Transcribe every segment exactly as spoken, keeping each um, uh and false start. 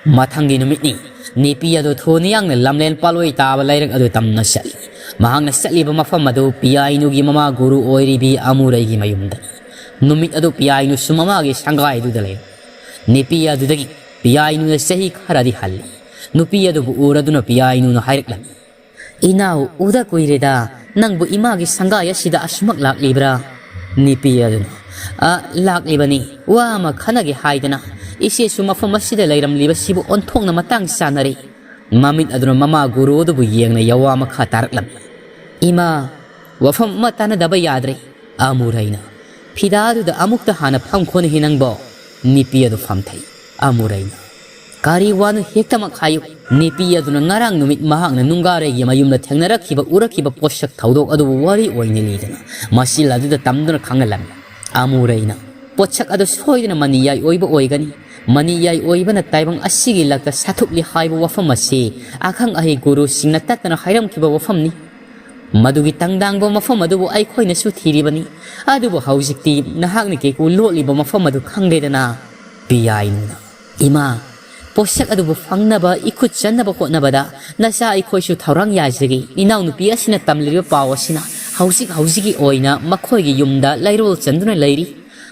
ꯃꯊꯪꯒꯤ ꯅꯨꯃꯤꯠꯅꯤ꯫ ꯅꯤꯄꯤ ꯑꯗꯨ ꯊꯨꯅ ꯌꯥꯡꯅ ꯂꯝꯂꯦꯟ ꯄꯥꯠꯂꯣꯏ ꯇꯥꯕ ꯂꯩꯔꯛ ꯑꯗꯨ ꯇꯝꯅ ꯆꯠꯂꯤ꯫ ꯃꯍꯥꯛꯅ ꯆꯠꯂꯤꯕ ꯃꯐꯝ ꯑꯗꯨ ꯄꯤꯌꯥꯏꯅꯨꯒꯤ ꯃꯃꯥ ꯒꯨꯔꯨ ꯑꯣꯏꯔꯤꯕꯤ ꯑꯃꯨꯔꯩꯒꯤ ꯃꯌꯨꯝꯗꯅꯤ꯫ ꯅꯨꯃꯤꯠ ꯑꯗꯨ ꯄꯤꯌꯥꯏꯅꯨꯁꯨ ꯃꯃꯥꯒꯤ ꯁꯪꯒꯥꯏ ꯑꯗꯨꯗ ꯂꯩꯔꯝꯃꯤ꯫ ꯅꯤꯄꯤ ꯑꯗꯨꯗꯒꯤ ꯄꯤꯌꯥꯏꯅꯨꯅ ꯆꯍꯤ ꯈꯔꯗꯤ ꯍꯜꯂꯤ꯫ ꯅꯨꯄꯤ ꯑꯗꯨꯕꯨ ꯎꯔꯗꯨꯅ ꯄꯤꯌꯥꯏꯅꯨꯅ ꯍꯥꯏꯔꯛꯂꯝꯃꯤ, "ꯏꯅꯥꯎ, ꯎꯗ ꯀꯨꯏꯔꯦꯗ, ꯅꯪꯕꯨ ꯏꯃꯥꯒꯤ ꯁꯪꯒꯥꯏ ꯑꯁꯤꯗ ꯑꯁꯨꯃꯛ ꯂꯥꯛꯂꯤꯕ꯭ꯔꯥ?" ꯅꯤꯄꯤ ꯑꯗꯨꯅ, "ꯑ, ꯂꯥꯛꯂꯤꯕꯅꯤ, ꯋꯥ ꯑꯃ ꯈꯟꯅꯒꯦ ꯍꯥꯏꯗꯅ꯫ ꯏꯆꯦꯁꯨ ꯃꯐꯝ ꯑꯁꯤꯗ ꯂꯩꯔꯝꯂꯤꯕꯁꯤꯕꯨ ꯑꯣꯟꯊꯣꯛꯅ ꯃꯇꯥꯡ ꯆꯥꯅꯔꯦ꯫" ꯃꯃꯤꯠ ꯑꯗꯨꯅ ꯃꯃꯥ ꯒꯨꯔꯨ ꯑꯗꯨꯕꯨ ꯌꯦꯡꯅ ꯌꯋꯥ ꯃꯈꯥ ꯇꯥꯔꯛꯂꯝꯃꯤ꯫ "ꯏꯃꯥ, ꯋꯥꯐꯝ ꯑꯃ ꯇꯥꯟꯅꯗꯕ ꯌꯥꯗ꯭ꯔꯦ꯫" ꯑꯃꯨꯔꯩꯅ ꯐꯤꯗꯥꯗꯨꯗ ꯑꯃꯨꯛꯇ ꯍꯥꯟꯅ ꯐꯝꯈꯣꯅꯦꯍꯦ ꯅꯪꯕꯣ꯫ ꯅꯤꯄꯤ ꯑꯗꯨ ꯐꯝꯊꯩ꯫ ꯑꯃꯨꯔꯩꯅ, "ꯀꯔꯤ ꯋꯥꯅꯣ ꯍꯦꯛꯇꯃꯛ ꯍꯥꯏꯌꯨ꯫" ꯅꯤꯄꯤ ꯑꯗꯨꯅ ꯉꯔꯥꯡ ꯅꯨꯃꯤꯠ ꯃꯍꯥꯛꯅ ꯅꯨꯡꯒꯥꯔꯩꯒꯤ ꯃꯌꯨꯝꯗ ꯊꯦꯡꯅꯔꯛꯈꯤꯕ, ꯎꯔꯛꯈꯤꯕ ꯄꯣꯠꯁꯛ ꯊꯧꯗꯣꯛ ꯑꯗꯨꯕꯨ ꯋꯥꯔꯤ ꯑꯣꯏꯅ ꯂꯤꯗꯨꯅ ꯃꯆꯤꯜ ꯑꯗꯨꯗ ꯇꯝꯗꯨꯅ ꯈꯪꯍꯜꯂꯝꯃꯤ꯫ ꯑꯃꯨꯔꯩꯅ, "ꯄꯣꯠꯁꯛ ꯑꯗꯨ ꯁꯣꯏꯗꯅ ꯃꯅꯤꯌꯥꯏ ꯑꯣꯏꯕ ꯑꯣꯏꯒꯅꯤ꯫ ꯃꯅꯤꯌꯥꯏ ꯑꯣꯏꯕꯅ ꯇꯥꯏꯕꯪ ꯑꯁꯤꯒꯤ ꯂꯛꯇ ꯁꯥꯊꯨꯛꯂꯤ ꯍꯥꯏꯕ ꯋꯥꯐꯝ ꯑꯁꯤ ꯑꯈꯪ ꯑꯍꯩ ꯒꯨꯔꯨꯁꯤꯡꯅ ꯇꯠꯇꯅ ꯍꯥꯏꯔꯝꯈꯤꯕ ꯋꯥꯐꯝꯅꯤ꯫ ꯃꯗꯨꯒꯤ ꯇꯪꯗꯥꯡꯕ ꯃꯐꯝ ꯑꯗꯨꯕꯨ ꯑꯩꯈꯣꯏꯅꯁꯨ ꯊꯤꯔꯤꯕꯅꯤ꯫ ꯑꯗꯨꯕꯨ ꯍꯧꯖꯤꯛꯇꯤ ꯅꯍꯥꯛꯅ ꯀꯦꯀꯨ ꯂꯣꯠꯂꯤꯕ ꯃꯐꯝ ꯑꯗꯨ ꯈꯪꯂꯦꯗꯅ꯫" ꯄꯤꯌꯥꯏꯅꯨꯅ, "ꯏꯃꯥ, ꯄꯣꯠꯁꯛ ꯑꯗꯨꯕꯨ ꯐꯪꯅꯕ ꯏꯈꯨꯠ ꯆꯟꯅꯕ ꯍꯣꯠꯅꯕꯗ ꯅꯆꯥ ꯑꯩꯈꯣꯏꯁꯨ ꯊꯧꯔꯥꯡ ꯌꯥꯖꯒꯦ꯫ ꯏꯅꯥꯎꯅꯨꯄꯤ ꯑꯁꯤꯅ ꯇꯝꯂꯤꯕ ꯄꯥꯎ ꯑꯁꯤꯅ ꯍꯧꯖꯤꯛ ꯍꯧꯖꯤꯛꯀꯤ ꯑꯣꯏꯅ ꯃꯈꯣꯏꯒꯤ ꯌꯨꯝꯗ ꯂꯩꯔꯣꯜ ꯆꯟꯗꯨꯅ ꯂꯩꯔꯤ꯫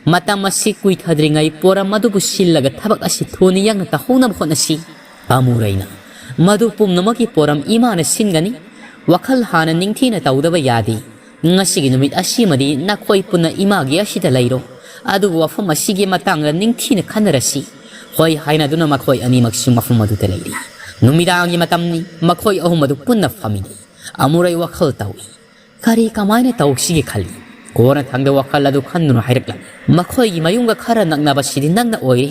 ꯃꯇꯝ ꯑꯁꯤ ꯀꯨꯏꯊꯗ꯭ꯔꯤꯉꯩ ꯄꯣꯔꯝ ꯑꯗꯨꯕꯨ ꯁꯤꯜꯂꯒ ꯊꯕꯛ ꯑꯁꯤ ꯊꯨꯅ ꯌꯥꯡꯅ ꯇꯧꯍꯧꯅꯕ ꯍꯣꯠꯅꯁꯤ꯫" ꯑꯃꯨꯔꯩꯅ, "ꯃꯗꯨ ꯄꯨꯝꯅꯃꯛꯀꯤ ꯄꯣꯔꯝ ꯏꯃꯥꯅ ꯁꯤꯟꯒꯅꯤ꯫ ꯋꯥꯈꯜ ꯍꯥꯟꯅ ꯅꯤꯡꯊꯤꯅ ꯇꯧꯗꯕ ꯌꯥꯗꯦ꯫ ꯉꯁꯤꯒꯤ ꯅꯨꯃꯤꯠ ꯑꯁꯤꯃꯗꯤ ꯅꯈꯣꯏ ꯄꯨꯟꯅ ꯏꯃꯥꯒꯤ ꯑꯁꯤꯗ ꯂꯩꯔꯣ꯫ ꯑꯗꯨꯕꯨ ꯋꯥꯐꯝ ꯑꯁꯤꯒꯤ ꯃꯇꯥꯡꯗ ꯅꯤꯡꯊꯤꯅ ꯈꯟꯅꯔꯁꯤ꯫" ꯍꯣꯏ ꯍꯥꯏꯅꯗꯨꯅ ꯃꯈꯣꯏ ꯑꯅꯤꯃꯛꯁꯨ ꯃꯐꯝ ꯑꯗꯨꯗ ꯂꯩꯔꯤ꯫ ꯅꯨꯃꯤꯗꯥꯡꯒꯤ ꯃꯇꯝꯅꯤ꯫ ꯃꯈꯣꯏ ꯑꯍꯨꯝ ꯑꯗꯨ ꯄꯨꯟꯅ ꯐꯝꯃꯤꯟꯅꯩ꯫ ꯑꯃꯨꯔꯩ ꯋꯥꯈꯜ ꯇꯧꯏ꯫ "ꯀꯔꯤ ꯀꯃꯥꯏꯅ ꯇꯧꯁꯤꯒꯦ?" ꯈꯜꯂꯤ꯫ ꯀꯣꯟꯅꯊꯪꯗ ꯋꯥꯈꯜ ꯑꯗꯨ ꯈꯟꯗꯨꯅ ꯍꯥꯏꯔꯛꯂꯝꯃꯤ, "ꯃꯈꯣꯏꯒꯤ ꯃꯌꯨꯝꯒ ꯈꯔ ꯅꯛꯅꯕꯁꯤꯗꯤ ꯅꯪꯅ ꯑꯣꯏꯔꯦ꯫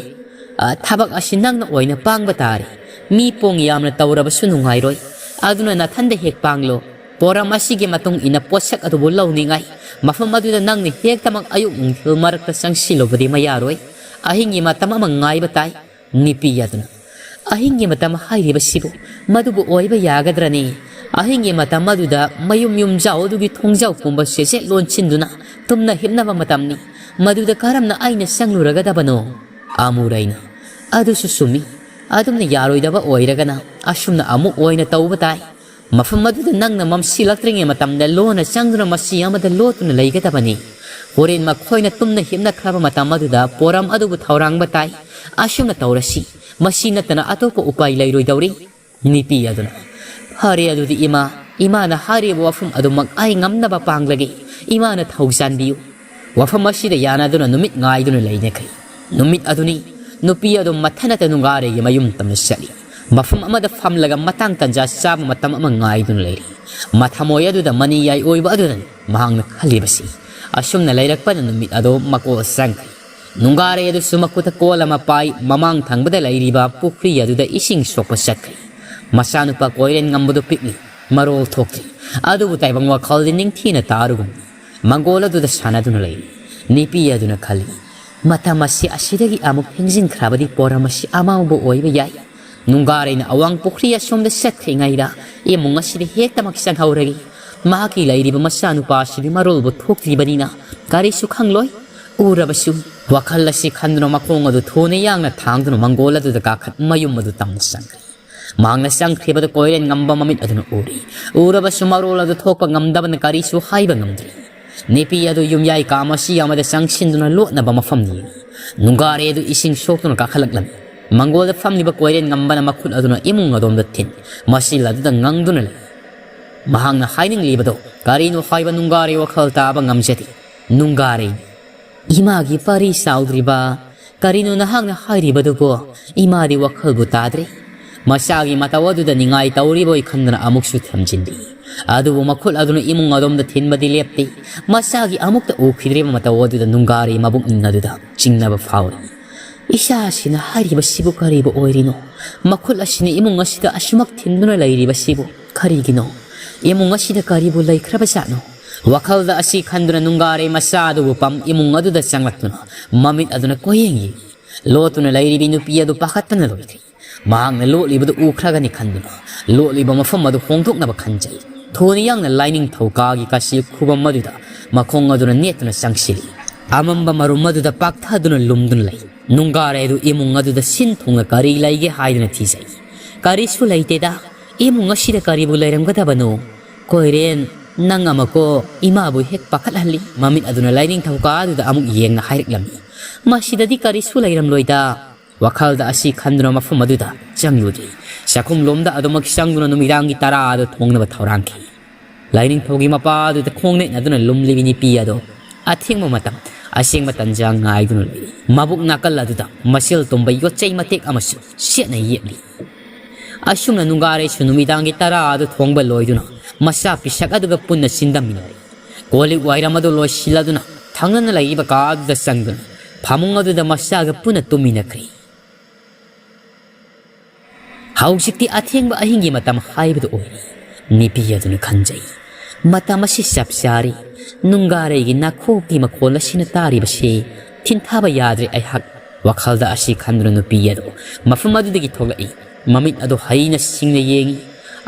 ꯑ, ꯊꯕꯛ ꯑꯁꯤ ꯅꯪꯅ ꯑꯣꯏꯅ ꯄꯥꯡꯕ ꯇꯥꯔꯦ꯫ ꯃꯤ ꯄꯣꯡ ꯌꯥꯝꯅ ꯇꯧꯔꯕꯁꯨ ꯅꯨꯡꯉꯥꯏꯔꯣꯏ꯫ ꯑꯗꯨꯅ ꯅꯊꯟꯗ ꯍꯦꯛ ꯄꯥꯡꯂꯣ꯫ ꯄꯣꯔꯝ ꯑꯁꯤꯒꯤ ꯃꯇꯨꯡ ꯏꯟꯅ ꯄꯣꯠꯁꯛ ꯑꯗꯨꯕꯨ ꯂꯧꯅꯤꯡꯉꯥꯏ ꯃꯐꯝ ꯑꯗꯨꯗ ꯅꯪꯅ ꯍꯦꯛꯇꯃꯛ ꯑꯌꯨꯛ ꯅꯨꯡꯊꯤꯜ ꯃꯔꯛꯇ ꯆꯪꯁꯤꯜꯂꯨꯕꯗꯤ ꯃꯌꯥꯔꯣꯏ꯫ ꯑꯍꯤꯡꯒꯤ ꯃꯇꯝ ꯑꯃ ꯉꯥꯏꯕ ꯇꯥꯏ꯫" ꯅꯤꯄꯤ ꯑꯗꯨꯅ, "ꯑꯍꯤꯡꯒꯤ ꯃꯇꯝ ꯍꯥꯏꯔꯤꯕꯁꯤꯕꯨ ꯃꯗꯨꯕꯨ ꯑꯣꯏꯕ ꯌꯥꯒꯗ꯭ꯔꯅꯤ? ꯑꯍꯤꯡꯒꯤ ꯃꯇꯝ ꯑꯗꯨꯗ ꯃꯌꯨꯝ ꯌꯨꯝꯖꯥꯎ ꯑꯗꯨꯒꯤ ꯊꯣꯡꯖꯥꯎ ꯄꯨꯝꯕ ꯁꯦꯆꯦꯠ ꯂꯣꯟꯁꯤꯟꯗꯨꯅ ꯇꯨꯝꯅ ꯍꯤꯞꯅꯕ ꯃꯇꯝꯅꯤ꯫ ꯃꯗꯨꯗ ꯀꯔꯝꯅ ꯑꯩꯅ ꯆꯪꯂꯨꯔꯒꯗꯕꯅꯣ?" ꯑꯃꯨꯔꯩꯅ, "ꯑꯗꯨꯁꯨ ꯆꯨꯝꯃꯤ꯫ ꯑꯗꯨꯝꯅ ꯌꯥꯔꯣꯏꯗꯕ ꯑꯣꯏꯔꯒꯅ ꯑꯁꯨꯝꯅ ꯑꯃꯨꯛ ꯑꯣꯏꯅ ꯇꯧꯕ ꯇꯥꯏ꯫ ꯃꯐꯝ ꯑꯗꯨꯗ ꯅꯪꯅ ꯃꯝꯁꯤꯜꯂꯛꯇ꯭ꯔꯤꯉꯩ ꯃꯇꯝꯗ ꯂꯣꯟꯅ ꯆꯪꯗꯨꯅ ꯃꯁꯤ ꯑꯃꯗ ꯂꯣꯠꯇꯨꯅ ꯂꯩꯒꯗꯕꯅꯤ꯫ ꯍꯣꯔꯦꯟ ꯃꯈꯣꯏꯅ ꯇꯨꯝꯅ ꯍꯤꯞꯅꯈ꯭ꯔꯕ ꯃꯇꯝ ꯑꯗꯨꯗ ꯄꯣꯔꯝ ꯑꯗꯨꯕꯨ ꯊꯧꯔꯥꯡꯕ ꯇꯥꯏ꯫ ꯑꯁꯨꯝꯅ ꯇꯧꯔꯁꯤ꯫ ꯃꯁꯤ ꯅꯠꯇꯅ ꯑꯇꯣꯞꯄ ꯎꯄꯥꯏ ꯂꯩꯔꯣꯏꯗꯧꯔꯤ꯫ ꯅꯨꯄꯤ ꯑꯗꯨꯅ, "ꯐꯔꯦ ꯑꯗꯨꯗꯤ ꯏꯃꯥ, ꯏꯃꯥꯅ ꯍꯥꯏꯔꯤꯕ ꯋꯥꯐꯝ ꯑꯗꯨꯃꯛ ꯑꯩ ꯉꯝꯅꯕ ꯄꯥꯡꯂꯒꯦ꯫ ꯏꯃꯥꯅ ꯊꯧꯖꯥꯟꯕꯤꯌꯨ"꯫ ꯋꯥꯐꯝ ꯑꯁꯤꯗ ꯌꯥꯅꯗꯨꯅ ꯅꯨꯃꯤꯠ ꯉꯥꯏꯗꯨꯅ ꯂꯩꯅꯈ꯭ꯔꯦ꯫ ꯅꯨꯃꯤꯠ ꯑꯗꯨꯅꯤ꯫ ꯅꯨꯄꯤ ꯑꯗꯨ ꯃꯊꯟꯅꯇ ꯅꯨꯡꯒꯥꯔꯩꯒꯤ ꯃꯌꯨꯝ ꯇꯝꯅ ꯆꯠꯂꯤ꯫ ꯃꯐꯝ ꯑꯃꯗ ꯐꯝꯂꯒ ꯃꯇꯥꯡ ꯇꯟꯖꯥ ꯆꯥꯕ ꯃꯇꯝ ꯑꯃ ꯉꯥꯏꯗꯨꯅ ꯂꯩꯔꯤ꯫ ꯃꯊꯃꯣꯏ ꯑꯗꯨꯗ ꯃꯅꯤ ꯌꯥꯏ ꯑꯣꯏꯕ ꯑꯗꯨꯗꯅꯤ ꯃꯍꯥꯛꯅ ꯈꯜꯂꯤꯕꯁꯤ꯫ ꯑꯁꯨꯝꯅ ꯂꯩꯔꯛꯄꯅ ꯅꯨꯃꯤꯠ ꯑꯗꯨ ꯃꯀꯣꯜ ꯆꯪꯈ꯭ꯔꯦ꯫ ꯅꯨꯡꯒꯥꯔꯩ ꯑꯗꯨꯁꯨ ꯃꯈꯨꯠꯇ ꯀꯣꯜ ꯑꯃ ꯄꯥꯏ, ꯃꯃꯥꯡ ꯊꯪꯕꯗ ꯂꯩꯔꯤꯕ ꯄꯨꯈ꯭ꯔꯤ ꯑꯗꯨꯗ ꯏꯁꯤꯡ ꯁꯣꯛꯄ ꯆꯠꯈ꯭ꯔꯦ꯫ ꯃꯆꯥꯅꯨꯄꯥ ꯀꯣꯏꯔꯦꯟ ꯉꯝꯕꯗꯨ ꯄꯤꯛꯂꯤ, ꯃꯔꯣꯜ ꯊꯣꯛꯇ꯭ꯔꯤ꯫ ꯑꯗꯨꯕꯨ ꯇꯥꯏꯕꯪ ꯋꯥꯈꯜꯗꯤ ꯅꯤꯡꯊꯤꯅ ꯇꯥꯔꯨꯒꯨꯝ꯫ ꯃꯪꯒꯣꯜ ꯑꯗꯨꯗ ꯁꯥꯟꯅꯗꯨꯅ ꯂꯩꯔꯤ꯫ ꯅꯨꯄꯤ ꯑꯗꯨꯅ ꯈꯜꯂꯤ, "ꯃꯇꯝ ꯑꯁꯤ ꯑꯁꯤꯗꯒꯤ ꯑꯃꯨꯛ ꯊꯦꯡꯖꯤꯟꯈ꯭ꯔꯕꯗꯤ ꯄꯣꯔꯝ ꯑꯁꯤ ꯑꯃꯥꯡꯕ ꯑꯣꯏꯕ ꯌꯥꯏ꯫ ꯅꯨꯡꯒꯥꯔꯩꯅ ꯑꯋꯥꯡ ꯄꯨꯈ꯭ꯔꯤ ꯑꯁꯣꯝꯗ ꯆꯠꯈ꯭ꯔꯤꯉꯩꯗ ꯏꯃꯨꯡ ꯑꯁꯤꯗ ꯍꯦꯛꯇꯃꯛ ꯆꯪꯍꯧꯔꯒꯦ꯫ ꯃꯍꯥꯛꯀꯤ ꯂꯩꯔꯤꯕ ꯃꯆꯥꯅꯨꯄꯥ ꯑꯁꯤꯗꯤ ꯃꯔꯣꯜꯕꯨ ꯊꯣꯛꯇ꯭ꯔꯤꯕꯅꯤꯅ ꯀꯔꯤꯁꯨ ꯈꯪꯂꯣꯏ"꯫ ꯎꯔꯕꯁꯨ ꯋꯥꯈꯜ ꯑꯁꯤ ꯈꯟꯗꯨꯅ ꯃꯈꯣꯡ ꯑꯗꯨ ꯊꯨꯅ ꯌꯥꯡꯅ ꯊꯥꯡꯗꯨꯅ ꯃꯪꯒꯣꯜ ꯑꯗꯨꯗ ꯀꯥꯈꯠ ꯃꯌꯨꯝ ꯑꯗꯨ ꯇꯝꯅ ꯆꯪꯈ꯭ꯔꯦ꯫ ꯃꯍꯥꯛꯅ ꯆꯪꯈ꯭ꯔꯤꯕꯗ ꯀꯣꯏꯔꯦꯟ ꯉꯝꯕ ꯃꯃꯤꯠ ꯑꯗꯨꯅ ꯎꯔꯤ꯫ ꯎꯔꯕꯁꯨ ꯃꯔꯣꯜ ꯑꯗꯨ ꯊꯣꯛꯄ ꯉꯝꯗꯕꯅ ꯀꯔꯤꯁꯨ ꯍꯥꯏꯕ ꯉꯝꯗ꯭ꯔꯤ꯫ ꯅꯨꯄꯤ ꯑꯗꯨ ꯌꯨꯝꯌꯥꯏ ꯀꯥ ꯃꯁꯤ ꯑꯃꯗ ꯆꯪꯁꯤꯟꯗꯨꯅ ꯂꯣꯠꯅꯕ ꯃꯐꯝ ꯌꯦꯡꯏ꯫ ꯅꯨꯡꯒꯥꯔꯩ ꯑꯗꯨ ꯏꯁꯤꯡ ꯁꯣꯛꯇꯨꯅ ꯀꯥꯈꯠꯂꯛꯂꯝꯃꯤ꯫ ꯃꯪꯒꯣꯜꯗ ꯐꯝꯂꯤꯕ ꯀꯣꯏꯔꯦꯟ ꯉꯝꯕꯅ ꯃꯈꯨꯠ ꯑꯗꯨꯅ ꯏꯃꯨꯡ ꯑꯗꯣꯝꯗ ꯊꯤꯟ, ꯃꯆꯤꯜ ꯑꯗꯨꯗ ꯉꯪꯗꯨꯅ ꯂꯩ꯫ ꯃꯍꯥꯛꯅ ꯍꯥꯏꯅꯤꯡꯂꯤꯕꯗꯣ ꯀꯔꯤꯅꯣ ꯍꯥꯏꯕ ꯅꯨꯡꯒꯥꯔꯩ ꯋꯥꯈꯜ ꯇꯥꯕ ꯉꯝꯖꯗꯦ꯫ ꯅꯨꯡꯒꯥꯔꯩ, ꯏꯃꯥꯒꯤ ꯄꯥꯔꯤ ꯆꯥꯎꯗ꯭ꯔꯤꯕ꯫ ꯀꯔꯤꯅꯣ ꯅꯍꯥꯛꯅ ꯍꯥꯏꯔꯤꯕꯗꯨꯕꯣ? ꯏꯃꯥꯗꯤ ꯋꯥꯈꯜꯕꯨ ꯇꯥꯗ꯭ꯔꯦ꯫ ꯃꯆꯥꯒꯤ ꯃꯇꯧ ꯑꯗꯨꯗ ꯅꯤꯡꯉꯥꯏ ꯇꯧꯔꯤꯕꯣꯏ ꯈꯟꯗꯨꯅ ꯑꯃꯨꯛꯁꯨ ꯊꯦꯝꯖꯤꯜꯂꯤ꯫ ꯑꯗꯨꯕꯨ ꯃꯈꯨꯠ ꯑꯗꯨꯅ ꯏꯃꯨꯡ ꯑꯗꯣꯝꯗ ꯊꯤꯟꯕꯗꯤ ꯂꯦꯞꯇꯦ꯫ ꯃꯆꯥꯒꯤ ꯑꯃꯨꯛꯇ ꯎꯈꯤꯗ꯭ꯔꯤꯕ ꯃꯇꯧ ꯑꯗꯨꯗ ꯅꯨꯡꯒꯥꯔꯩ ꯃꯕꯨꯛꯅꯤꯡ ꯑꯗꯨꯗ ꯆꯤꯡꯅꯕ ꯐꯥꯎꯔꯤ꯫ ꯏꯆꯥꯁꯤꯅ ꯍꯥꯏꯔꯤꯕꯁꯤꯕꯨ ꯀꯔꯤꯕꯨ ꯑꯣꯏꯔꯤꯅꯣ? ꯃꯈꯨꯠ ꯑꯁꯤꯅ ꯏꯃꯨꯡ ꯑꯁꯤꯗ ꯑꯁꯨꯃꯛ ꯊꯤꯟꯗꯨꯅ ꯂꯩꯔꯤꯕꯁꯤꯕꯨ ꯀꯔꯤꯒꯤꯅꯣ? ꯏꯃꯨꯡ ꯑꯁꯤꯗ ꯀꯔꯤꯕꯨ ꯂꯩꯈ꯭ꯔꯕꯖꯥꯠꯅꯣ? ꯋꯥꯈꯜꯗ ꯑꯁꯤ ꯈꯟꯗꯨꯅ ꯅꯨꯡꯒꯥꯔꯩ ꯃꯆꯥ ꯑꯗꯨꯕꯨ ꯄꯝ ꯏꯃꯨꯡ ꯑꯗꯨꯗ ꯆꯪꯂꯛꯇꯨꯅ ꯃꯃꯤꯠ ꯑꯗꯨꯅ ꯀꯣꯏꯌꯦꯡ ꯌꯦꯡꯏ꯫ ꯂꯣꯠꯇꯨꯅ ꯂꯩꯔꯤꯕꯤ ꯅꯨꯄꯤ ꯑꯗꯨ ꯄꯥꯈꯠꯄꯅ ꯂꯣꯏꯈ꯭ꯔꯦ꯫ ꯃꯍꯥꯛꯅ ꯂꯣꯠꯂꯤꯕꯗꯨ ꯎꯈ꯭ꯔꯒꯅꯤ ꯈꯟꯗꯨꯅ ꯂꯣꯠꯂꯤꯕ ꯃꯐꯝ ꯑꯗꯨ ꯍꯣꯡꯗꯣꯛꯅꯕ ꯈꯟꯖꯩ꯫ ꯊꯨꯅ ꯌꯥꯡꯅ ꯂꯥꯏꯅꯤꯡꯊꯧ ꯀꯥꯒꯤ ꯀꯥꯁꯤꯜ ꯈꯨꯕꯝ ꯑꯗꯨꯗ ꯃꯈꯣꯡ ꯑꯗꯨꯅ ꯅꯦꯠꯇꯨꯅ ꯆꯪꯁꯤꯜꯂꯤ꯫ ꯑꯃꯝꯕ ꯃꯔꯨꯝ ꯑꯗꯨꯗ ꯄꯥꯛꯊꯗꯨꯅ ꯂꯨꯝꯗꯨꯅ ꯂꯩ꯫ ꯅꯨꯡꯒꯥꯔꯩ ꯑꯗꯨ ꯏꯃꯨꯡ ꯑꯗꯨꯗ ꯁꯤꯟ ꯊꯨꯡꯅ ꯀꯔꯤ ꯂꯩꯒꯦ ꯍꯥꯏꯗꯨꯅ ꯊꯤꯖꯩ꯫ "ꯀꯔꯤꯁꯨ ꯂꯩꯇꯦꯗ, ꯏꯃꯨꯡ ꯑꯁꯤꯗ ꯀꯔꯤꯕꯨ ꯂꯩꯔꯝꯒꯗꯕꯅꯣ? ꯀꯣꯏꯔꯦꯟ, ꯅꯪ ꯑꯃꯀꯣ ꯏꯃꯥꯕꯨ ꯍꯦꯛ ꯄꯥꯈꯠꯍꯜꯂꯤ꯫" ꯃꯃꯤꯠ ꯑꯗꯨꯅ ꯂꯥꯏꯅꯤꯡꯊꯧ ꯀꯥ ꯑꯗꯨꯗ ꯑꯃꯨꯛ ꯌꯦꯡꯅ ꯍꯥꯏꯔꯛꯂꯝꯃꯤ, "ꯃꯁꯤꯗꯗꯤ ꯀꯔꯤꯁꯨ ꯂꯩꯔꯝꯂꯣꯏꯗ꯫" ꯋꯥꯈꯜꯗ ꯑꯁꯤ ꯈꯟꯗꯨꯅ ꯃꯐꯝ ꯑꯗꯨꯗ ꯆꯪꯂꯨꯗ꯭ꯔꯤ꯫ ꯆꯥꯛꯈꯨꯝꯂꯣꯝꯗ ꯑꯗꯨꯃꯛ ꯆꯪꯗꯨꯅ ꯅꯨꯃꯤꯗꯥꯡꯒꯤ ꯇꯔꯥ ꯑꯗꯨ ꯊꯣꯡꯅꯕ ꯊꯧꯔꯥꯡꯈꯤ꯫ ꯂꯥꯏꯅꯤꯡꯊꯧꯒꯤ ꯃꯄꯥ ꯑꯗꯨꯗ ꯈꯣꯡ ꯅꯦꯠꯅꯗꯨꯅ ꯂꯨꯝꯂꯤꯕꯤ ꯅꯨꯄꯤ ꯑꯗꯣ ꯑꯊꯦꯡꯕ ꯃꯇꯝ, ꯑꯁꯦꯡꯕ ꯇꯟꯖꯥ ꯉꯥꯏꯗꯨꯅ ꯂꯩꯔꯤ꯫ ꯃꯕꯨꯛ ꯅꯥꯀꯜ ꯑꯗꯨꯗ ꯃꯆꯤꯜ ꯇꯨꯝꯕ ꯌꯣꯠꯆꯩ ꯃꯇꯦꯛ ꯑꯃꯁꯨ ꯁꯦꯠꯅ ꯌꯦꯞꯂꯤ꯫ ꯑꯁꯨꯝꯅ ꯅꯨꯡꯒꯥꯔꯩꯁꯨ ꯅꯨꯃꯤꯗꯥꯡꯒꯤ ꯇꯔꯥ ꯑꯗꯨ ꯊꯣꯡꯕ ꯂꯣꯏꯗꯨꯅ ꯃꯆꯥ ꯄꯤꯁꯛ ꯑꯗꯨꯒ ꯄꯨꯟꯅ ꯆꯤꯟꯗꯝꯃꯤꯟꯅꯔꯦ꯫ ꯀꯣꯜ ꯂꯤꯛ ꯋꯥꯏꯔꯝ ꯑꯗꯨ ꯂꯣꯏꯁꯤꯜꯂꯗꯨꯅ ꯊꯪꯅꯅ ꯂꯩꯔꯤꯕ ꯀꯥ ꯑꯗꯨꯗ ꯆꯪꯗꯨꯅ ꯐꯃꯨꯡ ꯑꯗꯨꯗ ꯃꯆꯥꯒ ꯄꯨꯟꯅ ꯇꯨꯝꯃꯤꯟꯅꯈ꯭ꯔꯦ꯫ ꯍꯧꯖꯤꯛꯇꯤ ꯑꯊꯦꯡꯕ ꯑꯍꯤꯡꯒꯤ ꯃꯇꯝ ꯍꯥꯏꯕꯗꯨ ꯑꯣꯏꯔꯦ꯫ ꯅꯨꯄꯤ ꯑꯗꯨꯅ ꯈꯟꯖꯩ, "ꯃꯇꯝ ꯑꯁꯤ ꯆꯞ ꯆꯥꯔꯦ꯫ ꯅꯨꯡꯒꯥꯔꯩꯒꯤ ꯅꯥꯈꯣꯛꯀꯤ ꯃꯈꯣꯜ ꯑꯁꯤꯅ ꯇꯥꯔꯤꯕꯁꯤ ꯊꯤꯟꯊꯥꯕ ꯌꯥꯗ꯭ꯔꯦ ꯑꯩꯍꯥꯛ꯫" ꯋꯥꯈꯜꯗ ꯑꯁꯤ ꯈꯟꯗꯨꯅ ꯅꯨꯄꯤ ꯑꯗꯨ ꯃꯐꯝ ꯑꯗꯨꯗꯒꯤ ꯊꯣꯛꯂꯛꯏ꯫ ꯃꯃꯤꯠ ꯑꯗꯨ ꯍꯩꯅ ꯁꯤꯡꯅ ꯌꯦꯡꯏ꯫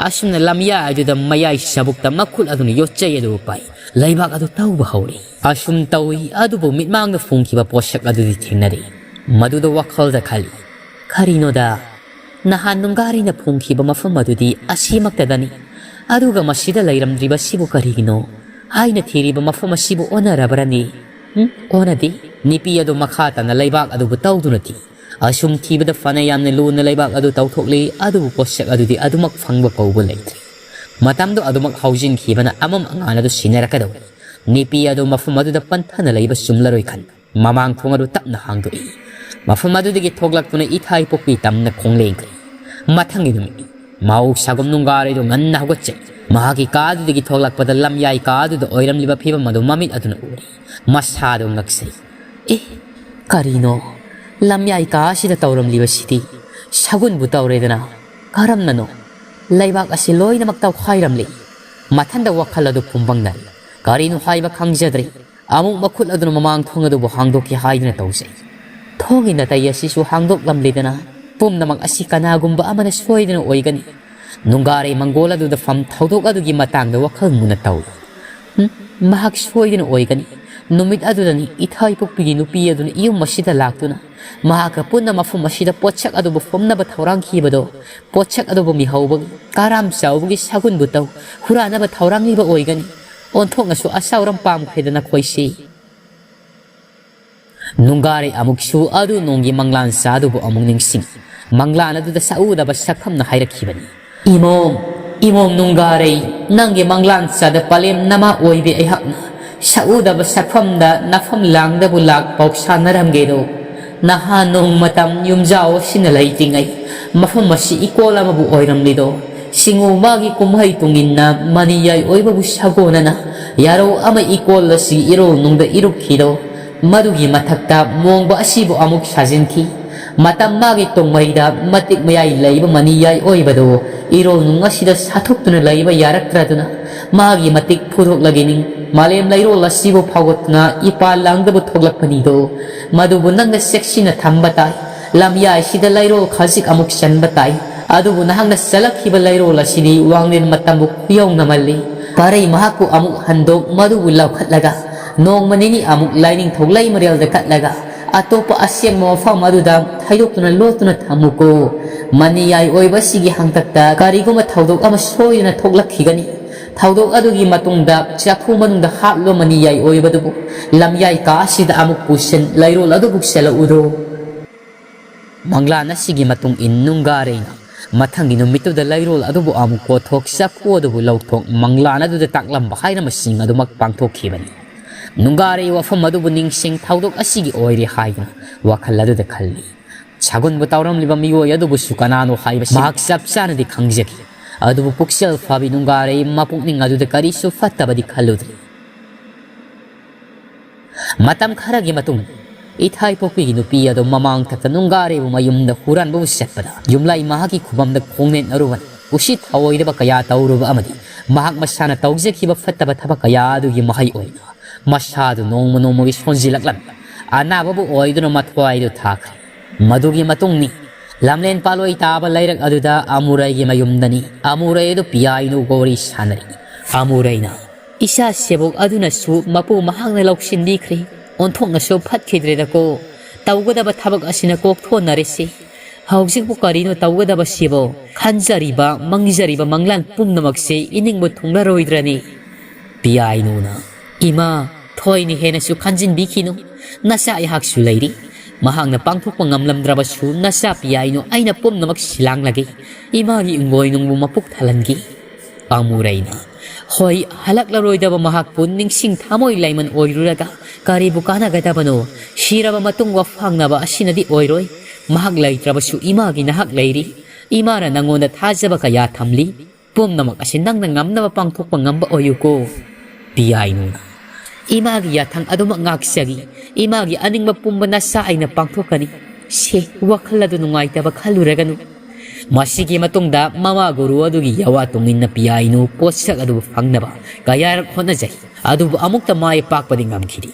ꯑꯁꯨꯝꯅ ꯂꯝꯌꯥꯏ ꯑꯗꯨꯗ ꯃꯌꯥꯏ ꯆꯕꯨꯛꯇ ꯃꯈꯨꯠ ꯑꯗꯨꯅ ꯌꯣꯠꯆꯩ ꯑꯗꯨꯕꯨ ꯄꯥꯏ꯫ ꯂꯩꯕꯥꯛ ꯑꯗꯨ ꯇꯧꯕ ꯍꯧꯔꯦ꯫ ꯑꯁꯨꯝ ꯇꯧꯏ, ꯑꯗꯨꯕꯨ ꯃꯤꯠꯃꯥꯡꯗ ꯐꯣꯡꯈꯤꯕ ꯄꯣꯠꯁꯛ ꯑꯗꯨꯗꯤ ꯊꯦꯡꯅꯔꯦ꯫ ꯃꯗꯨꯗ ꯋꯥꯈꯜꯗ ꯈꯜꯂꯤ, "ꯀꯔꯤꯅꯣꯗ? ꯅꯍꯥꯟ ꯅꯨꯡꯒꯥꯔꯩꯅ ꯐꯣꯡꯈꯤꯕ ꯃꯐꯝ ꯑꯗꯨꯗꯤ ꯑꯁꯤꯃꯛꯇꯗꯅꯤ꯫ ꯑꯗꯨꯒ ꯃꯁꯤꯗ ꯂꯩꯔꯝꯗ꯭ꯔꯤꯕꯁꯤꯕꯨ ꯀꯔꯤꯒꯤꯅꯣ? ꯑꯩꯅ ꯊꯤꯔꯤꯕ ꯃꯐꯝ ꯑꯁꯤꯕꯨ ꯑꯣꯟꯅꯔꯕ꯭ꯔꯅꯤ? ꯎꯝ, ꯑꯣꯟꯅꯗꯦ꯫" ꯅꯨꯄꯤ ꯑꯗꯨ ꯃꯈꯥ ꯇꯥꯅ ꯂꯩꯕꯥꯛ ꯑꯗꯨꯕꯨ ꯇꯧꯗꯨꯅ ꯊꯤ꯫ ꯑꯁꯨꯝ ꯊꯤꯕꯗ ꯐꯅ ꯌꯥꯝꯅ ꯂꯨꯅ ꯂꯩꯕꯥꯛ ꯑꯗꯨ ꯇꯧꯊꯣꯛꯂꯤ, ꯑꯗꯨꯕꯨ ꯄꯣꯠꯁꯛ ꯑꯗꯨꯗꯤ ꯑꯗꯨꯃꯛ ꯐꯪꯕ ꯀꯧꯕ ꯂꯩꯇ꯭ꯔꯦ꯫ ꯃꯇꯝꯗꯨ ꯑꯗꯨꯃꯛ ꯍꯧꯖꯤꯟꯈꯤꯕꯅ ꯑꯃꯝ ꯑꯉꯥꯟ ꯑꯗꯨ ꯁꯤꯟꯅꯔꯛꯀꯗꯧꯔꯤ꯫ ꯅꯨꯄꯤ ꯑꯗꯨ ꯃꯐꯝ ꯑꯗꯨꯗ ꯄꯟꯊꯅ ꯂꯩꯕ ꯆꯨꯝꯂꯔꯣꯏ ꯈꯟ ꯃꯃꯥꯡ ꯊꯣꯡ ꯑꯗꯨ ꯇꯞꯅ ꯍꯥꯡꯗꯣꯛꯏ꯫ ꯃꯐꯝ ꯑꯗꯨꯗꯒꯤ ꯊꯣꯛꯂꯛꯇꯨꯅ ꯏꯊꯥꯏ ꯄꯣꯛꯄꯤ ꯇꯝꯅ ꯈꯣꯡꯂꯦꯡꯈ꯭ꯔꯦ꯫ ꯃꯊꯪꯒꯤ ꯅꯨꯃꯤꯠ ꯃꯍꯧꯁꯥꯒꯨꯝ ꯅꯨꯡꯒꯥꯔꯩꯗꯨ ꯉꯟꯅ ꯍꯧꯒꯠꯆꯩ꯫ ꯃꯍꯥꯛꯀꯤ ꯀꯥ ꯑꯗꯨꯗꯒꯤ ꯊꯣꯛꯂꯛꯄꯗ ꯂꯝꯌꯥꯏ ꯀꯥ ꯑꯗꯨꯗ ꯑꯣꯏꯔꯝꯂꯤꯕ ꯐꯤꯕꯝ ꯑꯗꯨ ꯃꯃꯤꯠ ꯑꯗꯨꯅ ꯎꯔꯦ꯫ ꯃꯁꯥꯗꯨ ꯉꯛꯆꯩ꯫ "ꯑꯦ, ꯀꯔꯤꯅꯣ? ꯂꯝꯌꯥꯏ ꯀꯥ ꯑꯁꯤꯗ ꯇꯧꯔꯝꯂꯤꯕꯁꯤꯗꯤ ꯁꯒꯨꯟꯕꯨ ꯇꯧꯔꯦꯗꯅ꯫ ꯀꯔꯝꯅꯅꯣ? ꯂꯩꯕꯥꯛ ꯑꯁꯤ ꯂꯣꯏꯅꯃꯛ ꯇꯧꯈꯥꯏꯔꯝꯂꯦ꯫" ꯃꯊꯟꯗ ꯋꯥꯈꯜ ꯑꯗꯨ ꯐꯨꯝꯕꯪꯅꯔꯤ꯫ ꯀꯔꯤꯅꯣ ꯍꯥꯏꯕ ꯈꯪꯖꯗ꯭ꯔꯦ꯫ ꯑꯃꯨꯛ ꯃꯈꯨꯠ ꯑꯗꯨꯅ ꯃꯃꯥꯡ ꯊꯣꯡ ꯑꯗꯨꯕꯨ ꯍꯥꯡꯗꯣꯛꯀꯦ ꯍꯥꯏꯗꯨꯅ ꯇꯧꯖꯩ꯫ ꯊꯣꯡꯒꯤ ꯅꯥꯇꯩ ꯑꯁꯤꯁꯨ ꯍꯥꯡꯗꯣꯛꯂꯝꯂꯦꯗꯅ꯫ ꯄꯨꯝꯅꯃꯛ ꯑꯁꯤ ꯀꯅꯥꯒꯨꯝꯕ ꯑꯃꯅ ꯁꯣꯏꯗꯅ ꯑꯣꯏꯒꯅꯤ꯫ ꯅꯨꯡꯒꯥꯔꯩ ꯃꯪꯒꯣꯜ ꯑꯗꯨꯗ ꯐꯝ ꯊꯧꯗꯣꯛ ꯑꯗꯨꯒꯤ ꯃꯇꯥꯡꯗ ꯋꯥꯈꯜ ꯃꯨꯟꯅ ꯇꯧꯏ꯫ ꯍꯨꯝ, ꯃꯍꯥꯛ ꯁꯣꯏꯗꯅ ꯑꯣꯏꯒꯅꯤ꯫ ꯅꯨꯃꯤꯠ ꯑꯗꯨꯗꯅꯤ ꯏꯊꯥꯏ ꯄꯣꯛꯄꯤꯒꯤ ꯅꯨꯄꯤ ꯑꯗꯨꯅ ꯏꯌꯨꯝ ꯑꯁꯤꯗ ꯂꯥꯛꯇꯨꯅ ꯃꯍꯥꯛꯀ ꯄꯨꯟꯅ ꯃꯐꯝ ꯑꯁꯤꯗ ꯄꯣꯠꯁꯛ ꯑꯗꯨꯕꯨ ꯄꯨꯝꯅꯕ ꯊꯧꯔꯥꯡꯈꯤꯕꯗꯣ, ꯄꯣꯠꯁꯛ ꯑꯗꯨꯕꯨ ꯃꯤꯍꯧꯕꯒꯤ ꯀꯔꯥꯝ ꯆꯥꯎꯕꯒꯤ ꯁꯒꯨꯟꯕꯨ ꯇꯧ ꯍꯨꯔꯥꯟꯅꯕ ꯊꯧꯔꯥꯡꯂꯤꯕ ꯑꯣꯏꯒꯅꯤ꯫ ꯑꯣꯟꯊꯣꯛꯅꯁꯨ ꯑꯁꯥꯎꯔꯝ ꯄꯥꯝꯈ꯭ꯔꯦꯗ ꯅꯈꯣꯏꯁꯤ꯫ ꯅꯨꯡꯒꯥꯔꯩ ꯑꯃꯨꯛꯁꯨ ꯑꯗꯨ ꯅꯣꯡꯒꯤ ꯃꯪꯂꯥꯟ ꯆꯥꯗꯨꯕꯨ ꯑꯃꯨꯛ ꯅꯤꯡꯁꯤꯡ, ꯃꯪꯂꯥꯟ ꯑꯗꯨꯗ ꯁꯛꯎꯗꯕ ꯁꯛꯐꯝꯅ ꯍꯥꯏꯔꯛꯈꯤꯕꯅꯤ꯫ "ꯏꯃꯣꯝ, ꯏꯃꯣꯝ ꯅꯨꯡꯒꯥꯔꯩ, ꯅꯪꯒꯤ ꯃꯪꯂꯥꯟ ꯆꯥꯗ ꯄꯂꯦꯝ ꯅꯃꯥ ꯑꯣꯏꯕꯤ ꯑꯩꯍꯥꯛꯅ ꯁꯛꯎꯗꯕ ꯁꯛꯐꯝꯗ ꯅꯐꯝ ꯂꯥꯡꯗꯕꯨ ꯂꯥꯛ ꯄꯥꯎ ꯁꯥꯟꯅꯔꯝꯒꯦꯗꯣ꯫ ꯅꯍꯥꯟ ꯅꯣꯡ ꯃꯇꯝ ꯌꯨꯝꯖꯥꯎ ꯑꯁꯤꯅ ꯂꯩꯇ꯭ꯔꯤꯉꯩ ꯃꯐꯝ ꯑꯁꯤ ꯏꯀꯣꯜ ꯑꯃꯕꯨ ꯑꯣꯏꯔꯝꯂꯤꯗꯣ꯫ ꯁꯤꯡꯎ ꯃꯥꯒꯤ ꯀꯨꯝꯍꯩ ꯇꯨꯡꯏꯟꯅ ꯃꯅꯤꯌꯥꯏ ꯑꯣꯏꯕꯕꯨ ꯁꯥꯒꯣꯟꯅꯅ ꯌꯥꯔꯧ ꯑꯃ ꯏꯀꯣꯜ ꯑꯁꯤ ꯏꯔꯣꯜ ꯅꯨꯡꯗ ꯏꯔꯨꯞꯈꯤꯗꯣ꯫ ꯃꯗꯨꯒꯤ ꯃꯊꯛꯇ ꯃꯣꯡꯕ ꯑꯁꯤꯕꯨ ꯑꯃꯨꯛ ꯁꯥꯖꯤꯟꯈꯤ꯫ ꯃꯇꯝ ꯃꯥꯒꯤ ꯇꯣꯡꯃꯩꯗ ꯃꯇꯤꯛ ꯃꯌꯥꯏ ꯂꯩꯕ ꯃꯅꯤꯌꯥꯏ ꯑꯣꯏꯕꯗꯨ ꯏꯔꯣꯜ ꯅꯨꯡ ꯑꯁꯤꯗ ꯁꯥꯊꯣꯛꯇꯨꯅ ꯂꯩꯕ ꯌꯥꯔꯛꯇ꯭ꯔꯗꯨꯅ ꯃꯥꯒꯤ ꯃꯇꯤꯛ ꯐꯨꯗꯣꯛꯂꯒꯅꯤ꯫ ꯃꯥꯂꯦꯝ ꯂꯩꯔꯣꯜ ꯑꯁꯤꯕꯨ ꯐꯥꯎꯒꯠꯇꯨꯅ ꯏꯄꯥ ꯂꯥꯡꯗꯕꯨ ꯊꯣꯛꯂꯛꯄꯅꯤꯗꯣ꯫ ꯃꯗꯨꯕꯨ ꯅꯪꯅ ꯆꯦꯛꯁꯤꯟꯅ ꯊꯝꯕ ꯇꯥꯏ꯫ ꯂꯝꯌꯥꯏꯁꯤꯗ ꯂꯩꯔꯣꯜ ꯈꯖꯤꯛ ꯑꯃꯨꯛ ꯆꯟꯕ ꯇꯥꯏ꯫ ꯑꯗꯨꯕꯨ ꯅꯍꯥꯛꯅ ꯆꯠꯂꯛꯈꯤꯕ ꯂꯩꯔꯣꯜ ꯑꯁꯤꯗꯤ ꯋꯥꯡꯂꯦꯟ ꯃꯇꯝꯕꯨ ꯈꯨꯌꯧꯅꯃꯜꯂꯤ꯫ ꯄꯥꯔꯩ ꯃꯍꯥꯛꯄꯨ ꯑꯃꯨꯛ ꯍꯟꯗꯣꯛ ꯃꯗꯨꯕꯨ ꯂꯧꯈꯠꯂꯒ ꯅꯣꯡꯃ ꯅꯤꯅꯤ ꯑꯃꯨꯛ ꯂꯥꯏꯅꯤꯡꯊꯧ ꯂꯩꯃꯔꯦꯜꯗ ꯀꯠꯂꯒ ꯑꯇꯣꯞꯄ ꯑꯁꯦꯡꯕ ꯃꯐꯝ ꯑꯗꯨꯗ ꯊꯩꯗꯣꯛꯇꯨꯅ ꯂꯣꯠꯇꯨꯅ ꯊꯝꯃꯨꯀꯣ꯫ ꯃꯅꯤꯌꯥꯏ ꯑꯣꯏꯕꯁꯤꯒꯤ ꯍꯥꯡꯇꯛꯇ ꯀꯔꯤꯒꯨꯝꯕ ꯊꯧꯗꯣꯛ ꯑꯃ ꯁꯣꯏꯗꯅ ꯊꯣꯛꯂꯛꯈꯤꯒꯅꯤ꯫ ꯊꯧꯗꯣꯛ ꯑꯗꯨꯒꯤ ꯃꯇꯨꯡꯗ ꯆꯥꯛꯈꯨꯝ ꯃꯅꯨꯡꯗ ꯍꯥꯞꯂꯣ ꯃꯅꯤꯌꯥꯏ ꯑꯣꯏꯕꯗꯨꯕꯨ꯫ ꯂꯝꯌꯥꯏ ꯀꯥ ꯑꯁꯤꯗ ꯑꯃꯨꯛ ꯄꯨꯁꯤꯟ ꯂꯩꯔꯣꯜ ꯑꯗꯨꯕꯨ ꯆꯦꯜꯂꯛꯎꯔꯣ?" ꯃꯪꯂꯥꯟ ꯑꯁꯤꯒꯤ ꯃꯇꯨꯡ ꯏꯟ ꯅꯨꯡꯒꯥꯔꯩꯅ ꯃꯊꯪꯒꯤ ꯅꯨꯃꯤꯠꯇꯨꯗ ꯂꯩꯔꯣꯜ ꯑꯗꯨꯕꯨ ꯑꯃꯨꯛ ꯀꯣꯊꯣꯛ ꯆꯐꯨ ꯑꯗꯨꯕꯨ ꯂꯧꯊꯣꯛ ꯃꯪꯂꯥꯟ ꯑꯗꯨꯗ ꯇꯥꯛꯂꯝꯕ ꯍꯥꯏꯔꯝꯕꯁꯤꯡ ꯑꯗꯨꯃꯛ ꯄꯥꯡꯊꯣꯛꯈꯤꯕꯅꯤ꯫ ꯅꯨꯡꯒꯥꯔꯩ ꯋꯥꯐꯝ ꯑꯗꯨꯕꯨ ꯅꯤꯡꯁꯤꯡ ꯊꯧꯗꯣꯛ ꯑꯁꯤꯒꯤ ꯑꯣꯏꯔꯦ ꯍꯥꯏꯗꯨꯅ ꯋꯥꯈꯜ ꯑꯗꯨꯗ ꯈꯜꯂꯤ꯫ ꯁꯒꯨꯟꯕꯨ ꯇꯧꯔꯝꯂꯤꯕ ꯃꯤꯑꯣꯏ ꯑꯗꯨꯕꯨꯁꯨ ꯀꯅꯥꯅꯣ ꯍꯥꯏꯕꯁꯤ ꯃꯍꯥꯛ ꯆꯞ ꯆꯥꯅꯗꯤ ꯈꯪꯖꯈꯤ꯫ ꯑꯗꯨꯕꯨ ꯄꯨꯛꯆꯦꯜ ꯐꯕꯤ ꯅꯨꯡꯒꯥꯔꯩ ꯃꯄꯨꯛꯅꯤꯡ ꯑꯗꯨꯗ ꯀꯔꯤꯁꯨ ꯐꯠꯇꯕꯗꯤ ꯈꯜꯂꯨꯗ꯭ꯔꯤ꯫ ꯃꯇꯝ ꯈꯔꯒꯤ ꯃꯇꯨꯡ ꯏꯊꯥꯏ ꯄꯣꯛꯄꯤꯒꯤ ꯅꯨꯄꯤ ꯑꯗꯨ ꯃꯃꯥꯡ ꯊꯛꯇ ꯅꯨꯡꯒꯥꯔꯩꯕꯨ ꯃꯌꯨꯝꯗ ꯍꯨꯔꯥꯟꯕꯕꯨ ꯆꯠꯄꯗ ꯌꯨꯝꯂꯩ ꯃꯍꯥꯛꯀꯤ ꯈꯨꯕꯝꯗ ꯈꯣꯡꯅꯦꯠꯅꯔꯨꯕꯅꯤ꯫ ꯎꯁꯤꯠ ꯊꯑꯣꯏꯗꯕ ꯀꯌꯥ ꯇꯧꯔꯨꯕ ꯑꯃꯗꯤ ꯃꯍꯥꯛ ꯃꯁꯥꯅ ꯇꯧꯖꯈꯤꯕ ꯐꯠꯇꯕ ꯊꯕꯛ ꯀꯌꯥ ꯑꯗꯨꯒꯤ ꯃꯍꯩ ꯑꯣꯏꯅ ꯃꯁꯥꯗꯨ ꯅꯣꯡꯃ ꯅꯣꯡꯃꯒꯤ ꯁꯣꯟꯖꯤꯜꯂꯛꯂꯝꯃꯤ꯫ ꯑꯅꯥꯕꯕꯨ ꯑꯣꯏꯗꯨꯅ ꯃꯊ꯭ꯋꯥꯏꯗꯨ ꯊꯥꯈ꯭ꯔꯦ꯫ ꯃꯗꯨꯒꯤ ꯃꯇꯨꯡꯅꯤ ꯂꯝꯂꯦꯟ ꯄꯥꯂꯣꯏ ꯇꯥꯕ ꯂꯩꯔꯛ ꯑꯗꯨꯗ ꯑꯃꯨꯔꯩꯒꯤ ꯃꯌꯨꯝꯗꯅꯤ꯫ ꯑꯃꯨꯔꯩ ꯑꯗꯨ ꯄꯤꯌꯥꯏꯅꯨꯒ ꯋꯥꯔꯤ ꯁꯥꯟꯅꯔꯤ꯫ ꯑꯃꯨꯔꯩꯅ, ꯏꯆꯥ ꯁꯦꯕꯣꯛ ꯑꯗꯨꯅꯁꯨ ꯃꯄꯨ ꯃꯍꯥꯛꯅ ꯂꯧꯁꯤꯟꯕꯤꯈ꯭ꯔꯦ꯫ ꯑꯣꯟꯊꯣꯛꯅꯁꯨ ꯐꯠꯈꯤꯗ꯭ꯔꯦꯗꯀꯣ꯫ ꯇꯧꯒꯗꯕ ꯊꯕꯛ ꯑꯁꯤꯅ ꯀꯣꯛꯊꯣꯟꯅꯔꯤꯁꯤ꯫ ꯍꯧꯖꯤꯛꯄꯨ ꯀꯔꯤꯅꯣ ꯇꯧꯒꯗꯕꯁꯤꯕꯣ? ꯈꯟꯖꯔꯤꯕ, ꯃꯪꯖꯔꯤꯕ ꯃꯪꯂꯥꯟ ꯄꯨꯝꯅꯃꯛꯁꯦ ꯏꯅꯤꯡꯕ ꯊꯨꯡꯂꯔꯣꯏꯗ꯭ꯔꯅꯤ? ꯄꯤꯌꯥꯏꯅꯨꯅ, "ꯏꯃꯥ, ꯊꯣꯏꯅ ꯍꯦꯟꯅꯁꯨ ꯈꯟꯖꯤꯟꯕꯤꯈꯤꯅꯨ꯫ ꯅꯆꯥ ꯑꯩꯍꯥꯛꯁꯨ ꯂꯩꯔꯤ꯫ ꯃꯍꯥꯛꯅ ꯄꯥꯡꯊꯣꯛꯄ ꯉꯝꯂꯝꯗ꯭ꯔꯕꯁꯨ ꯅꯆꯥ ꯄꯤꯌꯥꯏꯅꯨ ꯑꯩꯅ ꯄꯨꯝꯅꯃꯛ ꯁꯤꯂꯥꯡꯂꯒꯦ꯫ ꯏꯃꯥꯒꯤ ꯏꯪꯒꯣꯏꯅꯨꯡꯕꯨ ꯃꯄꯨꯛ ꯊꯜꯍꯟꯒꯦ꯫" ꯑꯃꯨꯔꯩꯅ, "ꯍꯣꯏ, ꯍꯜꯂꯛꯂꯔꯣꯏꯗꯕ ꯃꯍꯥꯛꯄꯨ ꯅꯤꯡꯁꯤꯡ ꯊꯃꯣꯏ ꯂꯩꯃꯟ ꯑꯣꯏꯔꯨꯔꯒ ꯀꯔꯤꯕꯨ ꯀꯥꯟꯅꯒꯗꯕꯅꯣ? ꯁꯤꯔꯕ ꯃꯇꯨꯡ ꯋꯥꯐꯥꯡꯅꯕ ꯑꯁꯤꯅꯗꯤ ꯑꯣꯏꯔꯣꯏ꯫ ꯃꯍꯥꯛ ꯂꯩꯇ꯭ꯔꯕꯁꯨ ꯏꯃꯥꯒꯤ ꯅꯍꯥꯛ ꯂꯩꯔꯤ꯫ ꯏꯃꯥꯅ ꯅꯪꯉꯣꯟꯗ ꯊꯥꯖꯕ ꯀꯌꯥ ꯊꯝꯂꯤ꯫ ꯄꯨꯝꯅꯃꯛ ꯑꯁꯤ ꯅꯪꯅ ꯉꯝꯅꯕ ꯄꯥꯡꯊꯣꯛꯄ ꯉꯝꯕ ꯑꯣꯏꯌꯨꯀꯣ꯫" ꯄꯤꯌꯥꯏꯅꯨꯅ, "ꯏꯃꯥꯒꯤ ꯌꯥꯊꯪ ꯑꯗꯨꯃꯛ ꯉꯥꯛꯆꯔꯤ꯫ ꯏꯃꯥꯒꯤ ꯑꯅꯤꯡꯕ ꯄꯨꯝꯕ ꯅꯆꯥ ꯑꯩꯅ ꯄꯥꯡꯊꯣꯛꯀꯅꯤ꯫ ꯁꯦ, ꯋꯥꯈꯜ ꯑꯗꯨ ꯅꯨꯡꯉꯥꯏꯇꯕ ꯈꯜꯂꯨꯔꯒꯅꯨ꯫" ꯃꯁꯤꯒꯤ ꯃꯇꯨꯡꯗ ꯃꯃꯥ ꯒꯨꯔꯨ ꯑꯗꯨꯒꯤ ꯌꯥꯋꯥ ꯇꯨꯡꯏꯟꯅ ꯄꯤꯌꯥꯏꯅꯨ ꯄꯣꯠꯁꯛ ꯑꯗꯨꯕꯨ ꯐꯪꯅꯕ ꯀꯌꯥꯔꯛ ꯍꯣꯠꯅꯖꯩ꯫ ꯑꯗꯨꯕꯨ ꯑꯃꯨꯛꯇ ꯃꯥꯏ ꯄꯥꯛꯄꯗꯤ ꯉꯝꯈꯤꯗꯦ꯫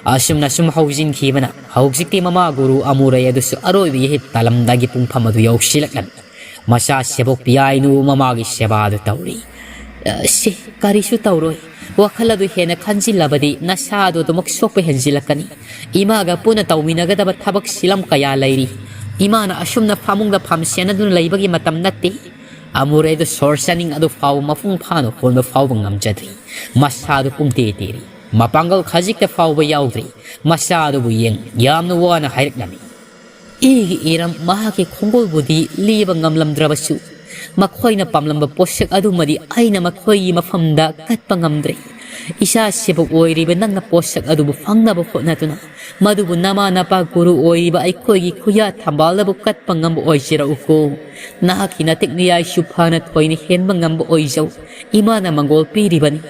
ꯑꯁꯨꯝꯅ ꯁꯨꯝ ꯍꯧꯖꯤꯟꯈꯤꯕꯅ ꯍꯧꯖꯤꯛꯇꯤ ꯃꯃꯥ ꯒꯨꯔꯨ ꯑꯃꯨꯔꯩ ꯑꯗꯨꯁꯨ ꯑꯔꯣꯏꯕ ꯌꯩꯍꯤꯞ ꯇꯥꯂꯝꯗꯥꯏꯒꯤ ꯄꯨꯡꯐꯝ ꯑꯗꯨ ꯌꯧꯁꯤꯜꯂꯛꯂꯝꯃꯤ꯫ ꯃꯆꯥ ꯁꯦꯕꯣꯛ ꯄꯤꯌꯥꯏꯅꯨ ꯃꯃꯥꯒꯤ ꯁꯦꯕꯥ ꯑꯗꯨ ꯇꯧꯔꯤ꯫ "ꯑ, ꯁꯤ ꯀꯔꯤꯁꯨ ꯇꯧꯔꯣꯏ꯫ ꯋꯥꯈꯜ ꯑꯗꯨ ꯍꯦꯟꯅ ꯈꯟꯖꯤꯜꯂꯕꯗꯤ ꯅꯁꯥ ꯑꯗꯨ ꯑꯗꯨꯃꯛ ꯁꯣꯛꯄ ꯍꯦꯟꯖꯤꯜꯂꯛꯀꯅꯤ꯫ ꯏꯃꯥꯒ ꯄꯨꯟꯅ ꯇꯧꯃꯤꯟꯅꯒꯗꯕ ꯊꯕꯛ ꯁꯤꯂꯝ ꯀꯌꯥ ꯂꯩꯔꯤ꯫ ꯏꯃꯥꯅ ꯑꯁꯨꯝꯅ ꯐꯃꯨꯡꯗ ꯐꯝ ꯁꯦꯟꯅꯗꯨꯅ ꯂꯩꯕꯒꯤ ꯃꯇꯝ ꯅꯠꯇꯦ꯫" ꯑꯃꯨꯔꯩꯗꯨ ꯁꯣꯔ ꯆꯥꯅꯤꯡ ꯑꯗꯨ ꯐꯥꯎꯕ ꯃꯄꯨꯡ ꯐꯥꯅ ꯍꯣꯟꯕ ꯐꯥꯎꯕ ꯉꯝꯖꯗ꯭ꯔꯤ꯫ ꯃꯁꯥꯗꯨ ꯄꯨꯡꯇꯦ ꯇꯦꯔꯤ꯫ ꯃꯄꯥꯡꯒꯜ ꯈꯖꯤꯛꯇ ꯐꯥꯎꯕ ꯌꯥꯎꯗ꯭ꯔꯤ꯫ ꯃꯆꯥ ꯑꯗꯨꯕꯨ ꯌꯦꯡ ꯌꯥꯝꯅ ꯋꯥꯅ ꯍꯥꯏꯔꯛꯂꯝꯃꯤ꯫ ꯏꯒꯤ ꯏꯔꯝ ꯃꯍꯥꯛꯀꯤ ꯈꯣꯡꯒꯨꯜꯕꯨꯗꯤ ꯂꯦꯕ ꯉꯝꯂꯝꯗ꯭ꯔꯕꯁꯨ, ꯃꯈꯣꯏꯅ ꯄꯥꯝꯂꯝꯕ ꯄꯣꯠꯁꯛ ꯑꯗꯨꯃꯗꯤ ꯑꯩꯅ ꯃꯈꯣꯏꯒꯤ ꯃꯐꯝꯗ ꯀꯠꯄ ꯉꯝꯗ꯭ꯔꯦ꯫ ꯏꯆꯥ ꯁꯦꯕꯣꯛ ꯑꯣꯏꯔꯤꯕ ꯅꯪꯅ ꯄꯣꯠꯁꯛ ꯑꯗꯨꯕꯨ ꯐꯪꯅꯕ ꯍꯣꯠꯅꯗꯨꯅ, ꯃꯗꯨꯕꯨ ꯅꯃꯥ ꯅꯄꯥ ꯒꯨꯔꯨ ꯑꯣꯏꯔꯤꯕ ꯑꯩꯈꯣꯏꯒꯤ ꯈꯨꯌꯥ ꯊꯝꯕꯥꯜꯗꯕꯨ ꯀꯠꯄ ꯉꯝꯕ ꯑꯣꯏꯖꯔꯛꯎꯀꯣ꯫ ꯅꯍꯥꯛꯀꯤ ꯅꯇꯤꯛ ꯅꯤꯌꯥꯏꯁꯨ ꯐꯅ ꯊꯣꯏꯅ ꯍꯦꯟꯕ ꯉꯝꯕ ꯑꯣꯏꯖꯧ꯫ ꯏꯃꯥꯅ ꯃꯪꯒꯣꯜ ꯄꯤꯔꯤꯕꯅꯤ꯫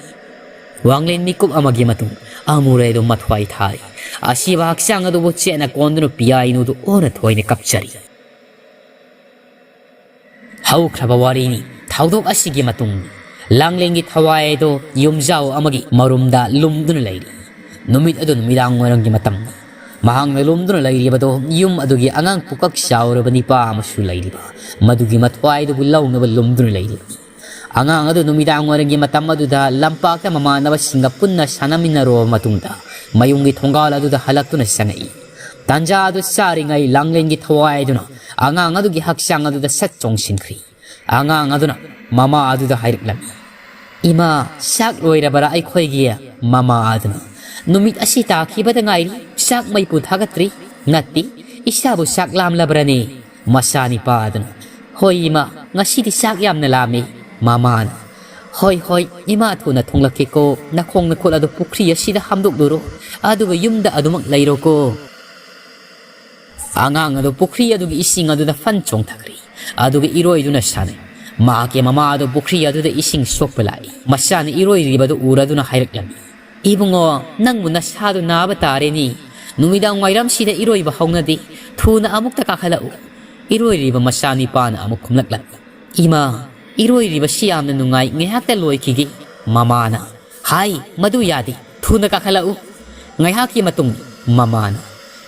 ꯋꯥꯡꯂꯦꯟ ꯃꯤꯀꯨꯞ ꯑꯃꯒꯤ ꯃꯇꯨꯡ ꯑꯃꯨꯔꯩꯗꯨ ꯃꯊ꯭ꯋꯥꯏ ꯊꯥꯔꯤ꯫ ꯑꯁꯤꯕ ꯍꯛꯆꯥꯡ ꯑꯗꯨꯕꯨ ꯆꯦꯠꯅ ꯀꯣꯟꯗꯨꯅ ꯄꯤꯌꯥꯏꯅꯨꯗꯨ ꯑꯣꯟꯅ ꯊꯣꯏꯅ ꯀꯞꯆꯔꯤ꯫ ꯍꯧꯈ꯭ꯔꯕ ꯋꯥꯔꯤꯅꯤ꯫ ꯊꯧꯗꯣꯛ ꯑꯁꯤꯒꯤ ꯃꯇꯨꯡ ꯂꯥꯡꯂꯦꯟꯒꯤ ꯊꯋꯥꯏ ꯑꯗꯨ ꯌꯨꯝꯖꯥꯎ ꯑꯃꯒꯤ ꯃꯔꯨꯝꯗ ꯂꯨꯝꯗꯨꯅ ꯂꯩꯔꯤ꯫ ꯅꯨꯃꯤꯠ ꯑꯗꯨ ꯅꯨꯃꯤꯗꯥꯡ ꯋꯥꯏꯔꯝꯒꯤ ꯃꯇꯝꯅꯤ꯫ ꯃꯍꯥꯛꯅ ꯂꯨꯝꯗꯨꯅ ꯂꯩꯔꯤꯕꯗꯨ ꯌꯨꯝ ꯑꯗꯨꯒꯤ ꯑꯉꯥꯡ ꯄꯨꯀꯛ ꯆꯥꯎꯔꯕ ꯅꯤꯄꯥ ꯑꯃꯁꯨ ꯂꯩꯔꯤꯕ, ꯃꯗꯨꯒꯤ ꯃꯊ꯭ꯋꯥꯏꯗꯨꯕꯨ ꯂꯧꯅꯕ ꯂꯨꯝꯗꯨꯅ ꯂꯩꯔꯤꯕꯅꯤ꯫ ꯑꯉꯥꯡ ꯑꯗꯨ ꯅꯨꯃꯤꯗꯥꯡ ꯋꯥꯏꯔꯝꯒꯤ ꯃꯇꯝ ꯑꯗꯨꯗ ꯂꯝꯄꯥꯛꯇ ꯃꯃꯥꯟꯅꯕꯁꯤꯡꯒ ꯄꯨꯟꯅ ꯁꯥꯟꯅꯃꯤꯟꯅꯔꯨꯔꯕ ꯃꯇꯨꯡꯗ ꯃꯌꯨꯝꯒꯤ ꯊꯣꯡꯒꯥꯜ ꯑꯗꯨꯗ ꯍꯜꯂꯛꯇꯨꯅ ꯆꯪꯉꯛꯏ꯫ ꯇꯥꯟꯖꯥ ꯑꯗꯨ ꯆꯥꯔꯤꯉꯩ ꯂꯥꯡꯂꯦꯟꯒꯤ ꯊꯋꯥꯏ ꯑꯗꯨꯅ ꯑꯉꯥꯡ ꯑꯗꯨꯒꯤ ꯍꯛꯆꯥꯡ ꯑꯗꯨꯗ ꯁꯠ ꯆꯣꯡꯁꯤꯟꯈ꯭ꯔꯤ꯫ ꯑꯉꯥꯡ ꯑꯗꯨꯅ ꯃꯃꯥ ꯑꯗꯨꯗ ꯍꯥꯏꯔꯛꯂꯝꯃꯤ, "ꯏꯃꯥ, ꯆꯥꯛ ꯂꯣꯏꯔꯕꯔꯥ?" ꯑꯩꯈꯣꯏꯒꯤ ꯃꯃꯥ ꯑꯗꯨꯅ, "ꯅꯨꯃꯤꯠ ꯑꯁꯤ ꯇꯥꯈꯤꯕꯗ ꯉꯥꯏꯔꯤ, ꯆꯥꯛ ꯃꯩꯄꯨ ꯊꯥꯒꯠꯇ꯭ꯔꯤ꯫ ꯅꯠꯇꯦ, ꯏꯆꯥꯕꯨ ꯆꯥꯛ ꯂꯥꯝꯂꯕ꯭ꯔꯅꯦ?" ꯃꯆꯥꯅꯤꯄꯥ ꯑꯗꯨꯅ, "ꯍꯣꯏ ꯏꯃꯥ, ꯉꯁꯤꯗꯤ ꯆꯥꯛ ꯌꯥꯝꯅ ꯂꯥꯝꯃꯤ꯫" ꯃꯃꯥꯅ, "ꯍꯣꯏ ꯍꯣꯏ ꯏꯃꯥ, ꯊꯨꯅ ꯊꯣꯡꯂꯛꯀꯦꯀꯣ, ꯅꯈꯣꯡ ꯅꯈꯨꯠ ꯑꯗꯨ ꯄꯨꯈ꯭ꯔꯤ ꯑꯁꯤꯗ ꯍꯥꯝꯗꯣꯛꯂꯨꯔꯣ, ꯑꯗꯨꯒ ꯌꯨꯝꯗ ꯑꯗꯨꯃꯛ ꯂꯩꯔꯣꯀꯣ꯫" ꯑꯉꯥꯡ ꯑꯗꯨ ꯄꯨꯈ꯭ꯔꯤ ꯑꯗꯨꯒꯤ ꯏꯁꯤꯡ ꯑꯗꯨꯗ ꯐꯟ ꯆꯣꯡꯊꯈ꯭ꯔꯤ꯫ ꯑꯗꯨꯒ ꯏꯔꯣꯏꯗꯨꯅ ꯁꯥꯟꯅꯩ꯫ ꯃꯍꯥꯛꯀꯤ ꯃꯃꯥ ꯑꯗꯨ ꯄꯨꯈ꯭ꯔꯤ ꯑꯗꯨꯗ ꯏꯁꯤꯡ ꯁꯣꯛꯄ ꯂꯥꯛꯏ꯫ ꯃꯆꯥꯅ ꯏꯔꯣꯏꯔꯤꯕꯗꯨ ꯎꯔꯗꯨꯅ ꯍꯥꯏꯔꯛꯂꯝꯃꯤ, "ꯏꯕꯨꯡꯉꯣ, ꯅꯪꯕꯨ ꯅꯁꯥꯗꯨ ꯅꯥꯕ ꯇꯥꯔꯦꯅꯦ꯫ ꯅꯨꯃꯤꯗꯥꯡ ꯋꯥꯏꯔꯝꯁꯤꯗ ꯏꯔꯣꯏꯕ ꯍꯧꯅꯗꯦ꯫ ꯊꯨꯅ ꯑꯃꯨꯛꯇ ꯀꯥꯈꯠꯂꯛꯎ꯫" ꯏꯔꯣꯏꯔꯤꯕ ꯃꯆꯥꯅꯤꯄꯥꯅ ꯑꯃꯨꯛ ꯈꯨꯝꯂꯛꯂꯝꯃꯤ, "ꯏꯃꯥ, ꯏꯔꯣꯏꯔꯤꯕꯁꯤ ꯌꯥꯝꯅ ꯅꯨꯡꯉꯥꯏ, ꯉꯥꯏꯍꯥꯛꯇ ꯂꯣꯏꯈꯤꯒꯦ꯫" ꯃꯃꯥꯅ, "ꯍꯥꯏ, ꯃꯗꯨ ꯌꯥꯗꯦ, ꯊꯨꯅ ꯀꯥꯈꯠꯂꯛꯎ꯫" ꯉꯥꯏꯍꯥꯛꯀꯤ ꯃꯇꯨꯡ ꯃꯃꯥꯅ,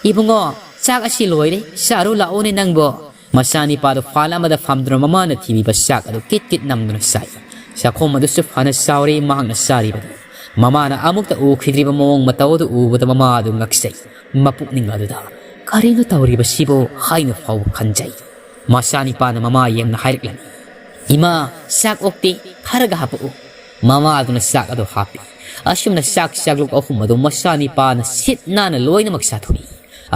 "ꯏꯕꯨꯡꯉꯣ, ꯆꯥꯛ ꯑꯁꯤ ꯂꯣꯏꯔꯦ, ꯆꯥꯔꯨ ꯂꯥꯛꯑꯣꯅꯦ ꯅꯪꯕꯣ꯫" ꯃꯆꯥꯅꯤꯄꯥꯗꯨ ꯐꯥꯟ ꯑꯃꯗ ꯐꯝꯗꯨꯅ ꯃꯃꯥꯅ ꯊꯤꯕꯤꯕ ꯆꯥꯛ ꯑꯗꯨ ꯀꯤꯠ ꯀꯤꯠ ꯅꯝꯗꯨꯅ ꯆꯥꯏ꯫ ꯆꯥꯛꯈꯣꯝ ꯑꯗꯨꯁꯨ ꯐꯅ ꯆꯥꯎꯔꯦ ꯃꯍꯥꯛꯅ ꯆꯥꯔꯤꯕꯗꯨ꯫ ꯃꯃꯥꯅ ꯑꯃꯨꯛꯇ ꯎꯈꯤꯗ꯭ꯔꯤꯕ ꯃꯑꯣꯡ ꯃꯇꯧ ꯑꯗꯨ ꯎꯕꯗ ꯃꯃꯥ ꯑꯗꯨ ꯉꯛꯆꯩ꯫ ꯃꯄꯨꯛꯅꯤꯡ ꯑꯗꯨꯗ, "ꯀꯔꯤꯅꯣ ꯇꯧꯔꯤꯕꯁꯤꯕꯨ?" ꯍꯥꯏꯅ ꯐꯥꯎꯕ ꯈꯟꯖꯩ꯫ ꯃꯆꯥꯅꯤꯄꯥꯅ ꯃꯃꯥ ꯌꯦꯡꯅ ꯍꯥꯏꯔꯛꯂꯝꯃꯤ, "ꯏꯃꯥ, ꯆꯥꯛ ꯑꯣꯛꯇꯦ, ꯈꯔꯒ ꯍꯥꯞꯄꯛꯎ꯫" ꯃꯃꯥ ꯑꯗꯨꯅ ꯆꯥꯛ ꯑꯗꯨ ꯍꯥꯞꯄꯤ꯫ ꯑꯁꯨꯝꯅ ꯆꯥꯛ ꯆꯥꯛꯂꯨꯛ ꯑꯍꯨꯝ ꯑꯗꯨ ꯃꯆꯥꯅꯤꯄꯥꯅ ꯁꯤꯠ ꯅꯥꯟꯅ ꯂꯣꯏꯅꯃꯛ ꯆꯥꯊꯣꯛꯏ꯫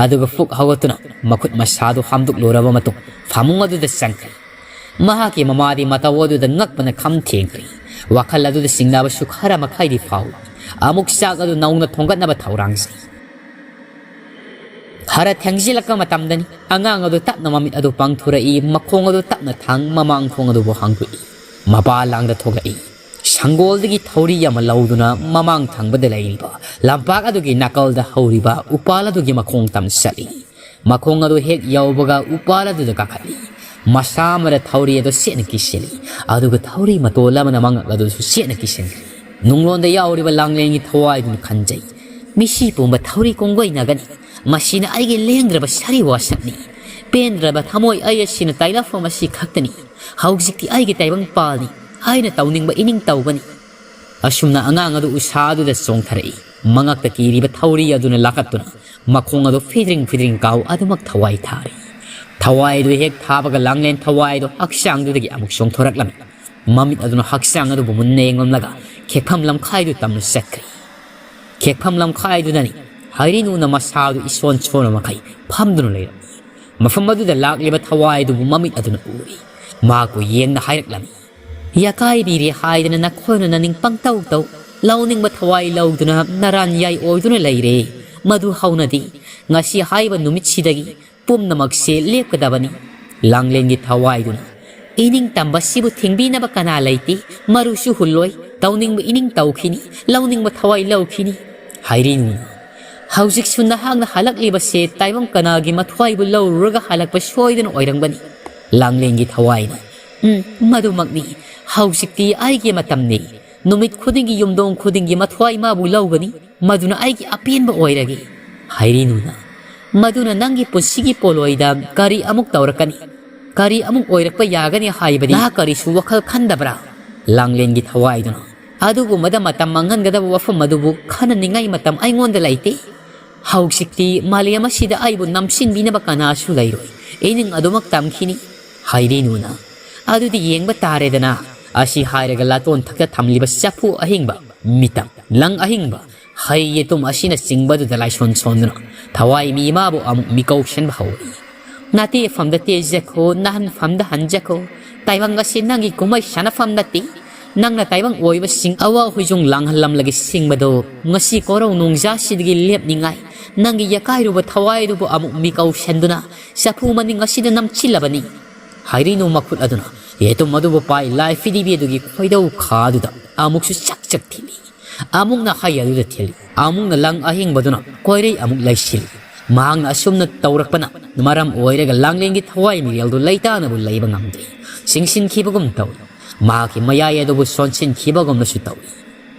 ꯑꯗꯨꯒ ꯐꯨꯛ ꯍꯧꯒꯠꯇꯨꯅ ꯃꯈꯨꯠ ꯃꯁꯥꯗꯨ ꯍꯥꯝꯗꯣꯛꯂꯨꯔꯕ ꯃꯇꯨꯡ ꯐꯃꯨꯡ ꯑꯗꯨꯗ ꯆꯪꯈ꯭ꯔꯦ꯫ ꯃꯍꯥꯛꯀꯤ ꯃꯃꯥꯗꯤ ꯃꯇꯧ ꯑꯗꯨꯗ ꯉꯛꯄꯅ ꯈꯝ ꯊꯦꯡꯈ꯭ꯔꯦ꯫ ꯋꯥꯈꯜ ꯑꯗꯨꯗ ꯆꯤꯡꯅꯕꯁꯨ ꯈꯔ ꯃꯈꯩꯗꯤ ꯐꯥꯎꯏ꯫ ꯑꯃꯨꯛ ꯆꯥꯛ ꯑꯗꯨ ꯅꯧꯅ ꯊꯣꯡꯒꯠꯅꯕ ꯊꯧꯔꯥꯡꯖꯩ꯫ ꯈꯔ ꯊꯦꯡꯖꯤꯜꯂꯛꯄ ꯃꯇꯝꯗꯅꯤ꯫ ꯑꯉꯥꯡ ꯑꯗꯨ ꯇꯞꯅ ꯃꯃꯤꯠ ꯑꯗꯨ ꯄꯥꯡꯊꯣꯔꯛꯏ, ꯃꯈꯣꯡ ꯑꯗꯨ ꯇꯞꯅ ꯊꯥꯡ ꯃꯃꯥꯡ ꯊꯣꯡ ꯑꯗꯨꯕꯨ ꯍꯥꯡꯗꯣꯛꯏ꯫ ꯃꯄꯥ ꯂꯥꯡꯗ ꯊꯣꯛꯂꯛꯏ꯫ ꯁꯪꯒꯣꯜꯗꯒꯤ ꯊꯧꯔꯤ ꯑꯃ ꯂꯧꯗꯨꯅ ꯃꯃꯥꯡ ꯊꯪꯕꯗ ꯂꯩꯔꯤꯕ ꯂꯝꯄꯥꯛ ꯑꯗꯨꯒꯤ ꯅꯥꯀꯜꯗ ꯍꯧꯔꯤꯕ ꯎꯄꯥꯜ ꯑꯗꯨꯒꯤ ꯃꯈꯣꯡ ꯇꯝ ꯆꯠꯂꯤ꯫ ꯃꯈꯣꯡ ꯑꯗꯨ ꯍꯦꯛ ꯌꯧꯕꯒ ꯎꯄꯥꯜ ꯑꯗꯨꯗ ꯀꯥꯈꯠꯂꯤ꯫ ꯃꯁꯥ ꯑꯃꯗ ꯊꯧꯔꯤ ꯑꯗꯨ ꯆꯦꯠꯅ ꯀꯤꯁꯤꯜꯂꯤ, ꯑꯗꯨꯒ ꯊꯧꯔꯤ ꯃꯇꯣꯜ ꯑꯃꯅ ꯃꯉꯛ ꯑꯗꯨꯁꯨ ꯆꯦꯠꯅ ꯀꯤꯁꯤꯟꯈ꯭ꯔꯦ꯫ ꯅꯨꯡꯂꯣꯟꯗ ꯌꯥꯎꯔꯤꯕ ꯂꯥꯡꯂꯦꯟꯒꯤ ꯊꯋꯥꯏꯗꯨꯅ ꯈꯟꯖꯩ, "ꯃꯤꯁꯤ ꯄꯨꯝꯕ ꯊꯧꯔꯤ ꯀꯣꯡꯒꯣꯏꯅꯒꯅꯤ꯫ ꯃꯁꯤꯅ ꯑꯩꯒꯤ ꯂꯦꯡꯗ꯭ꯔꯕ ꯁꯔꯤ ꯋꯥꯁꯛꯅꯤ꯫ ꯄꯦꯟꯗ꯭ꯔꯕ ꯊꯃꯣꯏ ꯑꯩ ꯑꯁꯤꯅ ꯇꯥꯏꯂꯛꯐꯝ ꯑꯁꯤ ꯈꯛꯇꯅꯤ꯫ ꯍꯧꯖꯤꯛꯇꯤ ꯑꯩꯒꯤ ꯇꯥꯏꯕꯪ ꯄꯥꯜꯅꯤ꯫ ꯑꯩꯅ ꯇꯧꯅꯤꯡꯕ ꯏꯅꯤꯡ ꯇꯧꯒꯅꯤ꯫ ꯑꯁꯨꯝꯅ ꯑꯉꯥꯡ ꯑꯗꯨ ꯎꯁꯥ ꯑꯗꯨꯗ ꯆꯣꯡꯊꯔꯛꯏ꯫ ꯃꯉꯛꯇ ꯀꯤꯔꯤꯕ ꯊꯧꯔꯤ ꯑꯗꯨꯅ ꯂꯥꯈꯠꯇꯨꯅ ꯃꯈꯣꯡ ꯑꯗꯨ ꯐꯤꯗ꯭ꯔꯤꯡ ꯐꯤꯗ꯭ꯔꯤꯡ ꯀꯥꯎ ꯑꯗꯨꯃꯛ ꯊꯋꯥꯏ ꯊꯥꯔꯤ꯫ ꯊꯋꯥꯏ ꯑꯗꯨ ꯍꯦꯛ ꯊꯥꯕꯒ ꯂꯥꯡꯂꯦꯟ ꯊꯋꯥꯏ ꯑꯗꯨ ꯍꯛꯆꯥꯡꯗꯨꯗꯒꯤ ꯑꯃꯨꯛ ꯆꯣꯡꯊꯣꯔꯛꯂꯝꯃꯤ꯫ ꯃꯃꯤꯠ ꯑꯗꯨꯅ ꯍꯛꯆꯥꯡ ꯑꯗꯨꯕꯨ ꯃꯨꯟꯅ ꯌꯦꯡꯂꯝꯂꯒ ꯈꯦꯛꯐꯝ ꯂꯝꯈꯥꯏꯗꯨ ꯇꯝꯅ ꯆꯠꯈ꯭ꯔꯦ꯫ ꯈꯦꯛꯐꯝ ꯂꯝꯈꯥꯏꯗꯨꯅꯅꯤ ꯍꯥꯏꯔꯤꯅꯨꯅ ꯃꯁꯥꯗꯨ ꯏꯁꯣꯟ ꯁꯣꯟꯕ ꯃꯈꯩ ꯐꯝꯗꯨꯅ ꯂꯩꯔꯝꯃꯤ꯫ ꯃꯐꯝ ꯑꯗꯨꯗ ꯂꯥꯛꯂꯤꯕ ꯊꯋꯥꯏꯗꯨꯕꯨ ꯃꯃꯤꯠ ꯑꯗꯨꯅ ꯎꯔꯤ꯫ ꯃꯍꯥꯛꯄꯨ ꯌꯦꯡꯅ ꯍꯥꯏꯔꯛꯂꯝꯃꯤ꯫ ꯌꯥꯀꯥꯏꯕꯤꯔꯦ ꯍꯥꯏꯗꯅ ꯅꯈꯣꯏꯅ ꯅꯅꯤꯡ ꯄꯪꯇꯧ ꯇꯧ꯫ ꯂꯧꯅꯤꯡꯕ ꯊꯋꯥꯏ ꯂꯧꯗꯨꯅ ꯅꯔꯥꯟ ꯌꯥꯏ ꯑꯣꯏꯗꯨꯅ ꯂꯩꯔꯦ꯫ ꯃꯗꯨ ꯍꯧꯅꯗꯤ ꯉꯁꯤ ꯍꯥꯏꯕ ꯅꯨꯃꯤꯠꯁꯤꯗꯒꯤ ꯄꯨꯝꯅꯃꯛꯁꯦ ꯂꯦꯞꯀꯗꯕꯅꯤ꯫ ꯂꯥꯡꯂꯦꯟꯒꯤ ꯊꯋꯥꯏꯗꯨꯅ ꯏꯅꯤꯡ ꯇꯝꯕꯁꯤꯕꯨ ꯊꯤꯡꯕꯤꯅꯕ ꯀꯅꯥ ꯂꯩꯇꯦ꯫ ꯃꯔꯨꯁꯨ ꯍꯨꯜꯂꯣꯏ꯫ ꯇꯧꯅꯤꯡꯕ ꯏꯅꯤꯡ ꯇꯧꯈꯤꯅꯤ꯫ ꯂꯧꯅꯤꯡꯕ ꯊꯋꯥꯏ ꯂꯧꯈꯤꯅꯤ꯫ ꯍꯥꯏꯔꯤꯅꯨꯅ ꯍꯧꯖꯤꯛꯁꯨ ꯅꯍꯥꯛꯅ ꯍꯜꯂꯛꯂꯤꯕꯁꯦ ꯇꯥꯏꯕꯪ ꯀꯅꯥꯒꯤ ꯃꯊ꯭ꯋꯥꯏꯕꯨ ꯂꯧꯔꯨꯔꯒ ꯍꯜꯂꯛꯄ ꯁꯣꯏꯗꯅ ꯑꯣꯏꯔꯝꯒꯅꯤ꯫ ꯂꯥꯡꯂꯦꯟꯒꯤ ꯊꯋꯥꯏꯅ ꯎꯝ, ꯃꯗꯨꯃꯛꯅꯤ꯫ ꯍꯧꯖꯤꯛꯇꯤ ꯑꯩꯒꯤ ꯃꯇꯝꯅꯤ꯫ ꯅꯨꯃꯤꯠ ꯈꯨꯗꯤꯡꯒꯤ ꯌꯨꯝꯗꯣꯡ ꯈꯨꯗꯤꯡꯒꯤ ꯃꯊ꯭ꯋꯥꯏ ꯃꯥꯕꯨ ꯂꯧꯒꯅꯤ꯫ ꯃꯗꯨꯅ ꯑꯩꯒꯤ ꯑꯄꯦꯟꯕ ꯑꯣꯏꯔꯒꯦ꯫ ꯍꯥꯏꯔꯤꯅꯨꯅ ꯃꯗꯨꯅ ꯅꯪꯒꯤ ꯄꯨꯟꯁꯤꯒꯤ ꯄꯣꯂꯣꯏꯗ ꯀꯔꯤ ꯑꯃꯨꯛ ꯇꯧꯔꯛꯀꯅꯤ? ꯀꯔꯤ ꯑꯃꯨꯛ ꯑꯣꯏꯔꯛꯄ ꯌꯥꯒꯅꯤ ꯍꯥꯏꯕꯗꯤ ꯅꯍꯥꯛ ꯀꯔꯤꯁꯨ ꯋꯥꯈꯜ ꯈꯟꯗꯕ꯭ꯔꯥ? ꯂꯥꯡꯂꯦꯟꯒꯤ ꯊꯋꯥꯏꯗꯨꯅ ꯑꯗꯨꯒꯨꯝꯕꯗ ꯃꯇꯝ ꯃꯥꯡꯍꯟꯒꯗꯕ ꯋꯥꯐꯝ ꯑꯗꯨꯕꯨ ꯈꯟꯅꯅꯤꯡꯉꯥꯏ ꯃꯇꯝ ꯑꯩꯉꯣꯟꯗ ꯂꯩꯇꯦ꯫ ꯍꯧꯖꯤꯛꯇꯤ ꯃꯥꯂꯦꯝ ꯑꯁꯤꯗ ꯑꯩꯕꯨ ꯅꯝꯁꯤꯟꯕꯤꯅꯕ ꯀꯅꯥꯁꯨ ꯂꯩꯔꯣꯏ꯫ ꯏꯅꯤꯡ ꯑꯗꯨꯃꯛ ꯇꯝꯈꯤꯅꯤ꯫ ꯍꯥꯏꯔꯤꯅꯨꯅ ꯑꯗꯨꯗꯤ ꯌꯦꯡꯕ ꯇꯥꯔꯦꯗꯅ꯫ ꯑꯁꯤ ꯍꯥꯏꯔꯒ ꯂꯥꯇꯣꯟ ꯊꯛꯇ ꯊꯝꯂꯤꯕ ꯆꯐꯨ ꯑꯍꯤꯡꯕ, ꯃꯤꯇꯝ, ꯂꯪ ꯑꯍꯤꯡꯕ, ꯍꯩ ꯌꯦꯇꯨꯝ ꯑꯁꯤꯅꯆꯤꯡꯕꯗꯨꯗ ꯂꯥꯏꯁꯣꯟ ꯁꯣꯟꯗꯨꯅ ꯊꯋꯥꯏ ꯃꯤ ꯑꯃꯕꯨ ꯑꯃꯨꯛ ꯃꯤꯀꯧꯁꯟꯕ ꯍꯧꯔꯛꯏ꯫ ꯅꯥꯇꯦꯐꯝꯗ ꯇꯦꯖꯈꯣ, ꯅꯥꯍꯟꯐꯝꯗ ꯍꯟꯖꯈꯣ꯫ ꯇꯥꯏꯕꯪ ꯑꯁꯤ ꯅꯪꯒꯤ ꯀꯨꯝꯍꯩ ꯁꯥꯟꯅꯐꯝ ꯅꯠꯇꯦ꯫ ꯅꯪꯅ ꯇꯥꯏꯕꯪ ꯑꯣꯏꯕꯁꯤꯡ ꯑꯋꯥ ꯍꯨꯏꯖꯨꯡ ꯂꯥꯡꯍꯜꯂꯝꯂꯒ ꯁꯤꯡꯕꯗꯣ ꯉꯁꯤ ꯀꯣꯔꯧ ꯅꯣꯡꯖꯥꯁꯤꯗꯒꯤ ꯂꯦꯞꯅꯤꯡꯉꯥꯏ ꯅꯪꯒꯤ ꯌꯥꯀꯥꯏꯔꯨꯕ ꯊꯋꯥꯏꯗꯨꯕꯨ ꯑꯃꯨꯛ ꯃꯤꯀꯧꯁꯟꯗꯨꯅ ꯆꯐꯨ ꯃꯅꯤꯡ ꯑꯁꯤꯗ ꯅꯝꯁꯤꯜꯂꯕꯅꯤ꯫ ꯍꯥꯏꯔꯤꯅꯨ ꯃꯈꯨꯠ ꯑꯗꯨꯅ ꯌꯦꯇꯨꯝ ꯑꯗꯨꯕꯨ ꯄꯥꯏ ꯂꯥꯏ ꯐꯤꯗꯤꯕꯤ ꯑꯗꯨꯒꯤ ꯈꯣꯏꯗꯧ ꯈꯥꯗꯨꯗ ꯑꯃꯨꯛꯁꯨ ꯆꯛ ꯆꯛ ꯊꯤꯜꯂꯤ꯫ ꯑꯃꯨꯛꯅ ꯍꯩ ꯑꯗꯨꯗ ꯊꯤꯜꯂꯤ꯫ ꯑꯃꯨꯛꯅ ꯂꯪ ꯑꯍꯤꯡꯕꯗꯨꯅ ꯀꯣꯏꯔꯩ ꯑꯃꯨꯛ ꯂꯩꯁꯤꯜꯂꯤ꯫ ꯃꯍꯥꯛꯅ ꯑꯁꯨꯝꯅ ꯇꯧꯔꯛꯄꯅ ꯃꯔꯝ ꯑꯣꯏꯔꯒ ꯂꯥꯡꯂꯦꯟꯒꯤ ꯊꯋꯥꯏ ꯃꯤꯔꯦꯜꯗꯨ ꯂꯩꯇꯥꯅꯕꯨ ꯂꯩꯕ ꯉꯝꯗꯦ꯫ ꯆꯤꯡꯁꯤꯟꯈꯤꯕꯒꯨꯝ ꯇꯧꯏ꯫ ꯃꯍꯥꯛꯀꯤ ꯃꯌꯥꯏ ꯑꯗꯨꯕꯨ ꯁꯣꯟꯁꯤꯟꯈꯤꯕꯒꯨꯝꯅꯁꯨ ꯇꯧꯏ꯫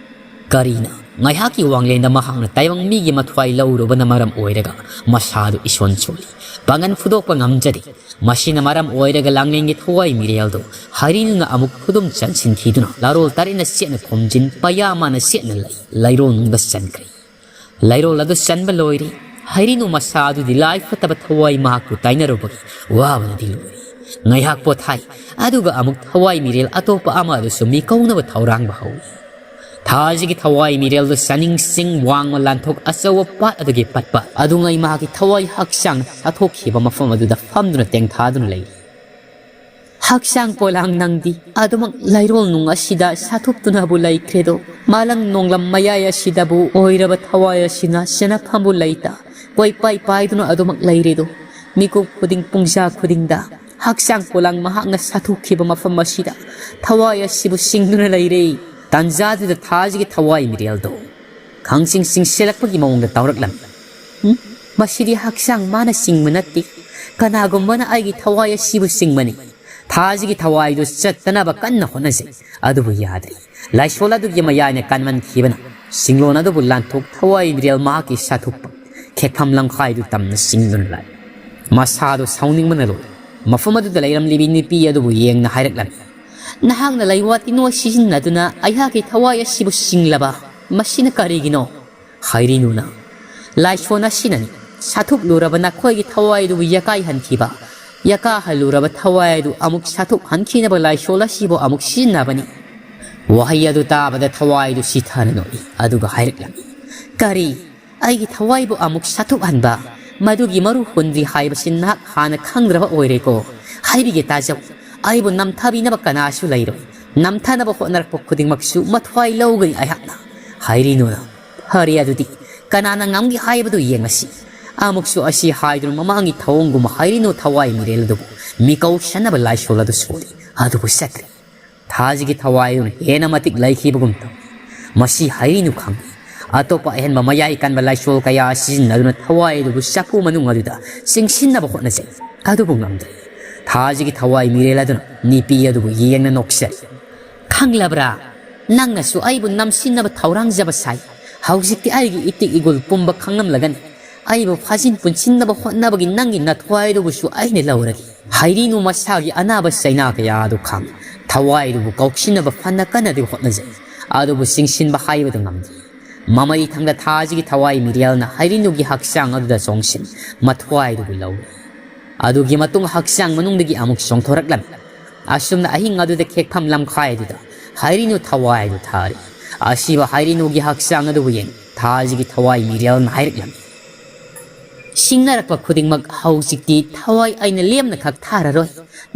ꯀꯔꯤꯅ? ꯉꯥꯏꯍꯥꯛꯀꯤ ꯋꯥꯡꯂꯦꯟꯗ ꯃꯍꯥꯛꯅ ꯇꯥꯏꯕꯪ ꯃꯤꯒꯤ ꯃꯊ꯭ꯋꯥꯏ ꯂꯧꯔꯨꯕꯅ ꯃꯔꯝ ꯑꯣꯏꯔꯒ ꯃꯁꯥꯗꯨ ꯏꯁꯣꯟ ꯁꯣꯜꯂꯤ꯫ ꯄꯥꯡꯒꯟ ꯐꯨꯗꯣꯛꯄ ꯉꯝꯖꯗꯦ꯫ ꯃꯁꯤꯅ ꯃꯔꯝ ꯑꯣꯏꯔꯒ ꯂꯥꯡꯂꯦꯟꯒꯤ ꯊꯋꯥꯏ ꯃꯤꯔꯦꯜꯗꯨ ꯍꯩꯔꯤꯅꯨꯅ ꯑꯃꯨꯛ ꯈꯨꯗꯨꯝ ꯆꯟꯁꯤꯟꯈꯤꯗꯨꯅ ꯂꯥꯔꯣꯜ ꯇꯔꯦꯠꯅ ꯆꯦꯠꯅ ꯈꯣꯝꯖꯤꯟ ꯄꯌꯥ ꯃꯥꯅ ꯆꯦꯠꯅ ꯂꯩ ꯂꯩꯔꯣꯜꯅꯨꯡꯗ ꯆꯟꯈ꯭ꯔꯦ꯫ ꯂꯩꯔꯣꯜ ꯑꯗꯨ ꯆꯟꯕ ꯂꯣꯏꯔꯦ꯫ ꯍꯩꯔꯤꯅꯨ ꯃꯁꯥ ꯑꯗꯨꯗꯤ ꯂꯥꯏ ꯐꯠꯇꯕ ꯊꯋꯥꯏ ꯃꯍꯥꯛꯄꯨ ꯇꯥꯏꯅꯔꯨꯕꯒꯤ ꯋꯥꯕꯅꯗꯤ ꯂꯣꯏꯔꯦ꯫ ꯉꯥꯏꯍꯥꯛ ꯄꯣꯊꯥꯏ꯫ ꯑꯗꯨꯒ ꯑꯃꯨꯛ ꯊꯋꯥꯏ ꯃꯤꯔꯦꯜ ꯑꯇꯣꯞꯄ ꯑꯃ ꯑꯗꯨꯁꯨ ꯃꯤꯀꯧꯅꯕ ꯊꯧꯔꯥꯡꯕ ꯍꯧꯏ꯫ ꯊꯥꯁꯤꯒꯤ ꯊꯋꯥꯏ ꯃꯤꯔꯦꯜꯗꯨ ꯆꯥꯅꯤꯡ ꯆꯤꯡ ꯋꯥꯡꯃ ꯂꯥꯟꯊꯣꯛ ꯑꯆꯧꯕ ꯄꯥꯠ ꯑꯗꯨꯒꯤ ꯄꯠꯄ ꯑꯗꯨꯉꯩ ꯃꯍꯥꯛꯀꯤ ꯊꯋꯥꯏ ꯍꯛꯆꯥꯡꯅ ꯁꯥꯊꯣꯛꯈꯤꯕ ꯃꯐꯝ ꯑꯗꯨꯗ ꯐꯝꯗꯨꯅ ꯇꯦꯡꯊꯥꯗꯨꯅ ꯂꯩꯔꯤ꯫ ꯍꯛꯆꯥꯡ ꯄꯣꯂꯥꯡ ꯅꯪꯗꯤ ꯑꯗꯨꯃꯛ ꯂꯩꯔꯣꯜ ꯅꯨꯡ ꯑꯁꯤꯗ ꯁꯥꯊꯣꯛꯇꯨꯅꯕꯨ ꯂꯩꯈ꯭ꯔꯦꯗꯣ꯫ ꯃꯥꯂꯪ ꯅꯣꯡꯂꯝ ꯃꯌꯥꯏ ꯑꯁꯤꯗꯕꯨ ꯑꯣꯏꯔꯕ ꯊꯋꯥꯏ ꯑꯁꯤꯅ ꯆꯦꯟꯅꯐꯝꯕꯨ ꯂꯩꯇ ꯀꯣꯏꯄꯥꯏ ꯄꯥꯏꯗꯨꯅ ꯑꯗꯨꯃꯛ ꯂꯩꯔꯦꯗꯣ꯫ ꯃꯤꯀꯨꯞ ꯈꯨꯗꯤꯡ ꯄꯨꯡꯖꯥ ꯈꯨꯗꯤꯡꯗ ꯍꯛꯆꯥꯡ ꯄꯣꯂꯥꯡ ꯃꯍꯥꯛꯅ ꯁꯥꯊꯣꯛꯈꯤꯕ ꯃꯐꯝ ꯑꯁꯤꯗ ꯊꯋꯥꯏ ꯑꯁꯤꯕꯨ ꯁꯤꯡꯗꯨꯅ ꯂꯩꯔꯦ꯫ ꯇꯥꯟꯖꯥꯗꯨꯗ ꯊꯥꯁꯤꯒꯤ ꯊꯋꯥꯏ ꯃꯤꯔꯦꯜꯗꯣ ꯈꯪꯁꯤꯡ ꯁꯤꯡꯁꯤꯜꯂꯛꯄꯒꯤ ꯃꯑꯣꯡꯗ ꯇꯧꯔꯛꯂꯝꯃꯤ꯫ "ꯎꯝ? ꯃꯁꯤꯗꯤ ꯍꯛꯆꯥꯡ ꯃꯥꯅ ꯆꯤꯡꯕ ꯅꯠꯇꯦ꯫ ꯀꯅꯥꯒꯨꯝꯕꯅ ꯑꯩꯒꯤ ꯊꯋꯥꯏ ꯑꯁꯤꯕꯨ ꯆꯤꯡꯕꯅꯤ꯫ ꯊꯥꯁꯤꯒꯤ ꯊꯋꯥꯏꯗꯨ ꯆꯠꯇꯅꯕ ꯀꯟꯅ ꯍꯣꯠꯅꯖꯩ꯫ ꯑꯗꯨꯕꯨ ꯌꯥꯗ꯭ꯔꯦ꯫ ꯂꯥꯏꯁꯣꯜ ꯑꯗꯨꯒꯤ ꯃꯌꯥꯏꯅ ꯀꯟꯃꯟꯈꯤꯕꯅ ꯁꯤꯡꯂꯣꯟ ꯑꯗꯨꯕꯨ ꯂꯥꯟꯊꯣꯛ ꯊꯋꯥꯏ ꯃꯤꯔꯦꯜ ꯃꯍꯥꯛꯀꯤ ꯁꯥꯊꯣꯛꯄ ꯈꯦꯛꯐꯝ ꯂꯝꯈꯥꯏꯗꯨ ꯇꯝꯅ ꯆꯤꯡꯗꯨꯅ ꯂꯥꯛꯏ꯫ ꯃꯁꯥꯗꯨ ꯁꯥꯎꯅꯤꯡꯕꯅ ꯂꯣꯏꯔꯦ꯫ ꯃꯐꯝ ꯑꯗꯨꯗ ꯂꯩꯔꯝꯂꯤꯕꯤ ꯅꯨꯄꯤ ꯑꯗꯨꯕꯨ ꯌꯦꯡꯅ ꯍꯥꯏꯔꯛꯂꯝꯃꯤ, "ꯅꯍꯥꯛꯅ ꯂꯩꯋꯥ ꯇꯤꯟꯋꯥ ꯁꯤꯖꯤꯟꯅꯗꯨꯅ ꯑꯩꯍꯥꯛꯀꯤ ꯊꯋꯥꯏ ꯑꯁꯤꯕꯨ ꯁꯤꯡꯂꯕ? ꯃꯁꯤꯅ ꯀꯔꯤꯒꯤꯅꯣ?" ꯍꯩꯔꯤꯅꯨꯅ, "ꯂꯥꯏꯁꯣꯟ ꯑꯁꯤꯅꯅꯤ꯫ ꯁꯥꯊꯨꯛꯂꯨꯔꯕ ꯅꯈꯣꯏꯒꯤ ꯊꯋꯥꯏ ꯑꯗꯨꯕꯨ ꯌꯥꯀꯥꯏꯍꯟꯈꯤꯕ, ꯌꯥꯀꯥꯍꯜꯂꯨꯔꯕ ꯊꯋꯥꯏ ꯑꯗꯨ ꯑꯃꯨꯛ ꯁꯥꯊꯨꯛꯍꯟꯈꯤꯅꯕ ꯂꯥꯏꯁꯣꯟ ꯑꯁꯤꯕꯨ ꯑꯃꯨꯛ ꯁꯤꯖꯤꯟꯅꯕꯅꯤ꯫" ꯋꯥꯍꯩ ꯑꯗꯨ ꯇꯥꯕꯗ ꯊꯋꯥꯏ ꯑꯗꯨ ꯁꯤꯊꯅ ꯅꯣꯛꯏ, ꯑꯗꯨꯒ ꯍꯥꯏꯔꯛꯂꯝꯃꯤ, "ꯀꯔꯤ? ꯑꯩꯒꯤ ꯊꯋꯥꯏꯕꯨ ꯑꯃꯨꯛ ꯁꯥꯊꯨꯛꯍꯟꯕ? ꯃꯗꯨꯒꯤ ꯃꯔꯨ ꯍꯨꯟꯗ꯭ꯔꯤ ꯍꯥꯏꯕꯁꯤ ꯅꯍꯥꯛ ꯍꯥꯟꯅ ꯈꯪꯗ꯭ꯔꯕ ꯑꯣꯏꯔꯦꯀꯣ? ꯍꯥꯏꯕꯤꯒꯦ ꯇꯥꯖꯧ, ꯑꯩꯕꯨ ꯅꯝꯊꯕꯤꯅꯕ ꯀꯅꯥꯁꯨ ꯂꯩꯔꯣꯏ꯫ ꯅꯝꯊꯅꯕ ꯍꯣꯠꯅꯔꯛꯄ ꯈꯨꯗꯤꯡꯃꯛꯁꯨ ꯃꯊ꯭ꯋꯥꯏ ꯂꯧꯒꯅꯤ ꯑꯩꯍꯥꯛꯅ꯫" ꯍꯩꯔꯤꯅꯨꯅ, "ꯐꯔꯦ ꯑꯗꯨꯗꯤ, ꯀꯅꯥꯅ ꯉꯝꯒꯦ ꯍꯥꯏꯕꯗꯨ ꯌꯦꯡꯉꯁꯤ꯫" ꯑꯃꯨꯛꯁꯨ ꯑꯁꯤ ꯍꯥꯏꯗꯨꯅ ꯃꯃꯥꯡꯒꯤ ꯊꯧꯑꯣꯡꯒꯨꯝ ꯍꯩꯔꯤꯅꯨ ꯊꯋꯥꯏ ꯃꯤꯔꯦꯜ ꯑꯗꯨꯕꯨ ꯃꯤꯀꯧꯁꯟꯅꯕ ꯂꯥꯏꯁꯣꯜ ꯑꯗꯨ ꯁꯣꯜꯂꯤ, ꯑꯗꯨꯕꯨ ꯆꯠꯇ꯭ꯔꯦ꯫ ꯊꯥꯁꯤꯒꯤ ꯊꯋꯥꯏ ꯑꯗꯨꯅ ꯍꯦꯟꯅ ꯃꯇꯤꯛ ꯂꯩꯈꯤꯕꯒꯨꯝ ꯇꯧꯏ꯫ ꯃꯁꯤ ꯍꯩꯔꯤꯅꯨ ꯈꯪꯏ꯫ ꯑꯇꯣꯞꯄ ꯑꯍꯦꯟꯕ ꯃꯌꯥꯏ ꯀꯟꯕ ꯂꯥꯏꯁꯣꯜ ꯀꯌꯥ ꯁꯤꯖꯤꯟꯅꯗꯨꯅ ꯊꯋꯥꯏ ꯑꯗꯨꯕꯨ ꯆꯐꯨ ꯃꯅꯨꯡ ꯑꯗꯨꯗ ꯆꯤꯡꯁꯤꯟꯅꯕ ꯍꯣꯠꯅꯖꯩ꯫ ꯑꯗꯨꯕꯨ ꯉꯝꯗ꯭ꯔꯦ꯫ ꯊꯥꯁꯤꯒꯤ ꯊꯋꯥꯏ ꯃꯤꯔꯦꯜ ꯑꯗꯨꯅ ꯅꯨꯄꯤ ꯑꯗꯨꯕꯨ ꯌꯦꯡꯅ ꯅꯣꯛꯆꯔꯤ꯫ "ꯈꯪꯂꯕ꯭ꯔꯥ? ꯅꯪꯅꯁꯨ ꯑꯩꯕꯨ ꯅꯝꯁꯤꯟꯅꯕ ꯊꯧꯔꯥꯡꯖꯕ ꯁꯥꯏ꯫ ꯍꯧꯖꯤꯛꯇꯤ ꯑꯩꯒꯤ ꯏꯇꯤꯛ ꯏꯒꯨꯜ ꯄꯨꯝꯕ ꯈꯪꯂꯝꯂꯒꯅꯤ꯫ ꯑꯩꯕꯨ ꯐꯥꯖꯤꯟ ꯄꯨꯟꯁꯤꯟꯅꯕ ꯍꯣꯠꯅꯕꯒꯤ ꯅꯪꯒꯤ ꯅꯊ꯭ꯋꯥꯏꯗꯨꯕꯨꯁꯨ ꯑꯩꯅ ꯂꯧꯔꯒꯦ꯫ ꯍꯩꯔꯤꯅꯨ ꯃꯁꯥꯒꯤ ꯑꯅꯥꯕ ꯆꯩꯅꯥ ꯀꯌꯥ ꯑꯗꯨ ꯈꯥꯡ ꯊꯋꯥꯏꯗꯨꯕꯨ ꯀꯧꯁꯤꯟꯅꯕ ꯐꯅ ꯀꯟꯅꯗꯤ ꯍꯣꯠꯅꯖꯩ꯫ ꯑꯗꯨꯕꯨ ꯆꯤꯡꯁꯤꯟꯕ ꯍꯥꯏꯕꯗꯨ ꯉꯝꯗꯦ꯫ ꯃꯃꯩ ꯊꯪꯗ ꯊꯥꯖꯒꯤ ꯊꯋꯥꯏ ꯃꯤꯔꯦꯜꯅ ꯍꯩꯔꯤꯅꯨꯒꯤ ꯍꯛꯆꯥꯡ ꯑꯗꯨꯗ ꯆꯣꯡꯁꯤꯟ ꯃꯊ꯭ꯋꯥꯏꯗꯨꯕꯨ ꯂꯧꯏ꯫ ꯑꯗꯨꯒꯤ ꯃꯇꯨꯡ ꯍꯛꯆꯥꯡ ꯃꯅꯨꯡꯗꯒꯤ ꯑꯃꯨꯛ ꯆꯣꯡꯊꯣꯔꯛꯂꯝꯃꯤ꯫ ꯑꯁꯨꯝꯅ ꯑꯍꯤꯡ ꯑꯗꯨꯗ ꯈꯦꯛꯐꯝ ꯂꯝꯈꯥꯏ ꯑꯗꯨꯗ ꯍꯩꯔꯤꯅꯨ ꯊꯋꯥꯏ ꯑꯗꯨ ꯊꯥꯔꯤ꯫ ꯑꯁꯤꯕ ꯍꯩꯔꯤꯅꯨꯒꯤ ꯍꯛꯆꯥꯡ ꯑꯗꯨꯕꯨ ꯌꯦꯡ ꯊꯥꯖꯒꯤ ꯊꯋꯥꯏ ꯃꯤꯔꯦꯜꯅ ꯍꯥꯏꯔꯛꯂꯝꯃꯤ꯫ ꯁꯤꯡꯅꯔꯛꯄ ꯈꯨꯗꯤꯡꯃꯛ ꯍꯧꯖꯤꯛꯇꯤ ꯊꯋꯥꯏ ꯑꯩꯅ ꯂꯦꯝꯅ ꯈꯛ ꯊꯥꯔꯔꯣꯏ꯫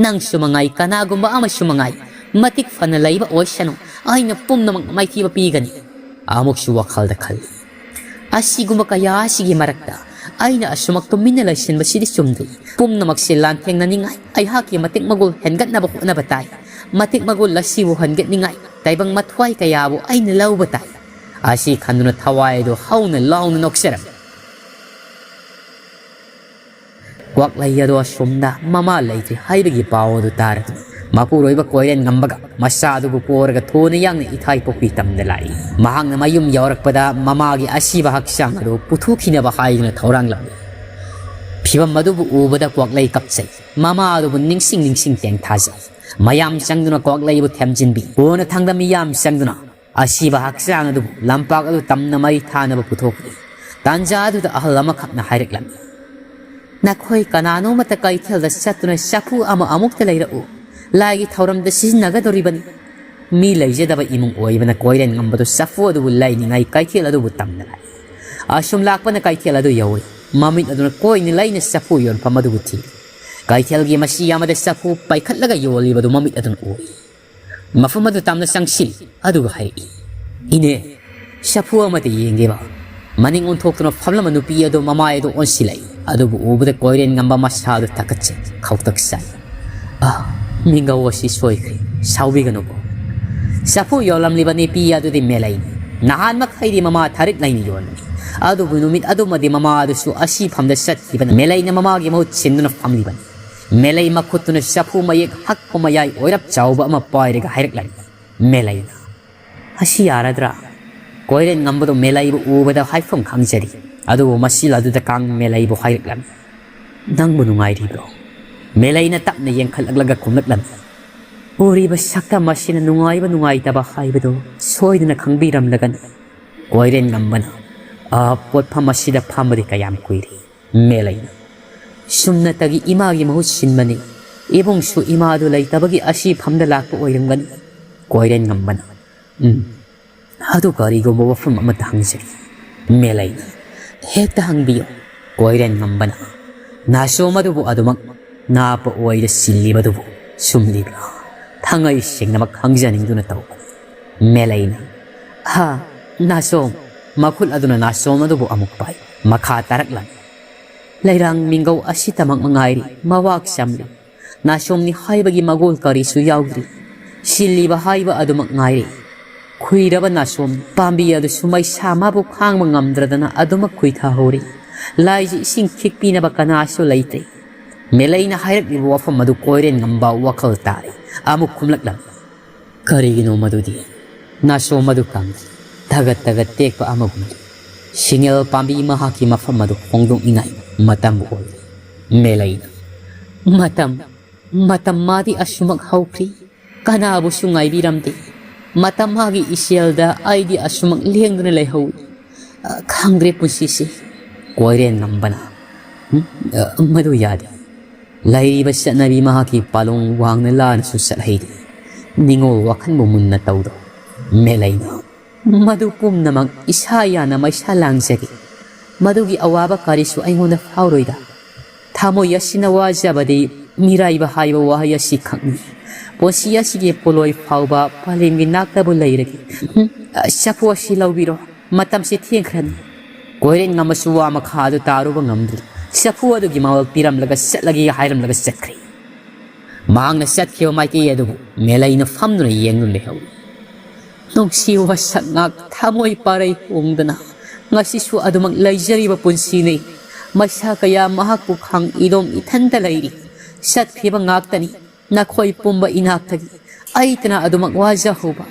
ꯅꯪꯁꯨ ꯃꯉꯥꯏ, ꯀꯅꯥꯒꯨꯝꯕ ꯑꯃꯁꯨ ꯃꯉꯥꯏ, ꯃꯇꯤꯛ ꯐꯅ ꯂꯩꯕ ꯑꯣꯏꯁꯅꯨ, ꯑꯩꯅ ꯄꯨꯝꯅꯃꯛ ꯃꯥꯏꯊꯤꯕ ꯄꯤꯒꯅꯤ꯫ ꯑꯃꯨꯛꯁꯨ ꯋꯥꯈꯜꯗ ꯈꯜꯂꯤ, ꯑꯁꯤꯒꯨꯝꯕ ꯀꯌꯥ ꯑꯁꯤꯒꯤ ꯃꯔꯛꯇ ꯑꯩꯅ ꯑꯁꯨꯃꯛ ꯇꯨꯃꯤꯟꯅ ꯂꯩꯁꯤꯟꯕꯁꯤꯗꯤ ꯆꯨꯝꯗꯦ꯫ ꯄꯨꯝꯅꯃꯛꯁꯦ ꯂꯥꯟꯊꯦꯡꯅꯅꯤꯡꯉꯥꯏ, ꯑꯩꯍꯥꯛꯀꯤ ꯃꯇꯤꯛ ꯃꯒꯨꯜ ꯍꯦꯟꯒꯠꯅꯕ ꯍꯣꯠꯅꯕ ꯇꯥꯏ꯫ ꯃꯇꯤꯛ ꯃꯒꯨꯜ ꯑꯁꯤꯕꯨ ꯍꯦꯟꯒꯠꯅꯤꯡꯉꯥꯏ ꯇꯥꯏꯕꯪ ꯃꯊ꯭ꯋꯥꯏ ꯀꯌꯥꯕꯨ ꯑꯩꯅ ꯂꯧꯕ ꯇꯥꯏ꯫ ꯑꯁꯤ ꯈꯟꯗꯨꯅ ꯊꯋꯥꯏ ꯑꯗꯨ ꯍꯧꯅ ꯂꯥꯎꯅ ꯅꯣꯛꯆꯔꯝꯃꯤ꯫ ꯀ꯭ꯋꯥꯛꯂꯩ ꯑꯗꯣ ꯑꯁꯣꯝꯗ ꯃꯃꯥ ꯂꯩꯇ꯭ꯔꯦ ꯍꯥꯏꯕꯒꯤ ꯄꯥꯎ ꯑꯗꯨ ꯇꯥꯔꯗꯨꯅ ꯃꯄꯨꯔꯣꯏꯕ ꯀꯣꯏꯔꯦꯟ ꯉꯝꯕꯒ ꯃꯆꯥ ꯑꯗꯨꯕꯨ ꯄꯣꯔꯒ ꯊꯨꯅ ꯌꯥꯡꯅ ꯏꯊꯥꯏ ꯄꯣꯛꯄꯤ ꯇꯝꯗ ꯂꯥꯛꯏ꯫ ꯃꯍꯥꯛꯅ ꯃꯌꯨꯝ ꯌꯧꯔꯛꯄꯗ ꯃꯃꯥꯒꯤ ꯑꯁꯤꯕ ꯍꯛꯆꯥꯡ ꯑꯗꯨ ꯄꯨꯊꯣꯛꯈꯤꯅꯕ ꯍꯥꯏꯗꯨꯅ ꯊꯧꯔꯥꯡ ꯂꯧꯏ꯫ ꯐꯤꯕꯝ ꯑꯗꯨꯕꯨ ꯎꯕꯗ ꯀ꯭ꯋꯥꯛꯂꯩ ꯀꯞꯆꯩ꯫ ꯃꯃꯥ ꯑꯗꯨꯕꯨ ꯅꯤꯡꯁꯤꯡ ꯅꯤꯡꯁꯤꯡ ꯇꯦꯡꯊꯥꯖꯩ꯫ ꯃꯌꯥꯝ ꯆꯪꯗꯨꯅ ꯀ꯭ꯋꯥꯛꯂꯩꯕꯨ ꯊꯦꯝꯖꯤꯟꯕꯤ꯫ ꯀꯣꯟꯅꯊꯪꯗ ꯃꯤꯌꯥꯝ ꯆꯪꯗꯨꯅ ꯑꯁꯤꯕ ꯍꯛꯆꯥꯡ ꯑꯗꯨꯕꯨ ꯂꯝꯄꯥꯛ ꯑꯗꯨ ꯇꯝꯅ ꯃꯩ ꯊꯥꯅꯕ ꯄꯨꯊꯣꯛꯈꯤ꯫ ꯇꯥꯟꯖꯥ ꯑꯗꯨꯗ ꯑꯍꯜ ꯑꯃꯈꯛꯅ ꯍꯥꯏꯔꯛꯂꯝꯃꯤ, "ꯅꯈꯣꯏ ꯀꯅꯥꯅꯣꯃꯇ ꯀꯩꯊꯦꯜꯗ ꯆꯠꯇꯨꯅ ꯆꯐꯨ ꯑꯃ ꯑꯃꯨꯛꯇ ꯂꯩꯔꯛꯎ꯫ ꯂꯥꯏꯒꯤ ꯊꯧꯔꯝꯗ ꯁꯤꯖꯤꯟꯅꯒꯗꯧꯔꯤꯕꯅꯤ꯫" ꯃꯤ ꯂꯩꯖꯗꯕ ꯏꯃꯨꯡ ꯑꯣꯏꯕꯅ ꯀꯣꯏꯔꯦꯟ ꯉꯝꯕꯗꯨ ꯆꯐꯨ ꯑꯗꯨꯕꯨ ꯂꯩꯅꯤꯡꯉꯥꯏ ꯀꯩꯊꯦꯜ ꯑꯗꯨꯕꯨ ꯇꯝꯅ ꯂꯥꯛꯏ꯫ ꯑꯁꯨꯝ ꯂꯥꯛꯄꯅ ꯀꯩꯊꯦꯜ ꯑꯗꯨ ꯌꯧꯏ꯫ ꯃꯃꯤꯠ ꯑꯗꯨꯅ ꯀꯣꯏꯅ ꯂꯩꯅ ꯆꯐꯨ ꯌꯣꯟꯐꯝ ꯑꯗꯨꯕꯨ ꯊꯤ꯫ ꯀꯩꯊꯦꯜꯒꯤ ꯃꯁꯤ ꯑꯃꯗ ꯆꯐꯨ ꯄꯥꯏꯈꯠꯂꯒ ꯌꯣꯜꯂꯤꯕꯗꯨ ꯃꯃꯤꯠ ꯑꯗꯨꯅ ꯎꯏ꯫ ꯃꯐꯝ ꯑꯗꯨ ꯇꯝꯅ ꯆꯪꯁꯤꯜꯂꯤ꯫ ꯑꯗꯨꯒ ꯍꯥꯏꯔꯛꯏ, "ꯏꯅꯦ, ꯆꯐꯨ ꯑꯃꯇ ꯌꯦꯡꯒꯦꯕ?" ꯃꯅꯤꯡ ꯑꯣꯟꯊꯣꯛꯇꯨꯅ ꯐꯝꯂꯝꯕ ꯅꯨꯄꯤ ꯑꯗꯨ ꯃꯃꯥꯏ ꯑꯗꯨ ꯑꯣꯟꯁꯤꯜꯂꯛꯏ꯫ ꯑꯗꯨꯕꯨ ꯎꯕꯗ ꯀꯣꯏꯔꯦꯟ ꯉꯝꯕ ꯃꯁꯥ ꯑꯗꯨ ꯊꯛꯀꯠꯆꯩ, ꯈꯧꯇꯛ ꯆꯥꯏ꯫ "ꯑ, ꯃꯤꯡꯒꯧ ꯑꯁꯤ ꯁꯣꯏꯈ꯭ꯔꯦ, ꯁꯥꯎꯕꯤꯒꯅꯨꯀꯣ꯫" ꯆꯐꯨ ꯌꯣꯜꯂꯝꯂꯤꯕ ꯅꯨꯄꯤ ꯑꯗꯨꯗꯤ ꯃꯦꯂꯩꯅꯤ꯫ ꯅꯍꯥꯟ ꯃꯈꯩꯗꯤ ꯃꯃꯥ ꯊꯥꯔꯤꯛ ꯂꯩꯅ ꯌꯣꯟꯕꯅꯤ꯫ ꯑꯗꯨꯕꯨ ꯅꯨꯃꯤꯠ ꯑꯗꯨꯃꯗꯤ ꯃꯃꯥ ꯑꯗꯨꯁꯨ ꯑꯁꯤ ꯐꯝꯗ ꯆꯠꯈꯤꯕꯅ ꯃꯦꯂꯩꯅ ꯃꯃꯥꯒꯤ ꯃꯍꯨꯠ ꯁꯤꯟꯗꯨꯅ ꯐꯝꯂꯤꯕꯅꯤ꯫ ꯃꯦꯂꯩ ꯃꯈꯨꯠꯇꯨꯅ ꯆꯐꯨ ꯃꯌꯦꯛ ꯍꯛꯄ ꯃꯌꯥꯏ ꯑꯣꯏꯔꯞ ꯆꯥꯎꯕ ꯑꯃ ꯄꯥꯏꯔꯒ ꯍꯥꯏꯔꯛꯂꯝꯃꯤ꯫ ꯃꯦꯂꯩꯅ, "ꯑꯁꯤ ꯌꯥꯔꯗ꯭ꯔꯥ?" ꯀꯣꯏꯔꯦꯟ ꯉꯝꯕꯗꯣ ꯃꯦꯂꯩꯕꯨ ꯎꯕꯗ ꯍꯥꯏꯐꯝ ꯈꯪꯖꯔꯤ꯫ ꯑꯗꯨꯕꯨ ꯃꯁꯤꯜ ꯑꯗꯨꯗ ꯀꯥꯡ ꯃꯦꯂꯩꯕꯨ ꯍꯥꯏꯔꯛꯂꯝꯃꯤ, "ꯅꯪꯕꯨ ꯅꯨꯡꯉꯥꯏꯔꯤꯕ꯭ꯔꯣ?" ꯃꯦꯂꯩꯅ ꯇꯞꯅ ꯌꯦꯡꯈꯠꯂꯛꯂꯒ ꯈꯨꯝꯂꯛꯂꯝꯃꯤ, "ꯎꯔꯤꯕ ꯁꯛꯇꯝ ꯑꯁꯤꯅ ꯅꯨꯡꯉꯥꯏꯕ ꯅꯨꯡꯉꯥꯏꯇꯕ ꯍꯥꯏꯕꯗꯨ ꯁꯣꯏꯗꯅ ꯈꯪꯕꯤꯔꯝꯂꯒꯅꯤ꯫" ꯀꯣꯏꯔꯦꯟ ꯉꯝꯕꯅ, "ꯑ, ꯄꯣꯠꯐꯝ ꯑꯁꯤꯗ ꯐꯝꯕꯗꯤ ꯀꯌꯥꯝ ꯀꯨꯏꯔꯦ?" ꯃꯦꯂꯩꯅ, "ꯁꯨꯝꯅꯇꯒꯤ ꯏꯃꯥꯒꯤ ꯃꯍꯨꯠ ꯁꯤꯟꯕꯅꯤ꯫ ꯏꯕꯨꯡꯁꯨ ꯏꯃꯥꯗꯨ ꯂꯩꯇꯕꯒꯤ ꯑꯁꯤ ꯐꯝꯗ ꯂꯥꯛꯄ ꯑꯣꯏꯔꯝꯒꯅꯤ꯫" ꯀꯣꯏꯔꯦꯟ ꯉꯝꯕꯅ, "ꯎꯝ, ꯑꯗꯨ ꯀꯔꯤꯒꯨꯝꯕ ꯋꯥꯐꯝ ꯑꯃꯠꯇ ꯍꯪꯖꯒꯦ꯫" ꯃꯦꯂꯩꯅ, "ꯍꯦꯛꯇ ꯍꯪꯕꯤꯌꯨ꯫" ꯀꯣꯏꯔꯦꯟ ꯉꯝꯕꯅ, "ꯅꯥꯆꯣꯝ ꯑꯗꯨꯕꯨ ꯑꯗꯨꯃꯛ ꯅꯥꯄ ꯑꯣꯏꯗ ꯁꯤꯜꯂꯤꯕꯗꯨꯕꯨ ꯁꯨꯝꯂꯤꯕ꯭ꯔꯥ? ꯊꯉꯩ ꯁꯦꯡꯅꯃꯛ ꯈꯪꯖꯅꯤꯡꯗꯨꯅ ꯇꯧꯕꯅꯤ꯫" ꯃꯦꯂꯩꯅ, "ꯍꯥ, ꯅꯥꯆꯣꯝ꯫" ꯃꯈꯨꯠ ꯑꯗꯨꯅ ꯅꯥꯆꯣꯝ ꯑꯗꯨꯕꯨ ꯑꯃꯨꯛ ꯄꯥꯏ꯫ ꯃꯈꯥ ꯇꯥꯔꯛꯂꯝꯃꯤ, "ꯂꯩꯔꯥꯡ ꯃꯤꯡꯒꯧ ꯑꯁꯤꯇꯃꯛ ꯃꯉꯥꯏꯔꯤ, ꯃꯋꯥꯛ ꯆꯝꯂꯤ꯫ ꯅꯥꯆꯣꯝꯅꯤ ꯍꯥꯏꯕꯒꯤ ꯃꯒꯨꯜ ꯀꯔꯤꯁꯨ ꯌꯥꯎꯗ꯭ꯔꯤ꯫ ꯁꯤꯜꯂꯤꯕ ꯍꯥꯏꯕ ꯑꯗꯨꯃꯛ ꯉꯥꯏꯔꯦ꯫ ꯈꯨꯏꯔꯕ ꯅꯥꯆꯣꯝ ꯄꯥꯝꯕꯤ ꯑꯗꯨꯁꯨ ꯃꯩꯁꯥ ꯃꯥꯕꯨ ꯈꯥꯡꯕ ꯉꯝꯗ꯭ꯔꯗꯅ ꯑꯗꯨꯃꯛ ꯈꯨꯏꯊꯍꯧꯔꯤ꯫ ꯂꯥꯏꯁꯤ ꯏꯁꯤꯡ ꯈꯤꯛꯄꯤꯅꯕ ꯀꯅꯥꯁꯨ ꯂꯩꯇ꯭ꯔꯦ꯫" ꯃꯦꯂꯩꯅ ꯍꯥꯏꯔꯛꯂꯤꯕ ꯋꯥꯐꯝ ꯑꯗꯨ ꯀꯣꯏꯔꯦꯟ ꯉꯝꯕ ꯋꯥꯈꯜ ꯇꯥꯔꯦ꯫ ꯑꯃꯨꯛ ꯈꯨꯝꯂꯛꯂꯝꯃꯤ, "ꯀꯔꯤꯒꯤꯅꯣ ꯃꯗꯨꯗꯤ? ꯅꯥꯆꯣꯝ ꯑꯗꯨ ꯀꯪꯂꯤ, ꯊꯒꯠ ꯊꯒꯠ ꯇꯦꯛꯄ ꯑꯃꯒꯨꯝꯂꯤ꯫ ꯁꯤꯡꯉꯦꯜ ꯄꯥꯝꯕꯤ ꯃꯍꯥꯛꯀꯤ ꯃꯐꯝ ꯑꯗꯨ ꯍꯣꯡꯗꯣꯛꯅꯤꯡꯉꯥꯏ ꯃꯇꯝ ꯑꯣꯏꯔꯦ꯫" ꯃꯦꯂꯩꯅ, "ꯃꯇꯝ, ꯃꯇꯝ ꯃꯥꯗꯤ ꯑꯁꯨꯃꯛ ꯍꯧꯈ꯭ꯔꯤ, ꯀꯅꯥꯕꯨꯁꯨ ꯉꯥꯏꯕꯤꯔꯝꯗꯦ꯫ ꯃꯇꯝ ꯃꯥꯒꯤ ꯏꯆꯦꯜꯗ ꯑꯩꯗꯤ ꯑꯁꯨꯃꯛ ꯂꯦꯡꯗꯨꯅ ꯂꯩꯍꯧꯏ꯫ ꯑ, ꯈꯪꯗ꯭ꯔꯦ ꯄꯨꯟꯁꯤꯁꯦ꯫" ꯀꯣꯏꯔꯦꯟ ꯉꯝꯕꯅ, "ꯎꯝ, ꯑ, ꯃꯗꯨ ꯌꯥꯗꯦ꯫ ꯂꯩꯔꯤꯕ ꯆꯠꯅꯕꯤ ꯃꯍꯥꯛꯀꯤ ꯄꯥꯂꯣꯡ ꯋꯥꯡꯅ ꯂꯥꯅꯁꯨ ꯆꯠꯍꯩꯗꯦ꯫ ꯅꯤꯉꯣꯜ ꯋꯥꯈꯜꯕꯨ ꯃꯨꯟꯅ ꯇꯧꯗꯧ꯫" ꯃꯦꯂꯩꯅ, "ꯃꯗꯨ ꯄꯨꯝꯅꯃꯛ ꯏꯁꯥ ꯌꯥꯅ ꯃꯩꯁꯥ ꯂꯥꯡꯖꯒꯦ꯫ ꯃꯗꯨꯒꯤ ꯑꯋꯥꯕ ꯀꯔꯤꯁꯨ ꯑꯩꯉꯣꯟꯗ ꯐꯥꯎꯔꯣꯏꯗ꯫ ꯊꯃꯣꯏ ꯑꯁꯤꯅ ꯋꯥꯖꯕꯗꯤ ꯃꯤꯔꯥꯏꯕ ꯍꯥꯏꯕ ꯋꯥꯍꯩ ꯑꯁꯤꯈꯛꯅꯤ꯫ ꯄꯨꯟꯁꯤ ꯑꯁꯤꯒꯤ ꯄꯣꯂꯣꯏ ꯐꯥꯎꯕ ꯄꯂꯦꯝꯒꯤ ꯅꯥꯛꯇꯕꯨ ꯂꯩꯔꯒꯦ꯫ ꯎꯝ, ꯑ, ꯆꯐꯨ ꯑꯁꯤ ꯂꯧꯕꯤꯔꯣ꯫ ꯃꯇꯝꯁꯤ ꯊꯦꯡꯈ꯭ꯔꯅꯤ꯫" ꯀꯣꯏꯔꯦꯟ ꯉꯝꯕꯁꯨ ꯋꯥ ꯃꯈꯥ ꯑꯗꯨ ꯇꯥꯔꯨꯕ ꯉꯝꯗ꯭ꯔꯤ꯫ ꯆꯐꯨ ꯑꯗꯨꯒꯤ ꯃꯃꯜ ꯄꯤꯔꯝꯂꯒ ꯆꯠꯂꯒꯦ ꯍꯥꯏꯔꯝꯂꯒ ꯆꯠꯈ꯭ꯔꯦ꯫ ꯃꯍꯥꯛꯅ ꯆꯠꯈꯤꯕ ꯃꯥꯏꯀꯩ ꯑꯗꯨꯕꯨ ꯃꯦꯂꯩꯅ ꯐꯝꯗꯨꯅ ꯌꯦꯡꯗꯨꯅ ꯂꯩꯍꯧꯏ꯫ ꯅꯨꯡꯁꯤ ꯋꯥꯁꯛ ꯉꯥꯛ ꯊꯃꯣꯏ ꯄꯥꯔꯩ ꯍꯣꯡꯗꯅ ꯉꯁꯤꯁꯨ ꯑꯗꯨꯃꯛ ꯂꯩꯖꯔꯤꯕ ꯄꯨꯟꯁꯤꯅꯤ꯫ ꯃꯩꯁꯥ ꯀꯌꯥ ꯃꯍꯥꯛꯄꯨ ꯈꯥꯡ ꯏꯗꯣꯝ ꯏꯊꯟꯇ ꯂꯩꯔꯤ꯫ ꯆꯠꯈ꯭ꯔꯤꯕ ꯉꯥꯛꯇꯅꯤ꯫ ꯅꯈꯣꯏ ꯄꯨꯝꯕ ꯏꯅꯥꯛꯇꯒꯤ ꯑꯩꯇꯅ ꯑꯗꯨꯃꯛ ꯋꯥꯖꯍꯧꯕ꯫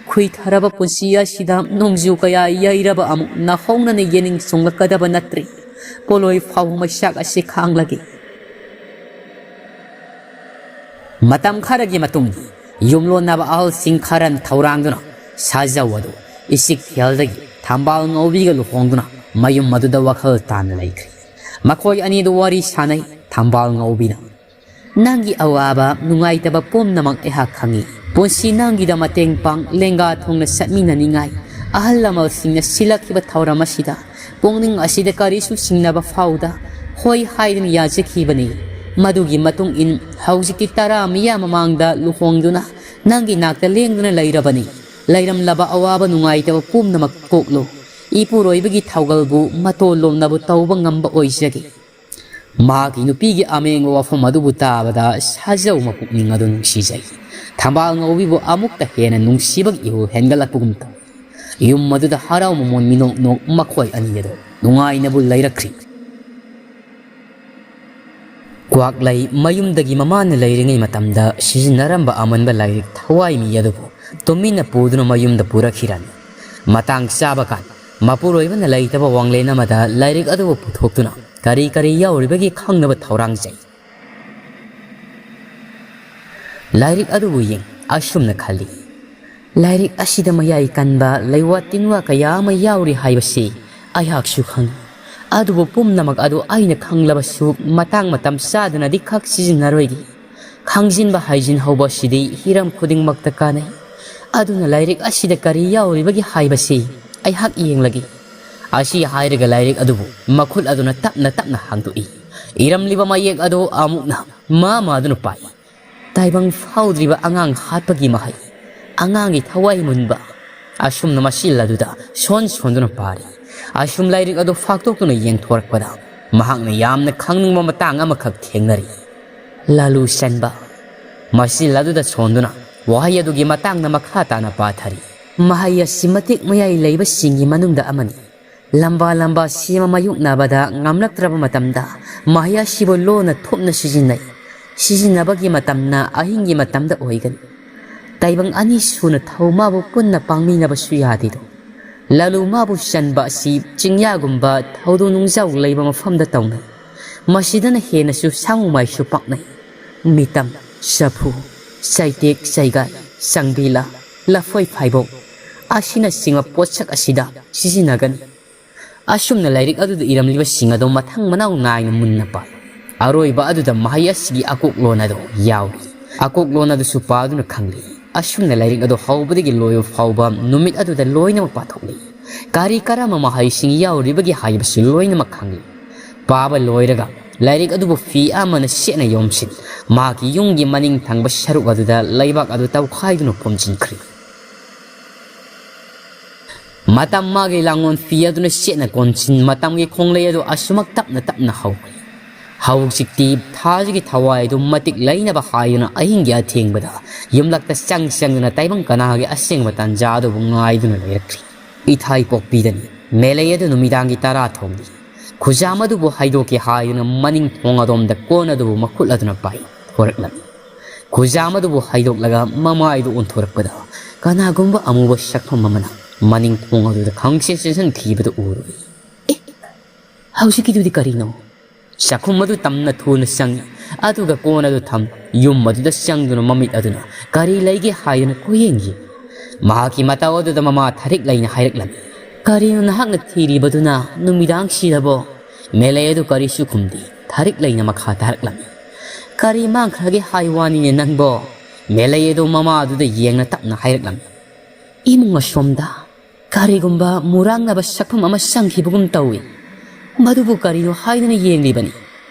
ꯈꯨꯏꯊꯔꯕ ꯄꯨꯟꯁꯤ ꯑꯁꯤꯗ ꯅꯣꯡꯖꯨ ꯀꯌꯥ ꯌꯩꯔꯕ ꯑꯃꯨꯛ ꯅꯥꯍꯧꯅꯅ ꯌꯦꯅꯤꯡ ꯆꯣꯡꯂꯛꯀꯗꯕ ꯅꯠꯇ꯭ꯔꯤ꯫ ꯄꯣꯂꯣꯏ ꯐꯥꯎꯕ ꯃꯩꯁꯥꯛ ꯑꯁꯤ ꯈꯥꯡꯂꯒꯦ꯫ ꯃꯇꯝ ꯈꯔꯒꯤ ꯃꯇꯨꯡꯗ ꯌꯨꯝꯂꯣꯟꯅꯕ ꯑꯍꯜꯁꯤꯡ ꯈꯔꯅ ꯊꯧꯔꯥꯡꯗꯨꯅ ꯁꯥꯖꯧ ꯑꯗꯨ ꯏꯁꯤꯛ ꯐꯦꯜꯗꯒꯤ ꯊꯝꯕꯥꯜ ꯉꯧꯕꯤꯒ ꯂꯨꯍꯣꯡꯗꯨꯅ ꯃꯌꯨꯝ ꯑꯗꯨꯗ ꯋꯥꯈꯜ ꯇꯥꯅ ꯂꯩꯈ꯭ꯔꯦ꯫ ꯃꯈꯣꯏ ꯑꯅꯤꯗꯨ ꯋꯥꯔꯤ ꯁꯥꯅꯩ꯫ ꯊꯝꯕꯥꯜ ꯉꯧꯕꯤꯅ, "ꯅꯪꯒꯤ ꯑꯋꯥꯕ ꯅꯨꯡꯉꯥꯏꯇꯕ ꯄꯨꯝꯅꯃꯛ ꯑꯩꯍꯥꯛ ꯈꯪꯏ꯫ ꯄꯨꯟꯁꯤ ꯅꯪꯒꯤꯗ ꯃꯇꯦꯡ ꯄꯥꯡ, ꯂꯦꯡꯒꯥ ꯊꯣꯡꯅ ꯆꯠꯃꯤꯟꯅꯅꯤꯡꯉꯥꯏ ꯑꯍꯜ ꯂꯃꯟꯁꯤꯡꯅ ꯁꯤꯜꯂꯛꯈꯤꯕ ꯊꯧꯔꯝ ꯑꯁꯤꯗ ꯄꯨꯛꯅꯤꯡ ꯑꯁꯤꯗ ꯀꯔꯤꯁꯨ ꯆꯤꯡꯅꯕ ꯐꯥꯎꯗ ꯍꯣꯏ ꯍꯥꯏꯗꯨꯅ ꯌꯥꯖꯈꯤꯕꯅꯤ꯫ ꯃꯗꯨꯒꯤ ꯃꯇꯨꯡ ꯏꯟ ꯍꯧꯖꯤꯛꯇꯤ ꯇꯔꯥ ꯃꯤꯌꯥ ꯃꯃꯥꯡꯗ ꯂꯨꯍꯣꯡꯗꯨꯅ ꯅꯪꯒꯤ ꯅꯥꯛꯇ ꯂꯦꯡꯗꯨꯅ ꯂꯩꯔꯕꯅꯤ꯫ ꯂꯩꯔꯝꯂꯕ ꯑꯋꯥꯕ ꯅꯨꯡꯉꯥꯏꯇꯕ ꯄꯨꯝꯅꯃꯛ ꯀꯣꯛꯂꯨ꯫ ꯏꯄꯨꯔꯣꯏꯕꯒꯤ ꯊꯧꯒꯜꯕꯨ ꯃꯇꯣꯜ ꯂꯣꯝꯅꯕꯨ ꯇꯧꯕ ꯉꯝꯕ ꯑꯣꯏꯖꯒꯦ"꯫ ꯃꯍꯥꯛꯀꯤ ꯅꯨꯄꯤꯒꯤ ꯑꯃꯦꯡꯕ ꯋꯥꯐꯝ ꯑꯗꯨꯕꯨ ꯇꯥꯕꯗ ꯁꯥꯖꯧ ꯃꯄꯨꯛꯅꯤꯡ ꯑꯗꯨ ꯅꯨꯡꯁꯤꯖꯩ꯫ ꯊꯝꯕꯥꯜ ꯉꯧꯕꯤꯕꯨ ꯑꯃꯨꯛꯇ ꯍꯦꯟꯅ ꯅꯨꯡꯁꯤꯕꯒꯤ ꯏꯍꯨꯜ ꯍꯦꯟꯒꯠꯂꯛꯄꯒꯨꯝ ꯇꯧꯏ꯫ ꯌꯨꯝ ꯑꯗꯨꯗ ꯍꯔꯥꯎ ꯃꯃꯣꯟ ꯃꯤꯅꯣꯛ ꯅꯣꯛ ꯃꯈꯣꯏ ꯑꯅꯤ ꯑꯗꯨ ꯅꯨꯡꯉꯥꯏꯅꯕꯨ ꯂꯩꯔꯛꯈ꯭ꯔꯤ꯫ ꯀ꯭ꯋꯥꯛꯂꯩ ꯃꯌꯨꯝꯗꯒꯤ ꯃꯃꯥꯅ ꯂꯩꯔꯤꯉꯩ ꯃꯇꯝꯗ ꯁꯤꯖꯤꯟꯅꯔꯝꯕ ꯑꯃꯟꯕ ꯂꯥꯏꯔꯤꯛ ꯊꯋꯥꯏ ꯃꯤ ꯑꯗꯨꯕꯨ ꯇꯨꯃꯤꯟꯅ ꯄꯨꯗꯨꯅ ꯃꯌꯨꯝꯗ ꯄꯨꯔꯛꯈꯤꯔꯝꯃꯤ꯫ ꯃꯇꯥꯡ ꯆꯥꯕ ꯀꯥꯟ ꯃꯄꯨꯔꯣꯏꯕꯅ ꯂꯩꯇꯕ ꯋꯥꯡꯂꯦꯟ ꯑꯃꯗ ꯂꯥꯏꯔꯤꯛ ꯑꯗꯨꯕꯨ ꯄꯨꯊꯣꯛꯇꯨꯅ ꯀꯔꯤ ꯀꯔꯤ ꯌꯥꯎꯔꯤꯕꯒꯦ ꯈꯪꯅꯕ ꯊꯧꯔꯥꯡꯖꯩ꯫ ꯂꯥꯏꯔꯤꯛ ꯑꯗꯨꯕꯨ ꯌꯦꯡ ꯑꯁꯨꯝꯅ ꯈꯜꯂꯤ, "ꯂꯥꯏꯔꯤꯛ ꯑꯁꯤꯗ ꯃꯌꯥꯏ ꯀꯟꯕ ꯂꯩꯋꯥ ꯇꯤꯟꯋꯥ ꯀꯌꯥ ꯑꯃ ꯌꯥꯎꯔꯤ ꯍꯥꯏꯕꯁꯤ ꯑꯩꯍꯥꯛꯁꯨ ꯈꯪꯏ꯫ ꯑꯗꯨꯕꯨ ꯄꯨꯝꯅꯃꯛ ꯑꯗꯨ ꯑꯩꯅ ꯈꯪꯂꯕꯁꯨ ꯃꯇꯥꯡ ꯃꯇꯝ ꯆꯥꯗꯅꯗꯤ ꯈꯛ ꯁꯤꯖꯤꯟꯅꯔꯣꯏꯒꯦ꯫ ꯈꯪꯖꯤꯟꯕ ꯍꯩꯖꯤꯟꯍꯧꯕ ꯑꯁꯤꯗꯤ ꯍꯤꯔꯝ ꯈꯨꯗꯤꯡꯃꯛꯇ ꯀꯥꯟꯅꯩ꯫ ꯑꯗꯨꯅ ꯂꯥꯏꯔꯤꯛ ꯑꯁꯤꯗ ꯀꯔꯤ ꯌꯥꯎꯔꯤꯕꯒꯦ ꯍꯥꯏꯕꯁꯤ ꯑꯩꯍꯥꯛ ꯌꯦꯡꯂꯒꯦ"꯫ ꯑꯁꯤ ꯍꯥꯏꯔꯒ ꯂꯥꯏꯔꯤꯛ ꯑꯗꯨꯕꯨ ꯃꯈꯨꯠ ꯑꯗꯨꯅ ꯇꯞꯅ ꯇꯞꯅ ꯍꯥꯡꯗꯣꯛꯏ꯫ ꯏꯔꯝꯂꯤꯕ ꯃꯌꯦꯛ ꯑꯗꯨ ꯑꯃꯨꯛꯅ ꯃꯥ ꯃꯥꯗꯨꯅ ꯄꯥꯏ꯫ ꯇꯥꯏꯕꯪ ꯐꯥꯎꯗ꯭ꯔꯤꯕ ꯑꯉꯥꯡ ꯍꯥꯠꯄꯒꯤ ꯃꯍꯩ, ꯑꯉꯥꯡꯒꯤ ꯊꯋꯥꯏ ꯃꯨꯟꯕ꯫ ꯑꯁꯨꯝꯅ ꯃꯁꯤ ꯂꯥꯗꯨꯗ ꯁꯣꯟ ꯁꯣꯟꯗꯨꯅ ꯄꯥꯔꯤ꯫ ꯑꯁꯨꯝ ꯂꯥꯏꯔꯤꯛ ꯑꯗꯨ ꯐꯥꯛꯇꯣꯛꯇꯨꯅ ꯌꯦꯡꯊꯣꯔꯛꯄꯗ ꯃꯍꯥꯛꯅ ꯌꯥꯝꯅ ꯈꯪꯅꯤꯡꯕ ꯃꯇꯥꯡ ꯑꯃꯈꯛ ꯊꯦꯡꯅꯔꯤ꯫ ꯂꯥꯂꯨ ꯆꯟꯕ꯫ ꯃꯁꯤ ꯂꯥꯗꯨꯗ ꯁꯣꯟꯗꯨꯅ ꯋꯥꯍꯩ ꯑꯗꯨꯒꯤ ꯃꯇꯥꯡꯗ ꯃꯈꯥ ꯇꯥꯅ ꯄꯥꯊꯔꯤ꯫ ꯃꯍꯩ ꯑꯁꯤ ꯃꯇꯤꯛ ꯃꯌꯥꯏ ꯂꯩꯕꯁꯤꯡꯒꯤ ꯃꯅꯨꯡꯗ ꯑꯃꯅꯤ꯫ ꯂꯝꯕꯥ ꯂꯝꯕꯥ ꯁꯦꯝꯕ ꯃꯥꯌꯣꯛꯅꯕꯗ ꯉꯝꯂꯛꯇ꯭ꯔꯕ ꯃꯇꯝꯗ ꯃꯍꯩ ꯑꯁꯤꯕꯨ ꯂꯣꯟꯅ ꯊꯨꯞꯅ ꯁꯤꯖꯤꯟꯅꯩ꯫ ꯁꯤꯖꯤꯟꯅꯕꯒꯤ ꯃꯇꯝꯅ ꯑꯍꯤꯡꯒꯤ ꯃꯇꯝꯗ ꯑꯣꯏꯒꯅꯤ꯫ ꯇꯥꯏꯕꯪ ꯑꯅꯤ ꯁꯨꯅ ꯊꯧ ꯃꯥꯕꯨ ꯄꯨꯟꯅ ꯄꯥꯡꯃꯤꯟꯅꯕꯁꯨ ꯌꯥꯗꯦꯗꯣ꯫ ꯂꯥꯂꯨ ꯃꯥꯕꯨ ꯆꯟꯕ ꯑꯁꯤ ꯆꯤꯡꯌꯥꯒꯨꯝꯕ ꯊꯧꯗꯣꯛ ꯅꯨꯡꯖꯥꯎ ꯂꯩꯕ ꯃꯐꯝꯗ ꯇꯧꯅꯩ꯫ ꯃꯁꯤꯗꯅ ꯍꯦꯟꯅꯁꯨ ꯁꯥꯃꯨ ꯃꯥꯏꯁꯨ ꯄꯥꯛꯅꯩ꯫ ꯃꯤꯇꯝ, ꯆꯐꯨ, ꯆꯩꯇꯦꯛ, ꯆꯩꯒꯥꯏ, ꯆꯪꯕꯤꯂꯥ, ꯂꯐꯣꯏ ꯐꯥꯏꯕꯣꯛ ꯑꯁꯤꯅꯆꯤꯡꯕ ꯄꯣꯠꯁꯛ ꯑꯁꯤꯗ ꯁꯤꯖꯤꯟꯅꯒꯅꯤ꯫ ꯑꯁꯨꯝꯅ ꯂꯥꯏꯔꯤꯛ ꯑꯗꯨꯗ ꯏꯔꯝꯂꯤꯕꯁꯤꯡ ꯑꯗꯨ ꯃꯊꯪ ꯃꯅꯥꯎ ꯅꯥꯏꯅ ꯃꯨꯟꯅ ꯄꯥꯏ꯫ ꯑꯔꯣꯏꯕ ꯑꯗꯨꯗ ꯃꯍꯩ ꯑꯁꯤꯒꯤ ꯑꯀꯣꯛꯂꯣꯟ ꯑꯗꯨ ꯌꯥꯎꯔꯤ꯫ ꯑꯀꯣꯛꯂꯣꯟ ꯑꯗꯨꯁꯨ ꯄꯥꯗꯨꯅ ꯈꯪꯂꯤ꯫ ꯑꯁꯨꯝꯅ ꯂꯥꯏꯔꯤꯛ ꯑꯗꯨ ꯍꯧꯕꯗꯒꯤ ꯂꯣꯏꯕ ꯐꯥꯎꯕ ꯅꯨꯃꯤꯠ ꯑꯗꯨꯗ ꯂꯣꯏꯅꯃꯛ ꯄꯥꯊꯣꯛꯂꯤ꯫ ꯀꯔꯤ ꯀꯔꯝꯕ ꯃꯍꯩꯁꯤꯡ ꯌꯥꯎꯔꯤꯕꯒꯦ ꯍꯥꯏꯕꯁꯤ ꯂꯣꯏꯅꯃꯛ ꯈꯪꯂꯤ꯫ ꯄꯥꯕ ꯂꯣꯏꯔꯒ ꯂꯥꯏꯔꯤꯛ ꯑꯗꯨꯕꯨ ꯐꯤ ꯑꯃꯅ ꯆꯦꯠꯅ ꯌꯣꯝꯁꯤꯟ, ꯃꯍꯥꯛꯀꯤ ꯌꯨꯝꯒꯤ ꯃꯅꯤꯡ ꯊꯪꯕ ꯁꯔꯨꯛ ꯑꯗꯨꯗ ꯂꯩꯕꯥꯛ ꯑꯗꯨ ꯇꯧꯈꯥꯏꯗꯨꯅ ꯐꯨꯝꯖꯤꯟꯈ꯭ꯔꯤ꯫ ꯃꯇꯝ ꯃꯥꯒꯤ ꯂꯥꯡꯂꯣꯟ ꯐꯤ ꯑꯗꯨꯅ ꯆꯦꯠꯅ ꯀꯣꯟꯁꯤꯟ, ꯃꯇꯝꯒꯤ ꯈꯣꯡꯂꯩ ꯑꯗꯨ ꯑꯁꯨꯃꯛ ꯇꯞꯅ ꯇꯞꯅ ꯍꯧꯈ꯭ꯔꯤ꯫ ꯍꯧꯖꯤꯛꯇꯤ ꯊꯥꯖꯒꯤ ꯊꯋꯥꯏ ꯑꯗꯨ ꯃꯇꯤꯛ ꯂꯩꯅꯕ ꯍꯥꯏꯗꯨꯅ ꯑꯍꯤꯡꯒꯤ ꯑꯊꯦꯡꯕꯗ ꯌꯨꯝꯂꯛꯇ ꯆꯪ ꯆꯪꯗꯨꯅ ꯇꯥꯏꯕꯪ ꯀꯅꯥꯒꯤ ꯑꯁꯦꯡꯕ ꯇꯥꯟꯖꯥ ꯑꯗꯨꯕꯨ ꯉꯥꯏꯗꯨꯅ ꯂꯩꯔꯛꯈ꯭ꯔꯤ꯫ ꯏꯊꯥꯏ ꯄꯣꯛꯄꯤꯗꯅꯤ ꯃꯦꯂꯩ ꯑꯗꯨ ꯅꯨꯃꯤꯗꯥꯡꯒꯤ ꯇꯔꯥ ꯊꯣꯡꯂꯤ꯫ ꯈꯨꯖꯥꯝ ꯑꯗꯨꯕꯨ ꯍꯥꯏꯗꯣꯛꯀꯦ ꯍꯥꯏꯗꯨꯅ ꯃꯅꯤꯡ ꯊꯣꯡ ꯑꯗꯣꯝꯗ ꯀꯣꯟ ꯑꯗꯨꯕꯨ ꯃꯈꯨꯠ ꯑꯗꯨꯅ ꯄꯥꯏ ꯊꯣꯔꯛꯂꯝꯃꯤ꯫ ꯈꯨꯖꯥꯝ ꯑꯗꯨꯕꯨ ꯍꯥꯏꯗꯣꯛꯂꯒ ꯃꯃꯥꯏꯗꯨ ꯑꯣꯟꯊꯣꯔꯛꯄꯗ ꯀꯅꯥꯒꯨꯝꯕ ꯑꯃꯨꯕ ꯁꯛꯐꯝ ꯑꯃꯅ ꯃꯅꯤꯡ ꯊꯣꯡ ꯑꯗꯨꯗ ꯈꯪꯆꯦꯟ ꯆꯦꯟꯁꯤꯟꯈꯤꯕꯗꯨ ꯎꯔꯨꯏ꯫ "ꯑꯦ, ꯍꯧꯖꯤꯛꯀꯤꯗꯨꯗꯤ ꯀꯔꯤꯅꯣ?" ꯆꯥꯛꯈꯨꯝ ꯑꯗꯨ ꯇꯝꯅ ꯊꯨꯅ ꯆꯪꯏ꯫ ꯑꯗꯨꯒ ꯀꯣꯟ ꯑꯗꯨ ꯊꯝ ꯌꯨꯝ ꯑꯗꯨꯗ ꯆꯪꯗꯨꯅ ꯃꯃꯤꯠ ꯑꯗꯨꯅ ꯀꯔꯤ ꯂꯩꯒꯦ ꯍꯥꯏꯗꯨꯅ ꯀꯣꯏꯌꯦꯡ ꯌꯦꯡꯏ꯫ ꯃꯍꯥꯛꯀꯤ ꯃꯇꯧ ꯑꯗꯨꯗ ꯃꯃꯥ ꯊꯥꯔꯤꯛ ꯂꯩꯅ ꯍꯥꯏꯔꯛꯂꯝꯃꯤ, "ꯀꯔꯤꯅꯣ ꯅꯍꯥꯛꯅ ꯊꯤꯔꯤꯕꯗꯨꯅ ꯅꯨꯃꯤꯗꯥꯡꯁꯤꯗꯕꯣ?" ꯃꯦꯂꯩ ꯑꯗꯨ ꯀꯔꯤꯁꯨ ꯈꯨꯝꯗꯦ꯫ ꯊꯥꯔꯤꯛ ꯂꯩꯅ ꯃꯈꯥ ꯇꯥꯔꯛꯂꯝꯃꯤ, "ꯀꯔꯤ ꯃꯥꯡꯈ꯭ꯔꯒꯦ ꯍꯥꯏ ꯋꯥꯅꯤꯅꯦ ꯅꯪꯕꯣ?" ꯃꯦꯂꯩ ꯑꯗꯨ ꯃꯃꯥ ꯑꯗꯨꯗ ꯌꯦꯡꯅ ꯇꯞꯅ ꯍꯥꯏꯔꯛꯂꯝꯃꯤ, "ꯏꯃꯨꯡ ꯑꯁꯣꯝꯗ ꯀꯔꯤꯒꯨꯝꯕ ꯃꯨꯔꯥꯡꯅꯕ ꯁꯛꯐꯝ ꯑꯃ ꯆꯪꯈꯤꯕꯒꯨꯝ ꯇꯧꯏ꯫ ꯃꯗꯨꯕꯨ ꯀꯔꯤꯅꯣ ꯍꯥꯏꯗꯨꯅ ꯌꯦꯡꯂꯤꯕꯅꯤ꯫"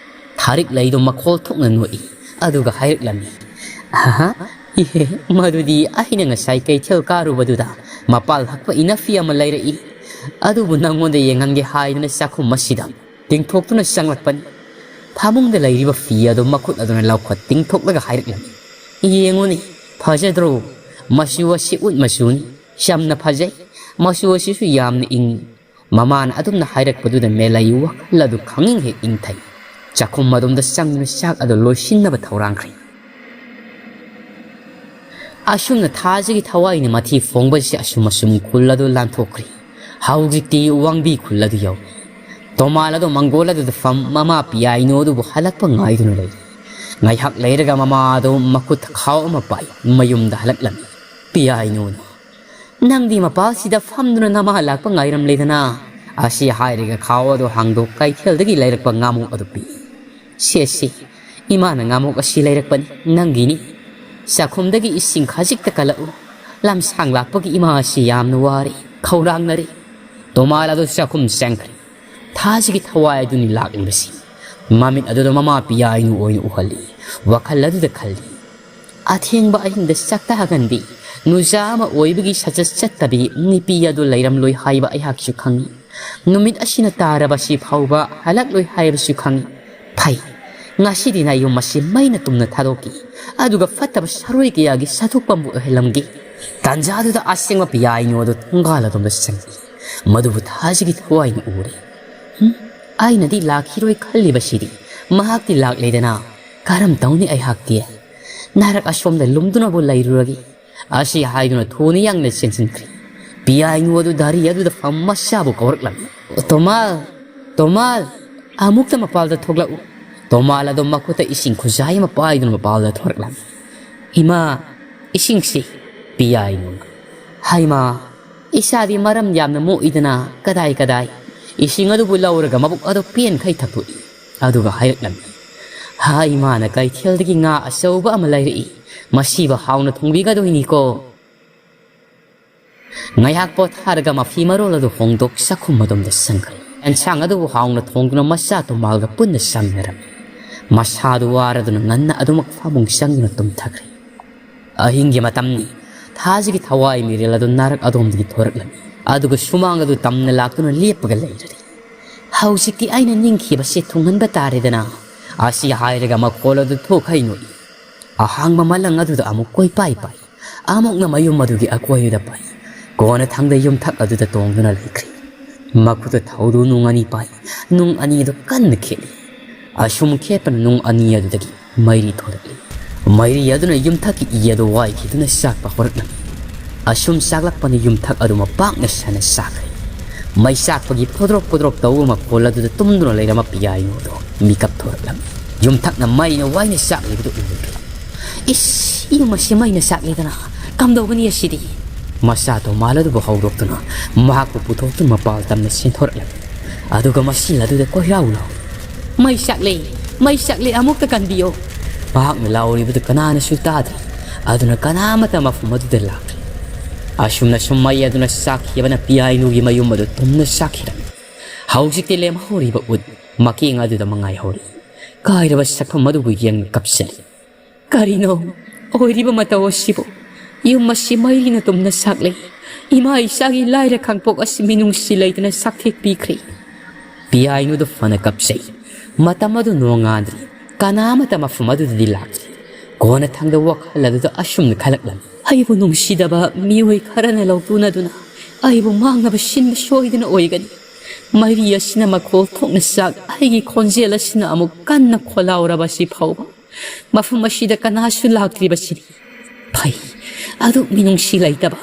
ꯊꯥꯔꯤꯛ ꯂꯩꯗꯨ ꯃꯈꯣꯜ ꯊꯣꯛꯅ ꯅꯣꯛꯏ꯫ ꯑꯗꯨꯒ ꯍꯥꯏꯔꯛꯂꯝꯃꯤ, "ꯑꯍꯥ, ꯏꯍꯦ, ꯃꯗꯨꯗꯤ ꯑꯩꯅ ꯉꯁꯥꯏ ꯀꯩꯊꯦꯜ ꯀꯥꯔꯨꯕꯗꯨꯗ ꯃꯄꯥꯜ ꯍꯛꯄ ꯏꯅꯐꯤ ꯑꯃ ꯂꯩꯔꯛꯏ꯫ ꯑꯗꯨꯕꯨ ꯅꯪꯉꯣꯟꯗ ꯌꯦꯡꯍꯟꯒꯦ ꯍꯥꯏꯗꯨꯅ ꯆꯥꯛꯈꯨꯝ ꯑꯁꯤꯗ ꯇꯤꯡꯊꯣꯛꯇꯨꯅ ꯆꯪꯂꯛꯄꯅꯤ꯫ ꯐꯃꯨꯡꯗ ꯂꯩꯔꯤꯕ ꯐꯤ ꯑꯗꯨ ꯃꯈꯨꯠ ꯑꯗꯨꯅ ꯂꯧꯈꯠ ꯇꯤꯡꯊꯣꯛꯂꯒ ꯍꯥꯏꯔꯛꯂꯝꯃꯤ, ꯌꯦꯡꯉꯨꯅꯦ, ꯐꯖꯗ꯭ꯔꯣ? ꯃꯆꯨ ꯑꯁꯤ ꯎꯠ ꯃꯆꯨꯅꯤ꯫ ꯌꯥꯝꯅ ꯐꯖꯩ꯫ ꯃꯆꯨ ꯑꯁꯤꯁꯨ ꯌꯥꯝꯅ ꯏꯪꯉꯤ꯫" ꯃꯃꯥꯅ ꯑꯗꯨꯝꯅ ꯍꯥꯏꯔꯛꯄꯗꯨꯗ ꯃꯦꯂꯩ ꯋꯥꯈꯜ ꯑꯗꯨ ꯈꯪꯏꯪ ꯍꯦꯛ ꯏꯪꯊꯩ꯫ ꯆꯥꯛꯈꯨꯝ ꯑꯗꯣꯝꯗ ꯆꯪꯗꯨꯅ ꯆꯥꯛ ꯑꯗꯨ ꯂꯣꯏꯁꯤꯟꯅꯕ ꯊꯧꯔꯥꯡꯈ꯭ꯔꯦ꯫ ꯑꯁꯨꯝꯅ ꯊꯥꯖꯒꯤ ꯊꯋꯥꯏꯅ ꯃꯊꯤ ꯐꯣꯡꯕꯁꯤ ꯑꯁꯨꯝ ꯑꯁꯨꯝ ꯈꯨꯜ ꯑꯗꯨ ꯂꯥꯟꯊꯣꯛꯈ꯭ꯔꯤ꯫ ꯍꯧꯖꯤꯛꯇꯤ ꯋꯥꯡꯕꯤ ꯈꯨꯜ ꯑꯗꯨ ꯌꯧꯔꯦ꯫ ꯇꯣꯃꯥꯜ ꯑꯗꯣ ꯃꯪꯒꯣꯜ ꯑꯗꯨꯗ ꯐꯝ ꯃꯃꯥ ꯄꯤꯌꯥꯏꯅꯨ ꯑꯗꯨꯕꯨ ꯍꯜꯂꯛꯄ ꯉꯥꯏꯗꯨꯅ ꯂꯩꯔꯤ꯫ ꯉꯥꯏꯍꯥꯛ ꯂꯩꯔꯒ ꯃꯃꯥ ꯑꯗꯨ ꯃꯈꯨꯠꯇ ꯈꯥꯎ ꯑꯃ ꯄꯥꯏ ꯃꯌꯨꯝꯗ ꯍꯜꯂꯛꯂꯝꯃꯤ꯫ ꯄꯤꯌꯥꯏꯅꯨꯅ, "ꯅꯪꯗꯤ ꯃꯄꯥꯜꯁꯤꯗ ꯐꯝꯗꯨꯅ ꯅꯃꯥ ꯂꯥꯛꯄ ꯉꯥꯏꯔꯝꯂꯦꯗꯅ?" ꯑꯁꯤ ꯍꯥꯏꯔꯒ ꯈꯥꯎ ꯑꯗꯨ ꯍꯥꯡꯗꯣꯛ ꯀꯩꯊꯦꯜꯗꯒꯤ ꯂꯩꯔꯛꯄ ꯉꯥꯃꯣꯛ ꯑꯗꯨ ꯄꯤ꯫ "ꯁꯦ ꯁꯦ, ꯏꯃꯥꯅ ꯉꯥꯃꯣꯛ ꯑꯁꯤ ꯂꯩꯔꯛꯄꯅꯤ, ꯅꯪꯒꯤꯅꯤ꯫ ꯆꯥꯛꯈꯨꯝꯗꯒꯤ ꯏꯁꯤꯡ ꯈꯖꯤꯛꯇ ꯀꯜꯂꯛꯎ꯫ ꯂꯝꯁꯥꯡ ꯂꯥꯛꯄꯒꯤ ꯏꯃꯥ ꯑꯁꯤ ꯌꯥꯝꯅ ꯋꯥꯔꯦ, ꯈꯧꯔꯥꯡꯅꯔꯦ꯫" ꯇꯣꯃꯥꯜ ꯑꯗꯨ ꯆꯥꯛꯈꯨꯝ ꯆꯪꯈ꯭ꯔꯦ꯫ ꯊꯥꯖꯒꯤ ꯊꯋꯥꯏ ꯑꯗꯨꯅꯤ ꯂꯥꯛꯂꯤꯕꯁꯤ꯫ ꯃꯃꯤꯠ ꯑꯗꯨꯗ ꯃꯃꯥ ꯄꯤꯌꯥꯏꯅꯨ ꯑꯣꯏꯅ ꯎꯍꯜꯂꯤ꯫ ꯋꯥꯈꯜ ꯑꯗꯨꯗ ꯈꯜꯂꯤ, "ꯑꯊꯦꯡꯕ ꯑꯍꯤꯡꯗ ꯆꯥꯛꯇꯥꯒꯟꯕꯤ, ꯅꯨꯖꯥ ꯑꯃ ꯑꯣꯏꯕꯒꯤ ꯁꯆꯠ ꯆꯠꯇꯕꯤ ꯅꯨꯄꯤ ꯑꯗꯨ ꯂꯩꯔꯝꯂꯣꯏ ꯍꯥꯏꯕ ꯑꯩꯍꯥꯛꯁꯨ ꯈꯪꯏ꯫ ꯅꯨꯃꯤꯠ ꯑꯁꯤꯅ ꯇꯥꯔꯕꯁꯤ ꯐꯥꯎꯕ ꯍꯜꯂꯛꯂꯣꯏ ꯍꯥꯏꯕꯁꯨ ꯈꯪꯏ꯫ ꯐꯩ, ꯉꯁꯤꯗꯤ ꯅꯌꯨꯝ ꯑꯁꯤ ꯃꯩꯅ ꯇꯨꯝꯅ ꯊꯥꯗꯣꯛꯀꯦ, ꯑꯗꯨꯒ ꯐꯠꯇꯕ ꯁꯔꯣꯏ ꯀꯌꯥꯒꯤ ꯁꯥꯊꯣꯛꯄ ꯑꯃ ꯑꯣꯏꯍꯜꯂꯝꯒꯦ꯫" ꯇꯥꯟꯖꯥꯗꯨꯗ ꯑꯁꯦꯡꯕ ꯄꯤꯌꯥꯏꯅꯨ ꯑꯗꯨ ꯊꯣꯡꯒꯥꯜ ꯑꯗꯣꯝꯗ ꯆꯪꯏ꯫ ꯃꯗꯨꯕꯨ ꯊꯥꯖꯒꯤ ꯊꯋꯥꯏꯅ ꯎꯔꯦ꯫ "ꯍꯨꯝ, ꯑꯩꯅꯗꯤ ꯂꯥꯛꯈꯤꯔꯣꯏ ꯈꯜꯂꯤꯕꯁꯤꯗꯤ ꯃꯍꯥꯛꯇꯤ ꯂꯥꯛꯂꯦꯗꯅ꯫ ꯀꯔꯝ ꯇꯧꯅꯤ ꯑꯩꯍꯥꯛꯇꯤ? ꯅꯥꯔꯛ ꯑꯁꯣꯝꯗ ꯂꯨꯝꯗꯨꯅꯕꯨ ꯂꯩꯔꯨꯔꯒꯦ꯫" ꯑꯁꯤ ꯍꯥꯏꯗꯨꯅ ꯊꯨꯅ ꯌꯥꯡꯅ ꯆꯦꯟꯁꯤꯟꯈ꯭ꯔꯦ꯫ ꯄꯤꯌꯥꯏꯅꯨ ꯑꯗꯨ ꯗꯥꯔꯤ ꯑꯗꯨꯗ ꯐꯝ ꯃꯆꯥꯕꯨ ꯀꯧꯔꯛꯂꯝꯃꯤ꯫ "ꯇꯣꯃꯥꯜ, ꯇꯣꯃꯥꯜ, ꯑꯃꯨꯛꯇ ꯃꯄꯥꯜꯗ ꯊꯣꯛꯂꯛꯎ꯫" ꯇꯣꯃꯥꯜ ꯑꯗꯨ ꯃꯈꯨꯠꯇ ꯏꯁꯤꯡ ꯈꯨꯖꯥꯏ ꯑꯃ ꯄꯥꯏꯗꯨꯅ ꯃꯄꯥꯜꯗ ꯊꯣꯔꯛꯂꯝꯃꯤ꯫ "ꯏꯃꯥ, ꯏꯁꯤꯡꯁꯤ꯫" ꯄꯤꯌꯥꯏꯅꯨꯅ, "ꯍꯩꯃꯥ, ꯏꯆꯥꯗꯤ ꯃꯔꯝ ꯌꯥꯝꯅ ꯃꯣꯛꯏꯗꯅ, ꯀꯗꯥꯏ ꯀꯗꯥꯏ꯫" ꯏꯁꯤꯡ ꯑꯗꯨꯕꯨ ꯂꯧꯔꯒ ꯃꯕꯨꯛ ꯑꯗꯨ ꯄꯦꯟꯈꯩ ꯊꯛꯇꯣꯛꯏ꯫ ꯑꯗꯨꯒ ꯍꯥꯏꯔꯛꯂꯝꯃꯤ, "ꯍꯥ, ꯏꯃꯥꯅ ꯀꯩꯊꯦꯜꯗꯒꯤ ꯉꯥ ꯑꯆꯧꯕ ꯑꯃ ꯂꯩꯔꯛꯏ꯫ ꯃꯁꯤꯕꯨ ꯍꯥꯎꯅ ꯊꯣꯡꯕꯤꯒꯗꯣꯏꯅꯤꯀꯣ꯫" ꯉꯥꯏꯍꯥꯛ ꯄꯣꯊꯥꯔꯒ ꯃꯐꯤ ꯃꯔꯣꯜ ꯑꯗꯨ ꯍꯣꯡꯗꯣꯛ ꯆꯥꯛꯈꯨꯝ ꯑꯗꯣꯝꯗ ꯆꯪꯈ꯭ꯔꯦ꯫ ꯑꯦꯟꯁꯥꯡ ꯑꯗꯨꯕꯨ ꯍꯥꯎꯅ ꯊꯣꯡꯗꯨꯅ ꯃꯆꯥ ꯇꯣꯃꯥꯜꯒ ꯄꯨꯟꯅ ꯆꯥꯃꯤꯟꯅꯔꯝꯃꯤ꯫ ꯃꯁꯥꯗꯨ ꯋꯥꯔꯗꯨꯅ ꯉꯟꯅ ꯑꯗꯨꯃꯛ ꯐꯃꯨꯡ ꯆꯪꯗꯨꯅ ꯇꯨꯝꯊꯈ꯭ꯔꯦ꯫ ꯑꯍꯤꯡꯒꯤ ꯃꯇꯝꯅꯤ꯫ ꯊꯥꯖꯒꯤ ꯊꯋꯥꯏ ꯃꯤꯔꯦꯜ ꯑꯗꯨ ꯅꯥꯔꯛ ꯑꯗꯣꯝꯗꯒꯤ ꯊꯣꯔꯛꯂꯝꯃꯤ꯫ ꯑꯗꯨꯒ ꯁꯨꯃꯥꯡ ꯑꯗꯨ ꯇꯝꯅ ꯂꯥꯛꯇꯨꯅ ꯂꯦꯞꯄꯒ ꯂꯩꯔꯦ꯫ "ꯍꯧꯖꯤꯛꯇꯤ ꯑꯩꯅ ꯅꯤꯡꯈꯤꯕꯁꯦ ꯊꯨꯡꯍꯟꯕ ꯇꯥꯔꯦꯗꯅ꯫" ꯑꯁꯤ ꯍꯥꯏꯔꯒ ꯃꯈꯣꯜ ꯑꯗꯨ ꯊꯣꯛꯈꯩ ꯅꯣꯛꯏ꯫ ꯑꯍꯥꯡꯕ ꯃꯂꯪ ꯑꯗꯨꯗ ꯑꯃꯨꯛ ꯀꯣꯏꯄꯥꯏ ꯄꯥꯏ꯫ ꯑꯃꯨꯛꯅ ꯃꯌꯨꯝ ꯑꯗꯨꯒꯤ ꯑꯀꯣꯏꯕꯗ ꯄꯥꯏ꯫ ꯀꯣꯟꯅꯊꯪꯗ ꯌꯨꯝꯊꯛ ꯑꯗꯨꯗ ꯇꯣꯡꯗꯨꯅ ꯂꯩꯈ꯭ꯔꯦ꯫ ꯃꯈꯨꯠꯇ ꯊꯧꯗꯨ ꯅꯨꯡ ꯑꯅꯤ ꯄꯥꯏ꯫ ꯅꯨꯡ ꯑꯅꯤ ꯑꯗꯨ ꯀꯟꯅ ꯈꯦꯠꯂꯤ꯫ ꯑꯁꯨꯝ ꯈꯦꯠꯄꯅ ꯅꯨꯡ ꯑꯅꯤ ꯑꯗꯨꯗꯒꯤ ꯃꯩꯔꯤ ꯊꯣꯔꯛꯂꯤ꯫ ꯃꯩꯔꯤ ꯑꯗꯨꯅ ꯌꯨꯝꯊꯛꯀꯤ ꯏ ꯑꯗꯨ ꯋꯥꯏꯈꯤꯗꯨꯅ ꯆꯥꯛꯄ ꯍꯧꯔꯛꯂꯝꯃꯤ꯫ ꯑꯁꯨꯝ ꯆꯥꯛꯂꯛꯄꯅ ꯌꯨꯝꯊꯛ ꯑꯗꯨ ꯃꯄꯥꯛꯅ ꯁꯥꯅ ꯆꯥꯛꯈ꯭ꯔꯦ꯫ ꯃꯩ ꯆꯥꯛꯄꯒꯤ ꯄꯣꯗ꯭ꯔꯣꯛ ꯄꯣꯗ꯭ꯔꯣꯛ ꯇꯧꯕ ꯃꯈꯣꯜ ꯑꯗꯨꯗ ꯇꯨꯝꯗꯨꯅ ꯂꯩꯔꯝꯕ ꯄꯤꯌꯥꯏꯅꯨꯗꯣ ꯃꯤꯀꯞ ꯊꯣꯔꯛꯂꯝꯃꯤ꯫ ꯌꯨꯝꯊꯛꯅ ꯃꯩꯅ ꯋꯥꯏꯅ ꯆꯥꯛꯂꯤꯕꯗꯨ ꯎꯔꯦ꯫ "ꯏꯁ, ꯌꯨꯝ ꯑꯁꯤ ꯃꯩꯅ ꯆꯥꯛꯂꯦꯗꯅ, ꯀꯝꯗꯧꯒꯅꯤ ꯑꯁꯤꯗꯤ?" ꯃꯆꯥ ꯇꯣꯃꯥꯜ ꯑꯗꯨꯕꯨ ꯍꯧꯗꯣꯛꯇꯨꯅ ꯃꯍꯥꯛꯄꯨ ꯄꯨꯊꯣꯛꯇꯨꯅ ꯃꯄꯥꯜ ꯇꯝꯅ ꯆꯦꯟꯊꯣꯔꯛꯂꯝꯃꯤ꯫ ꯑꯗꯨꯒ ꯃꯁꯤ ꯑꯗꯨꯗ ꯀꯣꯏꯔꯥꯎ ꯂꯥꯎ, "ꯃꯩ ꯆꯥꯛꯂꯦ, ꯃꯩ ꯆꯥꯛꯂꯦ, ꯑꯃꯨꯛꯇ ꯀꯟꯕꯤꯌꯣ!" ꯃꯍꯥꯛꯅ ꯂꯥꯎꯔꯤꯕꯗꯨ ꯀꯅꯥꯅꯁꯨ ꯇꯥꯗ꯭ꯔꯦ꯫ ꯑꯗꯨꯅ ꯀꯅꯥ ꯑꯃꯠꯇ ꯃꯐꯝ ꯑꯗꯨꯗ ꯂꯥꯛꯇ꯭ꯔꯦ꯫ ꯑꯁꯨꯝꯅ ꯁꯨꯝ ꯃꯩ ꯑꯗꯨꯅ ꯆꯥꯛꯈꯤꯕꯅ ꯄꯤꯌꯥꯏꯅꯨꯒꯤ ꯃꯌꯨꯝ ꯑꯗꯨ ꯇꯨꯝꯅ ꯆꯥꯛꯈꯤꯔꯝꯃꯤ꯫ ꯍꯧꯖꯤꯛꯇꯤ ꯂꯦꯝꯍꯧꯔꯤꯕ ꯎꯠ ꯃꯀꯦꯡ ꯑꯗꯨꯗ ꯃꯉꯥꯏꯍꯧꯔꯤ꯫ ꯀꯥꯏꯔꯕ ꯁꯛꯐꯝ ꯑꯗꯨꯕꯨ ꯌꯦꯡꯅ ꯀꯞꯁꯤꯜꯂꯤ꯫ "ꯀꯔꯤꯅꯣ ꯑꯣꯏꯔꯤꯕ ꯃꯇꯧ ꯑꯁꯤꯕꯨ? ꯌꯨꯝ ꯑꯁꯤ ꯃꯩꯅ ꯇꯨꯝꯅ ꯆꯥꯛꯂꯦ꯫ ꯏꯃꯥ ꯏꯆꯥꯒꯤ ꯂꯥꯏꯔ ꯈꯥꯡꯄꯣꯛ ꯑꯁꯤ ꯃꯤꯅꯨꯡꯁꯤ ꯂꯩꯇꯅ ꯆꯥꯛꯊꯦꯛ ꯄꯤꯈ꯭ꯔꯦ꯫" ꯄꯤꯌꯥꯏꯅꯨꯗꯨ ꯐꯅ ꯀꯞꯆꯩ꯫ ꯃꯇꯝ ꯑꯗꯨ ꯅꯣꯡꯉꯥꯟꯗ꯭ꯔꯤ꯫ ꯀꯅꯥ ꯑꯃꯠꯇ ꯃꯐꯝ ꯑꯗꯨꯗꯗꯤ ꯂꯥꯛꯇ꯭ꯔꯤ꯫ ꯀꯣꯟꯅꯊꯪꯗ ꯋꯥꯈꯜ ꯑꯗꯨꯗ ꯑꯁꯨꯝꯅ ꯈꯜꯂꯛꯂꯝꯃꯤ꯫ "ꯑꯩꯕꯨ ꯅꯨꯡꯁꯤꯗꯕ ꯃꯤꯑꯣꯏ ꯈꯔꯅ ꯂꯧꯇꯨꯅꯗꯨꯅ ꯑꯩꯕꯨ ꯃꯥꯡꯅꯕ ꯁꯤꯟꯕ ꯁꯣꯏꯗꯅ ꯑꯣꯏꯒꯅꯤ꯫ ꯃꯩꯔꯤ ꯑꯁꯤꯅ ꯃꯈꯣꯜ ꯊꯣꯛꯅ ꯆꯥꯛ, ꯑꯩꯒꯤ ꯈꯣꯟꯖꯦꯜ ꯑꯁꯤꯅ ꯑꯃꯨꯛ ꯀꯟꯅ ꯈꯣꯜꯂꯥꯎꯔꯕ ꯑꯁꯤ ꯐꯥꯎꯕ꯫ ꯃꯐꯝ ꯑꯁꯤꯗ ꯀꯅꯥꯁꯨ ꯂꯥꯛꯇ꯭ꯔꯤꯕꯁꯤꯅꯤ꯫ ꯐꯩ, ꯑꯗꯨꯛ ꯃꯤꯅꯨꯡꯁꯤ ꯂꯩꯇꯕ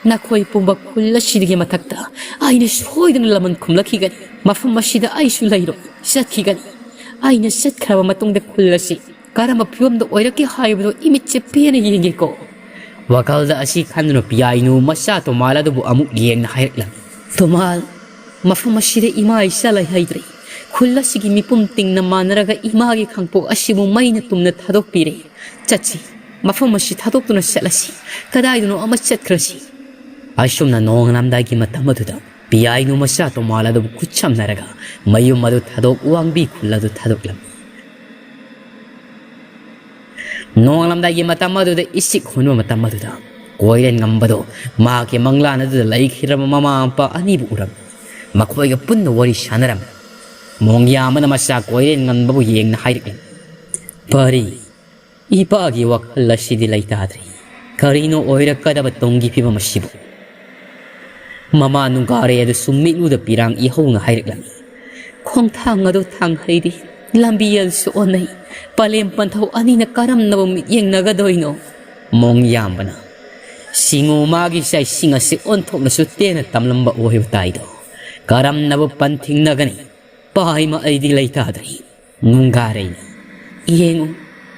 ꯅꯈꯣꯏ ꯄꯨꯝꯕ ꯈꯨꯜ ꯑꯁꯤꯗꯒꯤ ꯃꯊꯛꯇ ꯑꯩꯅ ꯁꯣꯏꯗꯅ ꯂꯃꯟ ꯈꯨꯝꯂꯛꯈꯤꯒꯅꯤ꯫ ꯃꯐꯝ ꯑꯁꯤꯗ ꯑꯩꯁꯨ ꯂꯩꯔꯣꯏ, ꯆꯠꯈꯤꯒꯅꯤ꯫ ꯑꯩꯅ ꯆꯠꯈ꯭ꯔꯕ ꯃꯇꯨꯡꯗ ꯈꯨꯜ ꯑꯁꯤ ꯀꯔꯝꯕ ꯐꯤꯕꯝꯗ ꯑꯣꯏꯔꯛꯀꯦ ꯍꯥꯏꯕꯗꯨ ꯏꯃꯤꯠꯁꯦ ꯄꯦꯟꯅ ꯌꯦꯡꯒꯦꯀꯣ꯫" ꯋꯥꯈꯜꯗ ꯑꯁꯤ ꯈꯟꯗꯨꯅ ꯄꯤꯌꯥꯏꯅꯨ ꯃꯆꯥ ꯇꯣꯃꯥꯜ ꯑꯗꯨꯕꯨ ꯑꯃꯨꯛ ꯌꯦꯡꯅ ꯍꯥꯏꯔꯛꯂꯝꯃꯤ꯫ "ꯇꯣꯃꯥꯜ, ꯃꯐꯝ ꯑꯁꯤꯗ ꯏꯃꯥ ꯏꯆꯥ ꯂꯩꯍꯩꯗ꯭ꯔꯦ꯫ ꯈꯨꯜ ꯑꯁꯤꯒꯤ ꯃꯤꯄꯨꯝ ꯇꯤꯡꯅ ꯃꯥꯟꯅꯔꯒ ꯏꯃꯥꯒꯤ ꯈꯥꯡꯄꯣꯛ ꯑꯁꯤꯕꯨ ꯃꯩꯅ ꯇꯨꯝꯅ ꯊꯥꯗꯣꯛꯄꯤꯔꯦ꯫ ꯆꯠꯁꯤ, ꯃꯐꯝ ꯑꯁꯤ ꯊꯥꯗꯣꯛꯇꯨꯅ ꯆꯠꯂꯁꯤ, ꯀꯗꯥꯏꯗꯅꯣ ꯑꯃ ꯆꯠꯈ꯭ꯔꯁꯤ꯫" ꯑꯁꯨꯝꯅ ꯅꯣꯡꯉꯥꯜꯂꯝꯗꯥꯏꯒꯤ ꯃꯇꯝ ꯑꯗꯨꯗ ꯄꯤꯌꯥꯏꯅꯨ ꯃꯆꯥ ꯇꯣꯃꯥꯜ ꯑꯗꯨꯕꯨ ꯈꯨꯠ ꯁꯝꯅꯔꯒ ꯃꯌꯨꯝ ꯑꯗꯨ ꯊꯥꯗꯣꯛ ꯋꯥꯡꯕꯤ ꯈꯨꯜ ꯑꯗꯨ ꯊꯥꯗꯣꯛꯂꯝꯃꯤ꯫ ꯅꯣꯡꯉꯥꯜꯂꯝꯗꯥꯏꯒꯤ ꯃꯇꯝ ꯑꯗꯨꯗ ꯏꯁꯤꯛ ꯍꯣꯟꯕ ꯃꯇꯝ ꯑꯗꯨꯗ ꯀꯣꯏꯔꯦꯟ ꯉꯝꯕꯗꯣ ꯃꯍꯥꯛꯀꯤ ꯃꯪꯂꯥꯟ ꯑꯗꯨꯗ ꯂꯩꯈꯤꯗ꯭ꯔꯕ ꯃꯃꯥ ꯃꯄꯥ ꯑꯅꯤꯕꯨ ꯎꯔꯝꯃꯤ꯫ ꯃꯈꯣꯏꯒ ꯄꯨꯟꯅ ꯋꯥꯔꯤ ꯁꯥꯟꯅꯔꯝꯃꯤ꯫ ꯃꯣꯡꯌꯥ ꯑꯃꯅ ꯃꯆꯥ ꯀꯣꯏꯔꯦꯟ ꯉꯝꯕꯕꯨ ꯌꯦꯡꯅ ꯍꯥꯏꯔꯛꯂꯝꯃꯤ꯫ "ꯄꯔꯤ, ꯏꯄꯥꯒꯤ ꯋꯥꯈꯜ ꯑꯁꯤꯗꯤ ꯂꯩꯇꯥꯗ꯭ꯔꯦ꯫ ꯀꯔꯤꯅꯣ ꯑꯣꯏꯔꯛꯀꯗꯕ ꯇꯨꯡꯒꯤ ꯐꯤꯕꯝ ꯑꯁꯤꯕꯨ?" ꯃꯃꯥ ꯅꯨꯡꯒꯥꯔꯦ ꯑꯗꯨꯁꯨ ꯃꯤꯠꯂꯨꯗ ꯄꯤꯔꯥꯡ ꯏꯍꯧꯅ ꯍꯥꯏꯔꯛꯂꯝꯃꯤ꯫ "ꯈꯣꯡꯊꯥꯡ ꯑꯗꯨ ꯊꯥꯡ ꯍꯩꯔꯤ꯫ ꯂꯝꯕꯤ ꯑꯗꯨꯁꯨ ꯑꯣꯟꯅꯩ꯫ ꯄꯂꯦꯝ ꯄꯟꯊꯧ ꯑꯅꯤꯅ ꯀꯔꯝꯅꯕꯨ ꯃꯤꯠꯌꯦꯡꯅꯒꯗꯣꯏꯅꯣ? ꯃꯣꯡ ꯌꯥꯝꯕꯅ ꯁꯤꯡꯉꯨ ꯃꯥꯒꯤ ꯆꯩꯁꯤꯡ ꯑꯁꯤ ꯑꯣꯟꯊꯣꯛꯅꯁꯨ ꯇꯦꯟꯅ ꯇꯝꯂꯝꯕ ꯑꯣꯏꯕ ꯇꯥꯏꯗꯣ꯫ ꯀꯔꯝꯅꯕꯨ ꯄꯟꯊꯤꯡꯅꯒꯅꯤ? ꯄꯥꯏꯃ ꯑꯩꯗꯤ ꯂꯩꯇꯥꯗ꯭ꯔꯤ꯫ ꯅꯨꯡꯒꯥꯔꯩꯅ, ꯌꯦꯡꯉꯨ,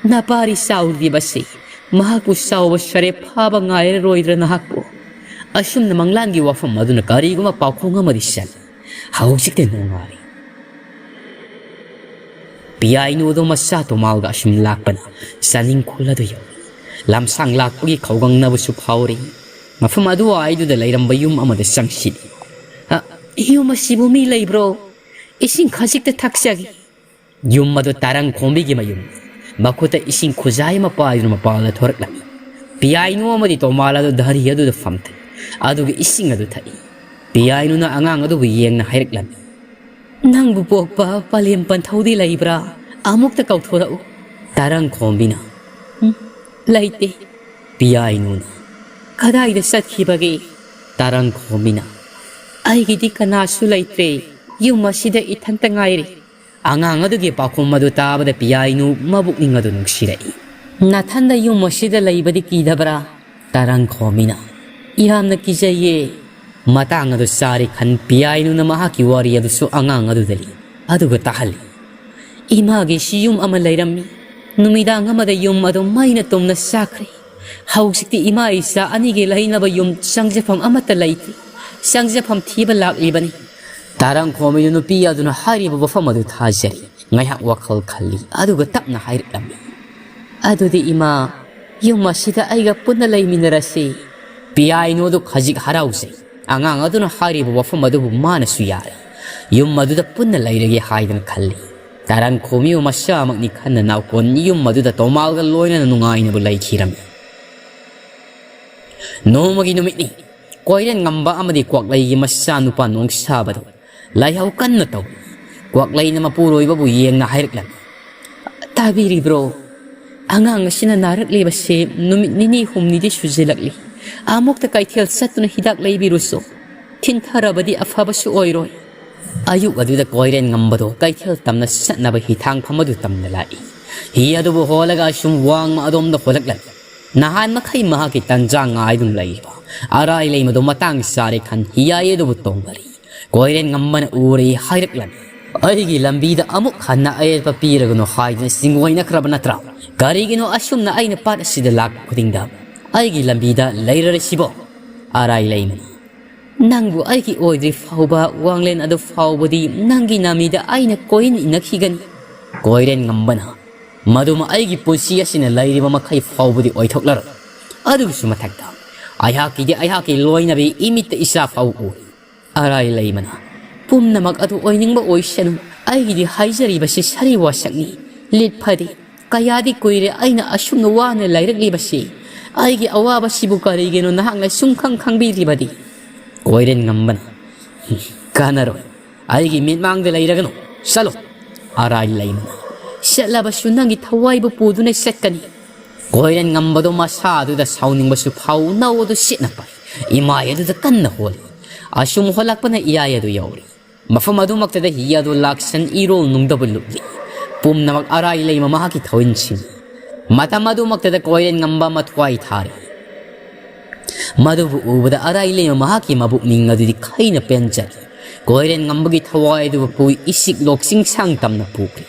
ꯅꯄꯥꯔꯤ ꯆꯥꯎꯔꯤꯕꯁꯤ ꯃꯍꯥꯛꯄꯨ ꯆꯥꯎꯕ ꯁꯔꯦꯞ ꯐꯥꯕ ꯉꯥꯏꯔꯔꯣꯏꯗ꯭ꯔꯥ ꯅꯍꯥꯛꯄꯨ? ꯑꯁꯨꯝꯅ ꯃꯪꯂꯥꯟꯒꯤ ꯋꯥꯐꯝ ꯑꯗꯨꯅ ꯀꯔꯤꯒꯨꯝꯕ ꯄꯥꯎꯈꯣꯡ ꯑꯃꯗꯤ ꯆꯜꯂꯤ꯫ ꯍꯧꯖꯤꯛꯇꯤ ꯅꯨꯡꯉꯥꯏꯔꯤ꯫ ꯄꯤꯌꯥꯏꯅꯨꯗꯣ ꯃꯆꯥ ꯇꯣꯃꯥꯜꯒ ꯑꯁꯨꯝ ꯂꯥꯛꯄꯅ ꯆꯥꯅꯤꯡꯈꯣꯜ ꯑꯗꯨ ꯌꯧꯏ꯫ ꯂꯝꯁꯥꯡ ꯂꯥꯛꯄꯒꯤ ꯈꯧꯒꯪꯅꯕꯁꯨ ꯐꯥꯎꯔꯤ꯫ ꯃꯐꯝ ꯑꯗꯨꯋꯥꯏꯗꯨꯗ ꯂꯩꯔꯝꯕ ꯌꯨꯝ ꯑꯃꯗ ꯆꯪꯁꯤꯜꯂꯤ꯫ "ꯑ, ꯌꯨꯝ ꯑꯁꯤꯕꯨ ꯃꯤ ꯂꯩꯕ꯭ꯔꯣ? ꯏꯁꯤꯡ ꯈꯖꯤꯛꯇ ꯊꯛꯆꯒꯦ꯫" ꯌꯨꯝ ꯑꯗꯨ ꯇꯥꯔꯪ ꯈꯣꯝꯕꯤꯒꯤ ꯃꯌꯨꯝ꯫ ꯃꯈꯨꯠꯇ ꯏꯁꯤꯡ ꯈꯨꯖꯥꯏ ꯑꯃ ꯄꯥꯏꯗꯨꯅ ꯃꯄꯥꯟꯗ ꯊꯣꯔꯛꯂꯝꯃꯤ꯫ ꯄꯤꯌꯥꯏꯅꯨ ꯑꯃꯗꯤ ꯇꯣꯃꯥꯜ ꯑꯗꯨ ꯙꯔꯤ ꯑꯗꯨꯗ ꯐꯝꯊꯩ, ꯑꯗꯨꯒ ꯏꯁꯤꯡ ꯑꯗꯨ ꯊꯛꯏ꯫ ꯄꯤꯌꯥꯏꯅꯨꯅ ꯑꯉꯥꯡ ꯑꯗꯨꯕꯨ ꯌꯦꯡꯅ ꯍꯥꯏꯔꯛꯂꯝꯃꯤ, "ꯅꯪꯕꯨ ꯄꯣꯛꯄ ꯄꯂꯦꯝ ꯄꯟꯊꯧꯗꯤ ꯂꯩꯕ꯭ꯔꯥ? ꯑꯃꯨꯛꯇ ꯀꯧꯊꯣꯔꯛꯎ꯫" ꯇꯥꯔꯪ ꯈꯣꯝꯕꯤꯅ, "ꯎꯝ, ꯂꯩꯇꯦ꯫" ꯄꯤꯌꯥꯏꯅꯨꯅ, "ꯀꯗꯥꯏꯗ ꯆꯠꯈꯤꯕꯒꯦ?" ꯇꯥꯔꯪ ꯈꯣꯝꯕꯤꯅ, "ꯑꯩꯒꯤꯗꯤ ꯀꯅꯥꯁꯨ ꯂꯩꯇ꯭ꯔꯦ꯫ ꯌꯨꯝ ꯑꯁꯤꯗ ꯏꯊꯟꯇ ꯉꯥꯏꯔꯦ꯫" ꯑꯉꯥꯡ ꯑꯗꯨꯒꯤ ꯄꯥꯎꯈꯨꯝ ꯑꯗꯨ ꯇꯥꯕꯗ ꯄꯤꯌꯥꯏꯅꯨ ꯃꯕꯨꯛꯅꯤꯡ ꯑꯗꯨ ꯅꯨꯡꯁꯤꯔꯛꯏ꯫ "ꯅꯊꯟꯗ ꯌꯨꯝ ꯑꯁꯤꯗ ꯂꯩꯕꯗꯤ ꯀꯤꯗꯕ꯭ꯔꯥ?" ꯇꯥꯔꯪ ꯈꯣꯝꯕꯤꯅ, "ꯌꯥꯝꯅ ꯀꯤꯖꯩꯌꯦ꯫" ꯃꯇꯥꯡ ꯑꯗꯨ ꯆꯥꯔꯦ ꯈꯟ ꯄꯤꯌꯥꯏꯅꯨꯅ ꯃꯍꯥꯛꯀꯤ ꯋꯥꯔꯤ ꯑꯗꯨꯁꯨ ꯑꯉꯥꯡ ꯑꯗꯨꯗ ꯂꯤ, ꯑꯗꯨꯒ ꯇꯥꯍꯜꯂꯤ꯫ "ꯏꯃꯥꯒꯤꯁꯨ ꯌꯨꯝ ꯑꯃ ꯂꯩꯔꯝꯃꯤ꯫ ꯅꯨꯃꯤꯗꯥꯡ ꯑꯃꯗ ꯌꯨꯝ ꯑꯗꯨ ꯃꯩꯅ ꯇꯨꯝꯅ ꯆꯥꯛꯈ꯭ꯔꯦ꯫ ꯍꯧꯖꯤꯛꯇꯤ ꯏꯃꯥ ꯏꯆꯥ ꯑꯅꯤꯒꯤ ꯂꯩꯅꯕ ꯌꯨꯝ ꯆꯪꯖꯐꯝ ꯑꯃꯠꯇ ꯂꯩꯇꯦ꯫ ꯆꯪꯖꯐꯝ ꯊꯤꯕ ꯂꯥꯛꯂꯤꯕꯅꯤ꯫" ꯇꯥꯔꯪ ꯈꯣꯝꯕꯤꯅ ꯅꯨꯄꯤ ꯑꯗꯨꯅ ꯍꯥꯏꯔꯤꯕ ꯋꯥꯐꯝ ꯑꯗꯨ ꯊꯥꯖꯔꯤ꯫ ꯉꯥꯏꯍꯥꯛ ꯋꯥꯈꯜ ꯈꯜꯂꯤ, ꯑꯗꯨꯒ ꯇꯞꯅ ꯍꯥꯏꯔꯛꯂꯝꯃꯤ, "ꯑꯗꯨꯗꯤ ꯏꯃꯥ, ꯌꯨꯝ ꯑꯁꯤꯗ ꯑꯩꯒ ꯄꯨꯟꯅ ꯂꯩꯃꯤꯟꯅꯔꯁꯤ꯫" ꯄꯤꯌꯥꯏꯅꯨ ꯑꯗꯨ ꯈꯖꯤꯛ ꯍꯔꯥꯎꯖꯩ꯫ ꯑꯉꯥꯡ ꯑꯗꯨꯅ ꯍꯥꯏꯔꯤꯕ ꯋꯥꯐꯝ ꯑꯗꯨꯕꯨ ꯃꯥꯅꯁꯨ ꯌꯥꯔꯦ꯫ ꯌꯨꯝ ꯑꯗꯨꯗ ꯄꯨꯟꯅ ꯂꯩꯔꯒꯦ ꯍꯥꯏꯗꯅ ꯈꯜꯂꯤ꯫ ꯇꯥꯔꯪ ꯈꯣꯝꯕꯤꯕꯨ ꯃꯆꯥꯃꯛꯅꯤ ꯈꯟꯅ ꯅꯥꯎꯀꯣꯟ ꯌꯨꯝ ꯑꯗꯨꯗ ꯇꯣꯃꯥꯜꯒ ꯂꯣꯏꯅꯅ ꯅꯨꯡꯉꯥꯏꯅꯕ ꯂꯩꯈꯤꯔꯝꯃꯤ꯫ ꯅꯣꯡꯃꯒꯤ ꯅꯨꯃꯤꯠꯅꯤ꯫ ꯀꯣꯏꯔꯦꯟ ꯉꯝꯕ ꯑꯃꯗꯤ ꯀ꯭ꯋꯥꯛꯂꯩꯒꯤ ꯃꯆꯥꯅꯨꯄꯥ ꯅꯣꯡꯁꯥꯕꯗꯨ ꯂꯥꯏꯍꯧ ꯀꯟꯅ ꯇꯧꯏ꯫ ꯀ꯭ꯋꯥꯛꯂꯩꯅ ꯃꯄꯨꯔꯣꯏꯕꯕꯨ ꯌꯦꯡꯅ ꯍꯥꯏꯔꯛꯂꯝꯃꯤ, "ꯇꯥꯕꯤꯔꯤꯕ꯭ꯔꯣ? ꯑꯉꯥꯡ ꯑꯁꯤꯅ ꯅꯥꯔꯛꯂꯤꯕꯁꯤ ꯅꯨꯃꯤꯠ ꯅꯤꯅꯤ ꯍꯨꯝꯅꯤꯗꯤ ꯁꯨꯖꯤꯜꯂꯛꯂꯤ꯫ ꯑꯃꯨꯛꯇ ꯀꯩꯊꯦꯜ ꯆꯠꯇꯨꯅ ꯍꯤꯗꯥꯛ ꯂꯩꯕꯤꯔꯨꯁꯨ꯫ ꯊꯤꯟꯊꯔꯕꯗꯤ ꯑꯐꯕꯁꯨ ꯑꯣꯏꯔꯣꯏ꯫" ꯑꯌꯨꯛ ꯑꯗꯨꯗ ꯀꯣꯏꯔꯦꯟ ꯉꯝꯕꯗꯣ ꯀꯩꯊꯦꯜ ꯇꯝꯅ ꯆꯠꯅꯕ ꯍꯤꯊꯥꯡꯐꯝ ꯑꯗꯨ ꯇꯝꯅ ꯂꯥꯛꯏ꯫ ꯍꯤ ꯑꯗꯨꯕꯨ ꯍꯣꯜꯂꯒ ꯑꯁꯨꯝ ꯋꯥꯡꯃ ꯑꯗꯣꯝꯗ ꯍꯣꯜꯂꯛꯂꯝꯃꯤ꯫ ꯅꯍꯥꯟ ꯃꯈꯩ ꯃꯍꯥꯛꯀꯤ ꯇꯟꯖꯥ ꯉꯥꯏꯗꯨꯅ ꯂꯩꯔꯤꯕ ꯑꯔꯥꯏ ꯂꯩꯃꯗꯣ ꯃꯇꯥꯡ ꯆꯥꯔꯦ ꯈꯟ ꯍꯤꯌꯥꯏ ꯑꯗꯨꯕꯨ ꯇꯣꯡꯕꯔꯤ꯫ ꯀꯣꯏꯔꯦꯟ ꯉꯝꯕꯅ ꯎꯔꯦ ꯍꯥꯏꯔꯛꯂꯝꯃꯤ꯫ "ꯑꯩꯒꯤ ꯂꯝꯕꯤꯗ ꯑꯃꯨꯛ ꯍꯟꯅ ꯑꯌꯦꯠꯄ ꯄꯤꯔꯒꯅꯨ ꯍꯥꯏꯗꯨꯅ ꯆꯤꯡꯑꯣꯏꯅꯈ꯭ꯔꯕ ꯅꯠꯇ꯭ꯔꯥ? ꯀꯔꯤꯒꯤꯅꯣ ꯑꯁꯨꯝꯅ ꯑꯩꯅ ꯄꯥꯠ ꯑꯁꯤꯗ ꯂꯥꯛꯄ ꯈꯨꯗꯤꯡꯗ ꯑꯩꯒꯤ ꯂꯝꯕꯤꯗ ꯂꯩꯔꯔꯤꯁꯤꯕꯣ?" ꯑꯔꯥꯏ ꯂꯩꯃꯅ, "ꯅꯪꯕꯨ ꯑꯩꯒꯤ ꯑꯣꯏꯗ꯭ꯔꯤ ꯐꯥꯎꯕ ꯋꯥꯡꯂꯦꯟ ꯑꯗꯨ ꯐꯥꯎꯕꯗꯤ ꯅꯪꯒꯤ ꯅꯥꯃꯤꯗ ꯑꯩꯅ ꯀꯣꯏꯏꯟ ꯏꯟꯅꯈꯤꯒꯅꯤ꯫" ꯀꯣꯏꯔꯦꯟ ꯉꯝꯕꯅ, "ꯃꯗꯨꯃ ꯑꯩꯒꯤ ꯄꯨꯟꯁꯤ ꯑꯁꯤꯅ ꯂꯩꯔꯤꯕ ꯃꯈꯩ ꯐꯥꯎꯕꯗꯤ ꯑꯣꯏꯊꯣꯛꯂꯔꯣꯏ꯫ ꯑꯗꯨꯒꯤꯁꯨ ꯃꯊꯛꯇ ꯑꯩꯍꯥꯛꯀꯤꯗꯤ ꯑꯩꯍꯥꯛꯀꯤ ꯂꯣꯏꯅꯕꯤ ꯏꯃꯤꯠꯇ ꯏꯆꯥ ꯐꯥꯎ ꯎꯔꯤ꯫" ꯑꯔꯥꯏ ꯂꯩꯃꯅ, "ꯄꯨꯝꯅꯃꯛ ꯑꯗꯨ ꯑꯣꯏꯅꯤꯡꯕ ꯑꯣꯏꯁꯅꯨ, ꯑꯩꯒꯤꯗꯤ ꯍꯥꯏꯖꯔꯤꯕꯁꯤ ꯁꯥꯔꯤ ꯋꯥꯁꯛꯅꯤ꯫ ꯂꯤꯠ ꯐꯗꯦ, ꯀꯌꯥꯗꯤ ꯀꯨꯏꯔꯦ ꯑꯩꯅ ꯑꯁꯨꯝꯅ ꯋꯥꯅ ꯂꯩꯔꯛꯂꯤꯕꯁꯤ꯫ ꯑꯩꯒꯤ ꯑꯋꯥꯕꯁꯤꯕꯨ ꯀꯔꯤꯒꯤꯅꯣ ꯅꯍꯥꯛꯅ ꯁꯨꯝꯈꯪ ꯈꯪꯕꯤꯗ꯭ꯔꯤꯕꯗꯤ?" ꯀꯣꯏꯔꯦꯟ ꯉꯝꯕꯅ, "ꯀꯥꯟꯅꯔꯣꯏ, ꯑꯩꯒꯤ ꯃꯤꯠꯃꯥꯡꯗ ꯂꯩꯔꯒꯅꯨ, ꯆꯠꯂꯣ꯫" ꯑꯔꯥꯏ ꯂꯩꯃꯅ, "ꯆꯠꯂꯕꯁꯨ ꯅꯪꯒꯤ ꯊꯋꯥꯏꯕꯨ ꯄꯨꯗꯨꯅ ꯆꯠꯀꯅꯤ꯫" ꯀꯣꯏꯔꯦꯟ ꯉꯝꯕꯗꯣ ꯃꯁꯥ ꯑꯗꯨꯗ ꯁꯥꯎꯅꯤꯡꯕꯁꯨ ꯐꯥꯎ, ꯅꯧ ꯑꯗꯨ ꯁꯤꯠꯅ ꯄꯥꯏ꯫ ꯏꯃꯥꯏ ꯑꯗꯨꯗ ꯀꯟꯅ ꯍꯣꯜꯂꯤ꯫ ꯑꯁꯨꯝ ꯍꯣꯜꯂꯛꯄꯅ ꯏꯌꯥꯏ ꯑꯗꯨ ꯌꯧꯔꯤ꯫ ꯃꯐꯝ ꯑꯗꯨꯃꯛꯇꯗ ꯍꯤ ꯑꯗꯨ ꯂꯥꯛꯁꯟ ꯏꯔꯣꯜ ꯅꯨꯡꯗꯕꯨ ꯂꯨꯞꯂꯤ꯫ ꯄꯨꯝꯅꯃꯛ ꯑꯔꯥꯏ ꯂꯩꯃ ꯃꯍꯥꯛꯀꯤ ꯊꯧꯋꯤꯟꯁꯤꯡ꯫ ꯃꯇꯝ ꯑꯗꯨꯃꯛꯇꯗ ꯀꯣꯏꯔꯦꯟ ꯉꯝꯕ ꯃꯊ꯭ꯋꯥꯏ ꯊꯥꯔꯤ꯫ ꯃꯗꯨꯕꯨ ꯎꯕꯗ ꯑꯔꯥꯏ ꯂꯩꯃ ꯃꯍꯥꯛꯀꯤ ꯃꯕꯨꯛꯅꯤꯡ ꯑꯗꯨꯗꯤ ꯈꯩꯅ ꯄꯦꯟꯖꯔꯦ꯫ ꯀꯣꯏꯔꯦꯟ ꯉꯝꯕꯒꯤ ꯊꯋꯥꯏ ꯑꯗꯨꯕꯨ ꯄꯨꯏ ꯏꯁꯤꯛ ꯂꯣꯛꯁꯤꯡ ꯁꯥꯡ ꯇꯝꯅ ꯄꯨꯈ꯭ꯔꯦ꯫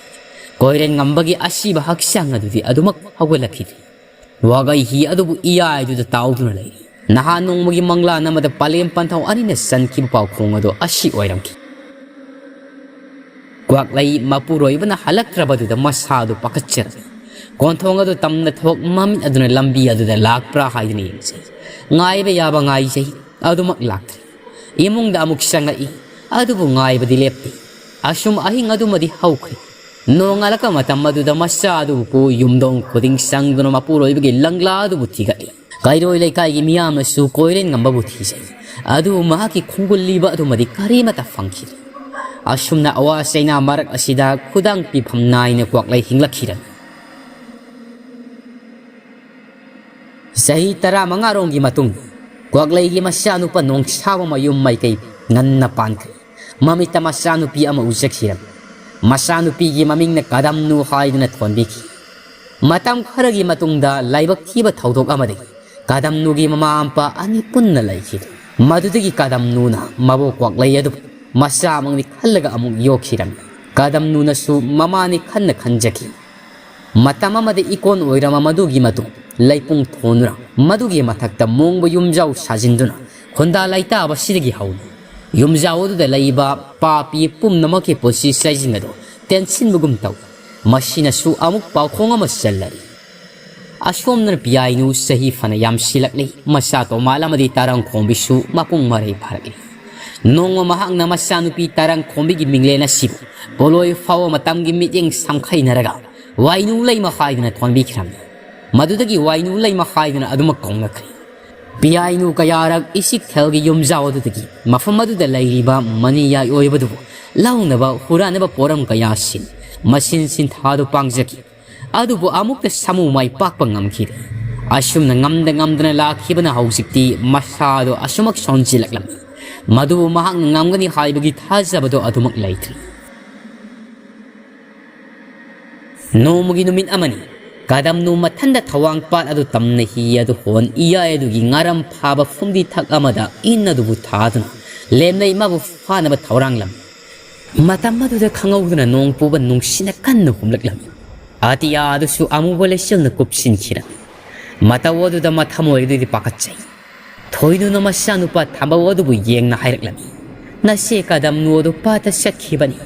ꯀꯣꯏꯔꯦꯟ ꯉꯝꯕꯒꯤ ꯑꯁꯤꯕ ꯍꯛꯆꯥꯡ ꯑꯗꯨꯗꯤ ꯑꯗꯨꯃꯛ ꯍꯧꯒꯠꯂꯛꯈꯤꯗꯦ꯫ ꯋꯥꯒꯩ ꯍꯤ ꯑꯗꯨꯕꯨ ꯏꯌꯥꯏꯗꯨꯗ ꯇꯥꯎꯗꯨꯅ ꯂꯩꯔꯤ꯫ ꯅꯍꯥꯟ ꯅꯣꯡꯃꯒꯤ ꯃꯪꯂꯥꯟ ꯑꯃꯗ ꯄꯂꯦꯝ ꯄꯟꯊꯧ ꯑꯅꯤꯅ ꯆꯟꯈꯤꯕ ꯄꯥꯎꯈꯣꯡ ꯑꯗꯨ ꯑꯁꯤ ꯑꯣꯏꯔꯝꯈꯤ꯫ ꯀ꯭ꯋꯥꯛꯂꯩ ꯃꯄꯨꯔꯣꯏꯕꯅ ꯍꯜꯂꯛꯇ꯭ꯔꯕꯗꯨꯗ ꯃꯁꯥꯗꯨ ꯄꯥꯈꯠꯆꯔꯝꯃꯤ꯫ ꯀꯣꯟꯊꯣꯡ ꯑꯗꯨ ꯇꯝꯅ ꯊꯣꯛ ꯃꯃꯤꯠ ꯑꯗꯨꯅ ꯂꯝꯕꯤ ꯑꯗꯨꯗ ꯂꯥꯛꯄ꯭ꯔꯥ ꯍꯥꯏꯗꯨꯅ ꯌꯦꯡꯖꯩ꯫ ꯉꯥꯏꯕ ꯌꯥꯕ ꯉꯥꯏꯖꯩ, ꯑꯗꯨꯃꯛ ꯂꯥꯛꯇ꯭ꯔꯦ꯫ ꯏꯃꯨꯡꯗ ꯑꯃꯨꯛ ꯆꯪꯂꯛꯏ, ꯑꯗꯨꯕꯨ ꯉꯥꯏꯕꯗꯤ ꯂꯦꯞꯇꯦ꯫ ꯑꯁꯨꯝ ꯑꯍꯤꯡ ꯑꯗꯨꯃꯗꯤ ꯍꯧꯈ꯭ꯔꯦ꯫ ꯅꯣꯡꯉꯥꯜꯂꯛꯄ ꯃꯇꯝ ꯑꯗꯨꯗ ꯃꯆꯥ ꯑꯗꯨꯕꯨ ꯄꯨ ꯌꯨꯝꯊꯣꯡ ꯈꯨꯗꯤꯡ ꯆꯪꯗꯨꯅ ꯃꯄꯨꯔꯣꯏꯕꯒꯤ ꯂꯪꯂꯥ ꯑꯗꯨꯕꯨ ꯊꯤꯒꯠꯂꯤ꯫ ꯀꯩꯔꯣꯏ ꯂꯩꯀꯥꯏꯒꯤ ꯃꯤꯌꯥꯝꯅꯁꯨ ꯀꯣꯏꯔꯦꯟ ꯉꯝꯕꯕꯨ ꯊꯤꯖꯩ, ꯑꯗꯨꯕꯨ ꯃꯍꯥꯛꯀꯤ ꯈꯣꯡꯒꯨꯜ ꯂꯤꯕ ꯑꯗꯨꯃꯗꯤ ꯀꯔꯤꯃꯠꯇ ꯐꯪꯈꯤꯗꯦ꯫ ꯑꯁꯨꯝꯅ ꯑꯋꯥ ꯆꯩꯅꯥ ꯃꯔꯛ ꯑꯁꯤꯗ ꯈꯨꯗꯥꯡ ꯄꯤꯐꯝ ꯅꯥꯏꯅ ꯀ꯭ꯋꯥꯛꯂꯩ ꯍꯤꯡꯂꯛꯈꯤꯔꯝꯃꯤ꯫ ꯆꯍꯤ ꯇꯔꯥꯃꯉꯥ ꯔꯣꯝꯒꯤ ꯃꯇꯨꯡ, ꯀ꯭ꯋꯥꯛꯂꯩꯒꯤ ꯃꯆꯥꯅꯨꯄꯥ ꯅꯣꯡꯁꯥꯕ ꯃꯌꯨꯝ ꯃꯥꯏꯀꯩ ꯉꯟꯅ ꯄꯥꯟꯈ꯭ꯔꯦ꯫ ꯃꯃꯤꯠꯇ ꯃꯆꯥꯅꯨꯄꯤ ꯑꯃ ꯎꯖꯈꯤꯔꯝꯃꯤ꯫ ꯃꯆꯥꯅꯨꯄꯤꯒꯤ ꯃꯃꯤꯡꯅ ꯀꯗꯝꯅꯨ ꯍꯥꯏꯗꯨꯅ ꯊꯣꯟꯕꯤꯈꯤ꯫ ꯃꯇꯝ ꯈꯔꯒꯤ ꯃꯇꯨꯡꯗ ꯂꯥꯏꯕꯛ ꯊꯤꯕ ꯊꯧꯗꯣꯛ ꯑꯃꯗꯒꯤ ꯀꯗꯝꯅꯨꯒꯤ ꯃꯃꯥ ꯃꯄꯥ ꯑꯅꯤ ꯄꯨꯟꯅ ꯂꯩꯈꯤꯗꯦ꯫ ꯃꯗꯨꯗꯒꯤ ꯀꯗꯝꯅꯨꯅ ꯃꯕꯣꯛ ꯀ꯭ꯋꯥꯛꯂꯩ ꯑꯗꯨꯕꯨ ꯃꯆꯥꯃꯛꯅꯤ ꯈꯜꯂꯒ ꯑꯃꯨꯛ ꯌꯣꯛꯈꯤꯔꯝꯃꯤ꯫ ꯀꯗꯝꯅꯨꯅꯁꯨ ꯃꯃꯥꯅꯤ ꯈꯟꯅ ꯈꯟꯖꯈꯤ꯫ ꯃꯇꯝ ꯑꯃꯗ ꯏꯀꯣꯟ ꯑꯣꯏꯔꯝꯕ ꯃꯗꯨꯒꯤ ꯃꯇꯨꯡ ꯂꯩꯄꯨꯡ ꯊꯣꯟꯗꯨꯅ ꯃꯗꯨꯒꯤ ꯃꯊꯛꯇ ꯃꯣꯡꯕ ꯌꯨꯝꯖꯥꯎ ꯁꯥꯖꯤꯟꯗꯨꯅ ꯈꯨꯟꯗꯥ ꯂꯩꯇꯥꯕꯁꯤꯗꯒꯤ ꯍꯧꯅ ꯌꯨꯝꯖꯥꯎ ꯑꯗꯨꯗ ꯂꯩꯕ ꯄꯥꯄꯤ ꯄꯨꯝꯅꯃꯛꯀꯤ ꯄꯨꯟꯁꯤ ꯆꯩꯖꯤꯡ ꯑꯗꯨ ꯇꯦꯟꯁꯤꯟꯕꯒꯨꯝ ꯇꯧꯏ꯫ ꯃꯁꯤꯅꯁꯨ ꯑꯃꯨꯛ ꯄꯥꯎꯈꯣꯡ ꯑꯃ ꯆꯜꯂꯔꯤ꯫ ꯑꯁꯣꯝꯗꯅ ꯄꯤꯌꯥꯏꯅꯨ ꯆꯍꯤ ꯐꯅ ꯌꯥꯝꯁꯤꯜꯂꯛꯂꯤ꯫ ꯃꯆꯥ ꯇꯣꯃꯥꯜ ꯑꯃꯗꯤ ꯇꯔꯪ ꯈꯣꯝꯕꯤꯁꯨ ꯃꯄꯨꯡ ꯃꯔꯩ ꯐꯥꯔꯛꯂꯤ꯫ ꯅꯣꯡꯃ ꯃꯍꯥꯛꯅ ꯃꯆꯥꯅꯨꯄꯤ ꯇꯔꯪ ꯈꯣꯝꯕꯤꯒꯤ ꯃꯤꯡꯂꯦꯟ ꯑꯁꯤꯕꯨ ꯄꯣꯂꯣꯏ ꯐꯥꯎꯕ ꯃꯇꯝꯒꯤ ꯃꯤꯠꯌꯦꯡ ꯁꯝꯈꯩꯅꯔꯒ ꯋꯥꯏꯅꯨ ꯂꯩꯃ ꯍꯥꯏꯗꯨꯅ ꯊꯣꯟꯕꯤꯈ꯭ꯔꯝꯃꯤ꯫ ꯃꯗꯨꯗꯒꯤ ꯋꯥꯏꯅꯨ ꯂꯩꯃ ꯍꯥꯏꯗꯨꯅ ꯑꯗꯨꯃꯛ ꯀꯧꯅꯈ꯭ꯔꯦ꯫ ꯄꯤꯌꯥꯏꯅꯨ ꯀꯌꯥꯔꯛ ꯏꯁꯤꯛ ꯊꯦꯜꯒꯤ ꯌꯨꯝꯖꯥꯎ ꯑꯗꯨꯗꯒꯤ ꯃꯐꯝ ꯑꯗꯨꯗ ꯂꯩꯔꯤꯕ ꯃꯅꯤꯌꯥꯏ ꯑꯣꯏꯕꯗꯨꯕꯨ ꯂꯧꯅꯕ ꯍꯨꯔꯥꯟꯅꯕ ꯄꯣꯔꯝ ꯀꯌꯥ ꯁꯤꯟ ꯃꯁꯤꯟ ꯁꯤꯟꯊꯥꯗꯨ ꯄꯥꯡꯖꯈꯤ꯫ ꯑꯗꯨꯕꯨ ꯑꯃꯨꯛꯇ ꯁꯥꯃꯨ ꯃꯥꯏ ꯄꯥꯛꯄ ꯉꯝꯈꯤꯗꯦ꯫ ꯑꯁꯨꯝꯅ ꯉꯝꯗ ꯉꯝꯗꯅ ꯂꯥꯛꯈꯤꯕꯅ ꯍꯧꯖꯤꯛꯇꯤ ꯃꯁꯥꯗꯣ ꯑꯁꯨꯃꯛ ꯁꯣꯟꯖꯤꯜꯂꯛꯂꯝꯃꯤ꯫ ꯃꯗꯨꯕꯨ ꯃꯍꯥꯛꯅ ꯉꯝꯒꯅꯤ ꯍꯥꯏꯕꯒꯤ ꯊꯥꯖꯕꯗꯣ ꯑꯗꯨꯃꯛ ꯂꯩꯇ꯭ꯔꯤ꯫ ꯅꯣꯡꯃꯒꯤ ꯅꯨꯃꯤꯠ ꯑꯃꯅꯤ꯫ ꯀꯗꯝꯅꯨ ꯃꯊꯟꯗ ꯊꯋꯥꯡ ꯄꯥꯠ ꯑꯗꯨ ꯇꯝꯅ ꯍꯤ ꯑꯗꯨ ꯍꯣꯟ ꯏꯌꯥꯏ ꯑꯗꯨꯒꯤ ꯉꯥꯔꯝ ꯐꯥꯕ ꯐꯨꯝꯗꯤ ꯊꯛ ꯑꯃꯗ ꯏꯟ ꯑꯗꯨꯕꯨ ꯊꯥꯗꯨꯅ ꯂꯦꯝꯅꯩ ꯃꯥꯕꯨ ꯐꯥꯅꯕ ꯊꯧꯔꯥꯡꯂꯝꯃꯤ꯫ ꯃꯇꯝ ꯑꯗꯨꯗ ꯈꯪꯍꯧꯗꯅ ꯅꯣꯡ ꯄꯨꯕ ꯅꯨꯡꯁꯤꯠꯅ ꯀꯟꯅ ꯍꯨꯝꯂꯛꯂꯝꯃꯤ꯫ ꯑꯇꯤꯌꯥ ꯑꯗꯨꯁꯨ ꯑꯃꯨꯕ ꯂꯩꯆꯤꯜꯅ ꯀꯨꯞꯁꯤꯟꯈꯤꯔꯝꯃꯤ꯫ ꯃꯇꯧ ꯑꯗꯨꯗ ꯃꯊꯃꯣꯏ ꯑꯗꯨꯗꯤ ꯄꯥꯈꯠꯆꯩ꯫ ꯊꯣꯏꯗꯨꯅ ꯃꯆꯥꯅꯨꯄꯥ ꯊꯥꯝꯕꯧ ꯑꯗꯨꯕꯨ ꯌꯦꯡꯅ ꯍꯥꯏꯔꯛꯂꯝꯃꯤ, "ꯅꯆꯦ ꯀꯗꯝꯅꯨ ꯑꯗꯨ ꯄꯥꯠꯇ ꯆꯠꯈꯤꯕꯅꯤ꯫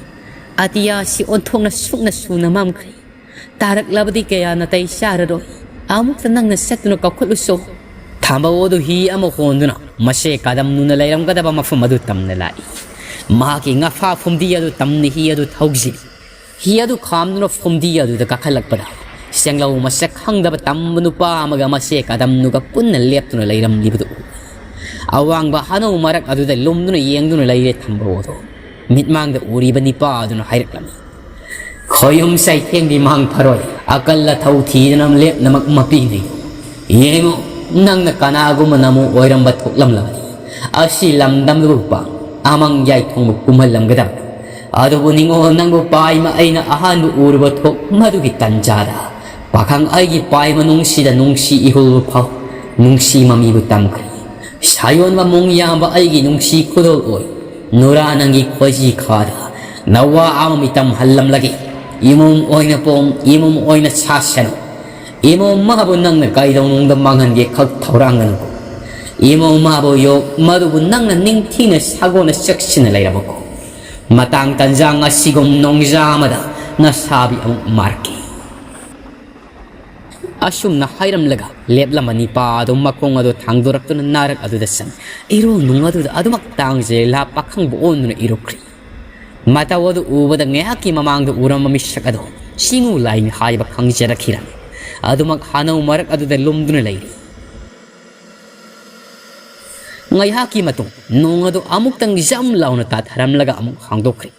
ꯑꯇꯤꯌꯥ ꯑꯁꯤ ꯑꯣꯟꯊꯣꯛꯅ ꯁꯨꯛꯅ ꯁꯨꯅ ꯃꯝꯈ꯭ꯔꯦ꯫ ꯇꯥꯔꯛꯂꯕꯗꯤ ꯀꯌꯥ ꯅꯥꯇꯩ ꯆꯥꯔꯔꯣꯏ꯫ ꯑꯃꯨꯛꯇ ꯅꯪꯅ ꯆꯠꯇꯨꯅ ꯀꯧꯈꯠꯂꯨꯆꯣ꯫" ꯊꯥꯝꯕꯧ ꯑꯗꯨ ꯍꯤ ꯑꯃ ꯍꯣꯟꯗꯨꯅ ꯃꯆꯦ ꯀꯗꯝꯅꯨꯅ ꯂꯩꯔꯝꯒꯗꯕ ꯃꯐꯝ ꯑꯗꯨ ꯇꯝꯅ ꯂꯥꯛꯏ꯫ ꯃꯍꯥꯛꯀꯤ ꯉꯥꯐꯥ ꯐꯨꯝꯗꯤ ꯑꯗꯨ ꯇꯝꯅ ꯍꯤ ꯑꯗꯨ ꯊꯧꯖꯤꯜꯂꯤ꯫ ꯍꯤ ꯑꯗꯨ ꯈꯥꯝꯗꯨꯅ ꯐꯨꯝꯗꯤ ꯑꯗꯨꯗ ꯀꯥꯈꯠꯂꯛꯄꯗ ꯁꯦꯡꯂꯧ ꯃꯁꯛ ꯈꯪꯗꯕ ꯇꯝꯕ ꯅꯨꯄꯥ ꯑꯃꯒ ꯃꯆꯦ ꯀꯗꯝꯅꯨꯒ ꯄꯨꯟꯅ ꯂꯦꯞꯇꯨꯅ ꯂꯩꯔꯝꯂꯤꯕꯗꯨ ꯎꯏ꯫ ꯑꯋꯥꯡꯕ ꯍꯅꯧ ꯃꯔꯛ ꯑꯗꯨꯗ ꯂꯨꯝꯗꯨꯅ ꯌꯦꯡꯗꯨꯅ ꯂꯩꯔꯦ ꯊꯥꯝꯕꯧ ꯑꯗꯨ꯫ ꯃꯤꯠꯃꯥꯡꯗ ꯎꯔꯤꯕ ꯅꯤꯄꯥ ꯑꯗꯨꯅ ꯍꯥꯏꯔꯛꯂꯝꯃꯤ, "ꯈꯣꯌꯨꯝ ꯆꯩꯊꯦꯡꯗꯤ ꯃꯥꯡ ꯐꯔꯣꯏ, ꯑꯀꯜ ꯑꯊꯧ ꯊꯤꯗꯅ ꯂꯦꯞꯅꯃꯛ ꯃꯄꯤꯅꯩ꯫ ꯌꯦꯡꯉꯨ, ꯅꯪꯅ ꯀꯅꯥꯒꯨꯝꯕꯅ ꯑꯃꯨꯛ ꯑꯣꯏꯔꯝꯕ ꯊꯣꯛꯂꯝꯂꯕꯅꯤ꯫ ꯑꯁꯤ ꯂꯝꯗꯝꯗꯨꯕꯨ ꯄꯥꯡ ꯑꯃꯪ ꯌꯥꯏꯊꯣꯡꯕ ꯀꯨꯝꯍꯜꯂꯝꯒꯗꯕ꯫ ꯑꯗꯨꯕꯨ ꯅꯤꯡꯉꯣꯜ, ꯅꯪꯕꯨ ꯄꯥꯏꯃ ꯑꯩꯅ ꯑꯍꯥꯟꯕ ꯎꯔꯨꯕ ꯊꯣꯛ ꯃꯗꯨꯒꯤ ꯇꯟꯖꯥꯗ ꯄꯥꯈꯪ ꯑꯩꯒꯤ ꯄꯥꯏꯃ ꯅꯨꯡꯁꯤꯗ ꯅꯨꯡꯁꯤ ꯏꯍꯨꯜꯕ ꯐꯥꯎ ꯅꯨꯡꯁꯤ ꯃꯃꯤꯕꯨ ꯇꯝꯈ꯭ꯔꯦ꯫ ꯁꯥꯌꯣꯟꯕ ꯃꯣꯡ ꯌꯥꯝꯕ ꯑꯩꯒꯤ ꯅꯨꯡꯁꯤ ꯈꯨꯗꯣꯜ ꯑꯣꯏ, ꯅꯨꯔꯥ ꯅꯪꯒꯤ ꯈꯣꯏꯖꯤ ꯈꯥꯗ ꯅꯋꯥ ꯑꯃ ꯃꯤꯇꯝ ꯍꯜꯂꯝꯂꯒꯦ꯫ ꯏꯃꯣꯝ ꯑꯣꯏꯅ ꯄꯣꯝ, ꯏꯃꯣꯝ ꯑꯣꯏꯅ ꯁꯥꯁꯅꯨ꯫ ꯏꯃꯣꯝ ꯃꯥꯕꯨ ꯅꯪꯅ ꯀꯩꯗꯧꯅꯨꯡꯗ ꯃꯥꯡꯍꯟꯒꯦ ꯈꯛ ꯊꯧꯔꯥꯡꯒꯅꯨꯀꯣ꯫ ꯏꯃꯣꯝ ꯃꯥꯕꯨ ꯌꯣꯛ, ꯃꯗꯨꯕꯨ ꯅꯪꯅ ꯅꯤꯡꯊꯤꯅ ꯁꯥꯒꯣꯟꯅ ꯆꯦꯛꯁꯤꯟꯅ ꯂꯩꯔꯕꯀꯣ꯫ ꯃꯇꯥꯡ ꯇꯟꯖꯥ ꯉꯁꯤꯒꯨꯝ ꯅꯣꯡꯖꯥ ꯑꯃꯗ ꯅꯁꯥꯕꯤ ꯑꯃꯨꯛ ꯃꯥꯔꯛꯀꯦ꯫ ꯑꯁꯨꯝꯅ ꯍꯥꯏꯔꯝꯂꯒ ꯂꯦꯞꯂꯝꯕ ꯅꯤꯄꯥ ꯑꯗꯨ ꯃꯈꯣꯡ ꯑꯗꯨ ꯊꯥꯡꯗꯣꯔꯛꯇꯨꯅ ꯅꯥꯔꯛ ꯑꯗꯨꯗ ꯆꯪ ꯏꯔꯣꯜ ꯅꯨꯡ ꯑꯗꯨꯗ ꯑꯗꯨꯃꯛ ꯇꯥꯡꯖꯩ ꯂꯥ ꯄꯥꯈꯪꯕ ꯑꯣꯟꯗꯨꯅ ꯏꯔꯨꯈ꯭ꯔꯤ꯫ ꯃꯇꯧ ꯑꯗꯨ ꯎꯕꯗ ꯉꯥꯏꯍꯥꯛꯀꯤ ꯃꯃꯥꯡꯗ ꯎꯔꯝꯕ ꯃꯤꯁꯛ ꯑꯗꯨ ꯆꯤꯡꯉꯨ ꯂꯥꯏꯅꯤ ꯍꯥꯏꯕ ꯈꯪꯖꯔꯛꯈꯤꯔꯝꯃꯤ꯫ ꯑꯗꯨꯃꯛ ꯍꯥꯅꯧ ꯃꯔꯛ ꯑꯗꯨꯗ ꯂꯨꯝꯗꯨꯅ ꯂꯩꯔꯤ꯫ ꯉꯥꯏꯍꯥꯛꯀꯤ ꯃꯇꯨꯡ ꯅꯣꯡ ꯑꯗꯨ ꯑꯃꯨꯛꯇꯪ ꯖꯝ ꯂꯥꯎꯅ ꯇꯥꯊꯔꯝꯂꯒ ꯑꯃꯨꯛ ꯍꯥꯡꯗꯣꯛꯈ꯭ꯔꯦ꯫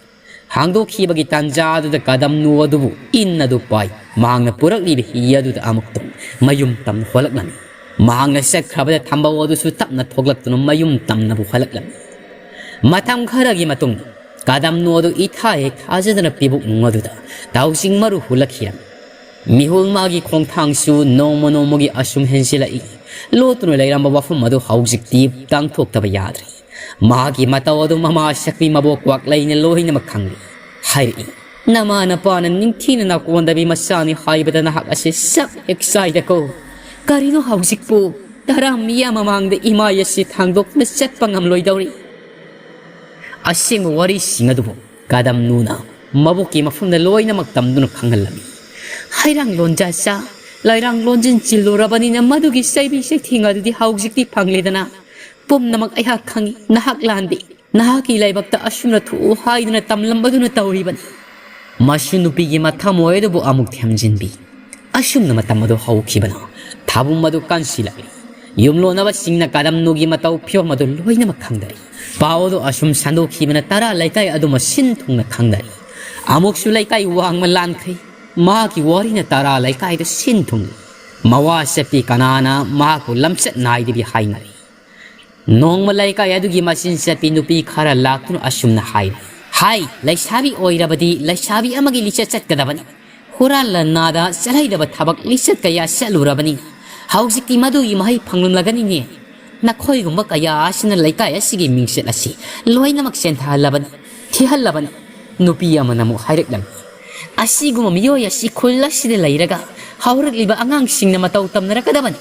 ꯍꯥꯡꯗꯣꯛꯈꯤꯕꯒꯤ ꯇꯥꯟꯖꯥ ꯑꯗꯨꯗ ꯀꯗꯝꯅꯨ ꯑꯗꯨꯕꯨ ꯏꯟ ꯑꯗꯨ ꯄꯥꯏ ꯃꯍꯥꯛꯅ ꯄꯨꯔꯛꯂꯤꯕ ꯍꯤ ꯑꯗꯨꯗ ꯑꯃꯨꯛꯇꯪ ꯃꯌꯨꯝ ꯇꯝꯅ ꯍꯣꯜꯂꯛꯂꯝꯃꯤ꯫ ꯃꯍꯥꯛꯅ ꯆꯠꯈ꯭ꯔꯕꯗ ꯊꯝꯕꯧ ꯑꯗꯨꯁꯨ ꯇꯞꯅ ꯊꯣꯛꯂꯛꯇꯨꯅ ꯃꯌꯨꯝ ꯇꯝꯅꯕꯨ ꯍꯜꯂꯛꯂꯝꯃꯤ꯫ ꯃꯇꯝ ꯈꯔꯒꯤ ꯃꯇꯨꯡꯗ ꯀꯗꯝꯅꯨ ꯑꯗꯨ ꯏꯊꯥ ꯍꯦꯛ ꯊꯥꯖꯗꯅ ꯄꯤꯕꯨꯛ ꯅꯨꯡ ꯑꯗꯨꯗ ꯇꯥꯎꯖꯤꯡ ꯃꯔꯨ ꯍꯨꯜꯂꯛꯈꯤꯔꯝꯃꯤ꯫ ꯃꯤꯍꯨꯜ ꯃꯥꯒꯤ ꯈꯣꯡꯊꯥꯡꯁꯨ ꯅꯣꯡꯃ ꯅꯣꯡꯃꯒꯤ ꯑꯁꯨꯝ ꯍꯦꯟꯖꯤꯜꯂꯛꯏ꯫ ꯂꯣꯠꯇꯨꯅ ꯂꯩꯔꯝꯕ ꯋꯥꯐꯝ ꯑꯗꯨ ꯍꯧꯖꯤꯛꯇꯤ ꯇꯥꯡꯊꯣꯛꯇꯕ ꯌꯥꯗ꯭ꯔꯦ꯫ ꯃꯍꯥꯛꯀꯤ ꯃꯇꯧ ꯑꯗꯨ ꯃꯃꯥ ꯁꯛꯄꯤ ꯃꯕꯣꯛ ꯀ꯭ꯋꯥꯛꯂꯩꯅ ꯂꯣꯏꯅꯃꯛ ꯈꯪꯂꯤ꯫ ꯍꯥꯏꯔꯛꯏ, "ꯅꯃꯥ ꯅꯄꯥꯅ ꯅꯤꯡꯊꯤꯅ ꯅꯥꯀꯣꯟꯗꯕꯤ ꯃꯆꯥꯅꯤ ꯍꯥꯏꯕꯗ ꯅꯍꯥꯛ ꯑꯁꯤ ꯆꯞ ꯍꯦꯛ ꯆꯥꯏꯗꯀꯣ꯫ ꯀꯔꯤꯅꯣ ꯍꯧꯖꯤꯛꯄꯨ ꯇꯔꯥ ꯃꯤꯌꯥꯝ ꯃꯃꯥꯡꯗ ꯏꯃꯥꯏ ꯑꯁꯤ ꯊꯥꯡꯗꯣꯛꯇꯨꯅ ꯆꯠꯄ ꯉꯝꯂꯣꯏꯗꯧꯔꯤ?" ꯑꯁꯦꯡꯕ ꯋꯥꯔꯤꯁꯤꯡ ꯑꯗꯨꯕꯨ ꯀꯗꯝꯅꯨꯅ ꯃꯕꯣꯛꯀꯤ ꯃꯐꯝꯗ ꯂꯣꯏꯅꯃꯛ ꯇꯝꯗꯨꯅ ꯈꯪꯍꯜꯂꯝꯃꯤ꯫ ꯍꯩꯔꯥꯡ ꯂꯣꯟꯖꯥ ꯆꯥ, ꯂꯩꯔꯥꯡ ꯂꯣꯟꯖꯤꯟ ꯆꯤꯜꯂꯨꯔꯕꯅꯤꯅ ꯃꯗꯨꯒꯤ ꯆꯩꯕꯤ ꯆꯩꯊꯦꯡ ꯑꯗꯨꯗꯤ ꯍꯧꯖꯤꯛꯇꯤ ꯐꯪꯂꯦꯗꯅ꯫ ꯄꯨꯝꯅꯃꯛ ꯑꯩꯍꯥꯛ ꯈꯪꯏ, ꯅꯍꯥꯛ ꯂꯥꯟꯗꯦ꯫ ꯅꯍꯥꯛꯀꯤ ꯂꯥꯏꯕꯛꯇ ꯑꯁꯨꯝꯅ ꯊꯣꯛꯎ ꯍꯥꯏꯗꯨꯅ ꯇꯝꯂꯝꯕꯗꯨꯅ ꯇꯧꯔꯤꯕꯅꯤ꯫ ꯃꯁꯨ ꯅꯨꯄꯤꯒꯤ ꯃꯊꯃꯣꯏ ꯑꯗꯨꯕꯨ ꯑꯃꯨꯛ ꯊꯦꯝꯖꯤꯟꯕꯤ꯫ ꯑꯁꯨꯝꯅ ꯃꯇꯝ ꯑꯗꯨ ꯍꯧꯈꯤꯕꯅ ꯊꯥꯕꯨꯝ ꯑꯗꯨ ꯀꯟꯁꯤꯜꯂꯛꯂꯤ꯫ ꯌꯨꯝꯂꯣꯟꯅꯕꯁꯤꯡꯅ ꯀꯗꯝꯅꯨꯒꯤ ꯃꯇꯧ ꯐꯤꯕꯝ ꯑꯗꯨ ꯂꯣꯏꯅꯃꯛ ꯈꯪꯗꯔꯤ꯫ ꯄꯥꯎ ꯑꯗꯨ ꯑꯁꯨꯝ ꯁꯟꯗꯣꯛꯈꯤꯕꯅ ꯇꯔꯥ ꯂꯩꯀꯥꯏ ꯑꯗꯨꯃ ꯁꯤꯟ ꯊꯨꯡꯅ ꯈꯪꯅꯔꯤ꯫ ꯑꯃꯨꯛꯁꯨ ꯂꯩꯀꯥꯏ ꯋꯥꯡꯃ ꯂꯥꯟꯈ꯭ꯔꯦ꯫ ꯃꯍꯥꯛꯀꯤ ꯋꯥꯔꯤꯅ ꯇꯔꯥ ꯂꯩꯀꯥꯏꯗ ꯁꯤꯟ ꯊꯨꯡꯂꯤ꯫ ꯃꯋꯥ ꯆꯠꯄꯤ ꯀꯅꯥꯅ ꯃꯍꯥꯛꯄꯨ ꯂꯝꯆꯠ ꯅꯥꯏꯗꯕꯤ ꯍꯥꯏꯅꯔꯤ꯫ ꯅꯣꯡꯃ ꯂꯩꯀꯥꯏ ꯑꯗꯨꯒꯤ ꯃꯆꯤꯟ ꯆꯠꯄꯤ ꯅꯨꯄꯤ ꯈꯔ ꯂꯥꯛꯇꯨꯅ ꯑꯁꯨꯝꯅ ꯍꯥꯏꯔꯤ, "ꯍꯥꯏ, ꯂꯩꯁꯥꯕꯤ ꯑꯣꯏꯔꯕꯗꯤ ꯂꯩꯁꯥꯕꯤ ꯑꯃꯒꯤ ꯂꯤꯆꯠ ꯆꯠꯀꯗꯕꯅꯤ꯫ ꯍꯨꯔꯥꯟ ꯂꯟꯅꯥꯗ ꯆꯠꯍꯩꯗꯕ ꯊꯕꯛ ꯂꯤꯆꯠ ꯀꯌꯥ ꯆꯠꯂꯨꯔꯕꯅꯤ꯫ ꯍꯧꯖꯤꯛꯇꯤ ꯃꯗꯨꯒꯤ ꯃꯍꯩ ꯐꯪꯂꯝꯂꯒꯅꯤꯅꯦ꯫ ꯅꯈꯣꯏꯒꯨꯝꯕ ꯀꯌꯥ ꯑꯁꯤꯅ ꯂꯩꯀꯥꯏ ꯑꯁꯤꯒꯤ ꯃꯤꯡꯆꯠ ꯑꯁꯤ ꯂꯣꯏꯅꯃꯛ ꯆꯦꯟꯊꯍꯜꯂꯕꯅꯤ, ꯊꯤꯍꯜꯂꯕꯅꯤ꯫ ꯅꯨꯄꯤ ꯑꯃꯅ ꯑꯃꯨꯛ ꯍꯥꯏꯔꯛꯂꯝꯃꯤ, "ꯑꯁꯤꯒꯨꯝꯕ ꯃꯤꯑꯣꯏ ꯑꯁꯤ ꯈꯨꯜ ꯑꯁꯤꯗ ꯂꯩꯔꯒ ꯍꯧꯔꯛꯂꯤꯕ ꯑꯉꯥꯡꯁꯤꯡꯅ ꯃꯇꯧ ꯇꯝꯅꯔꯛꯀꯗꯕꯅꯤ꯫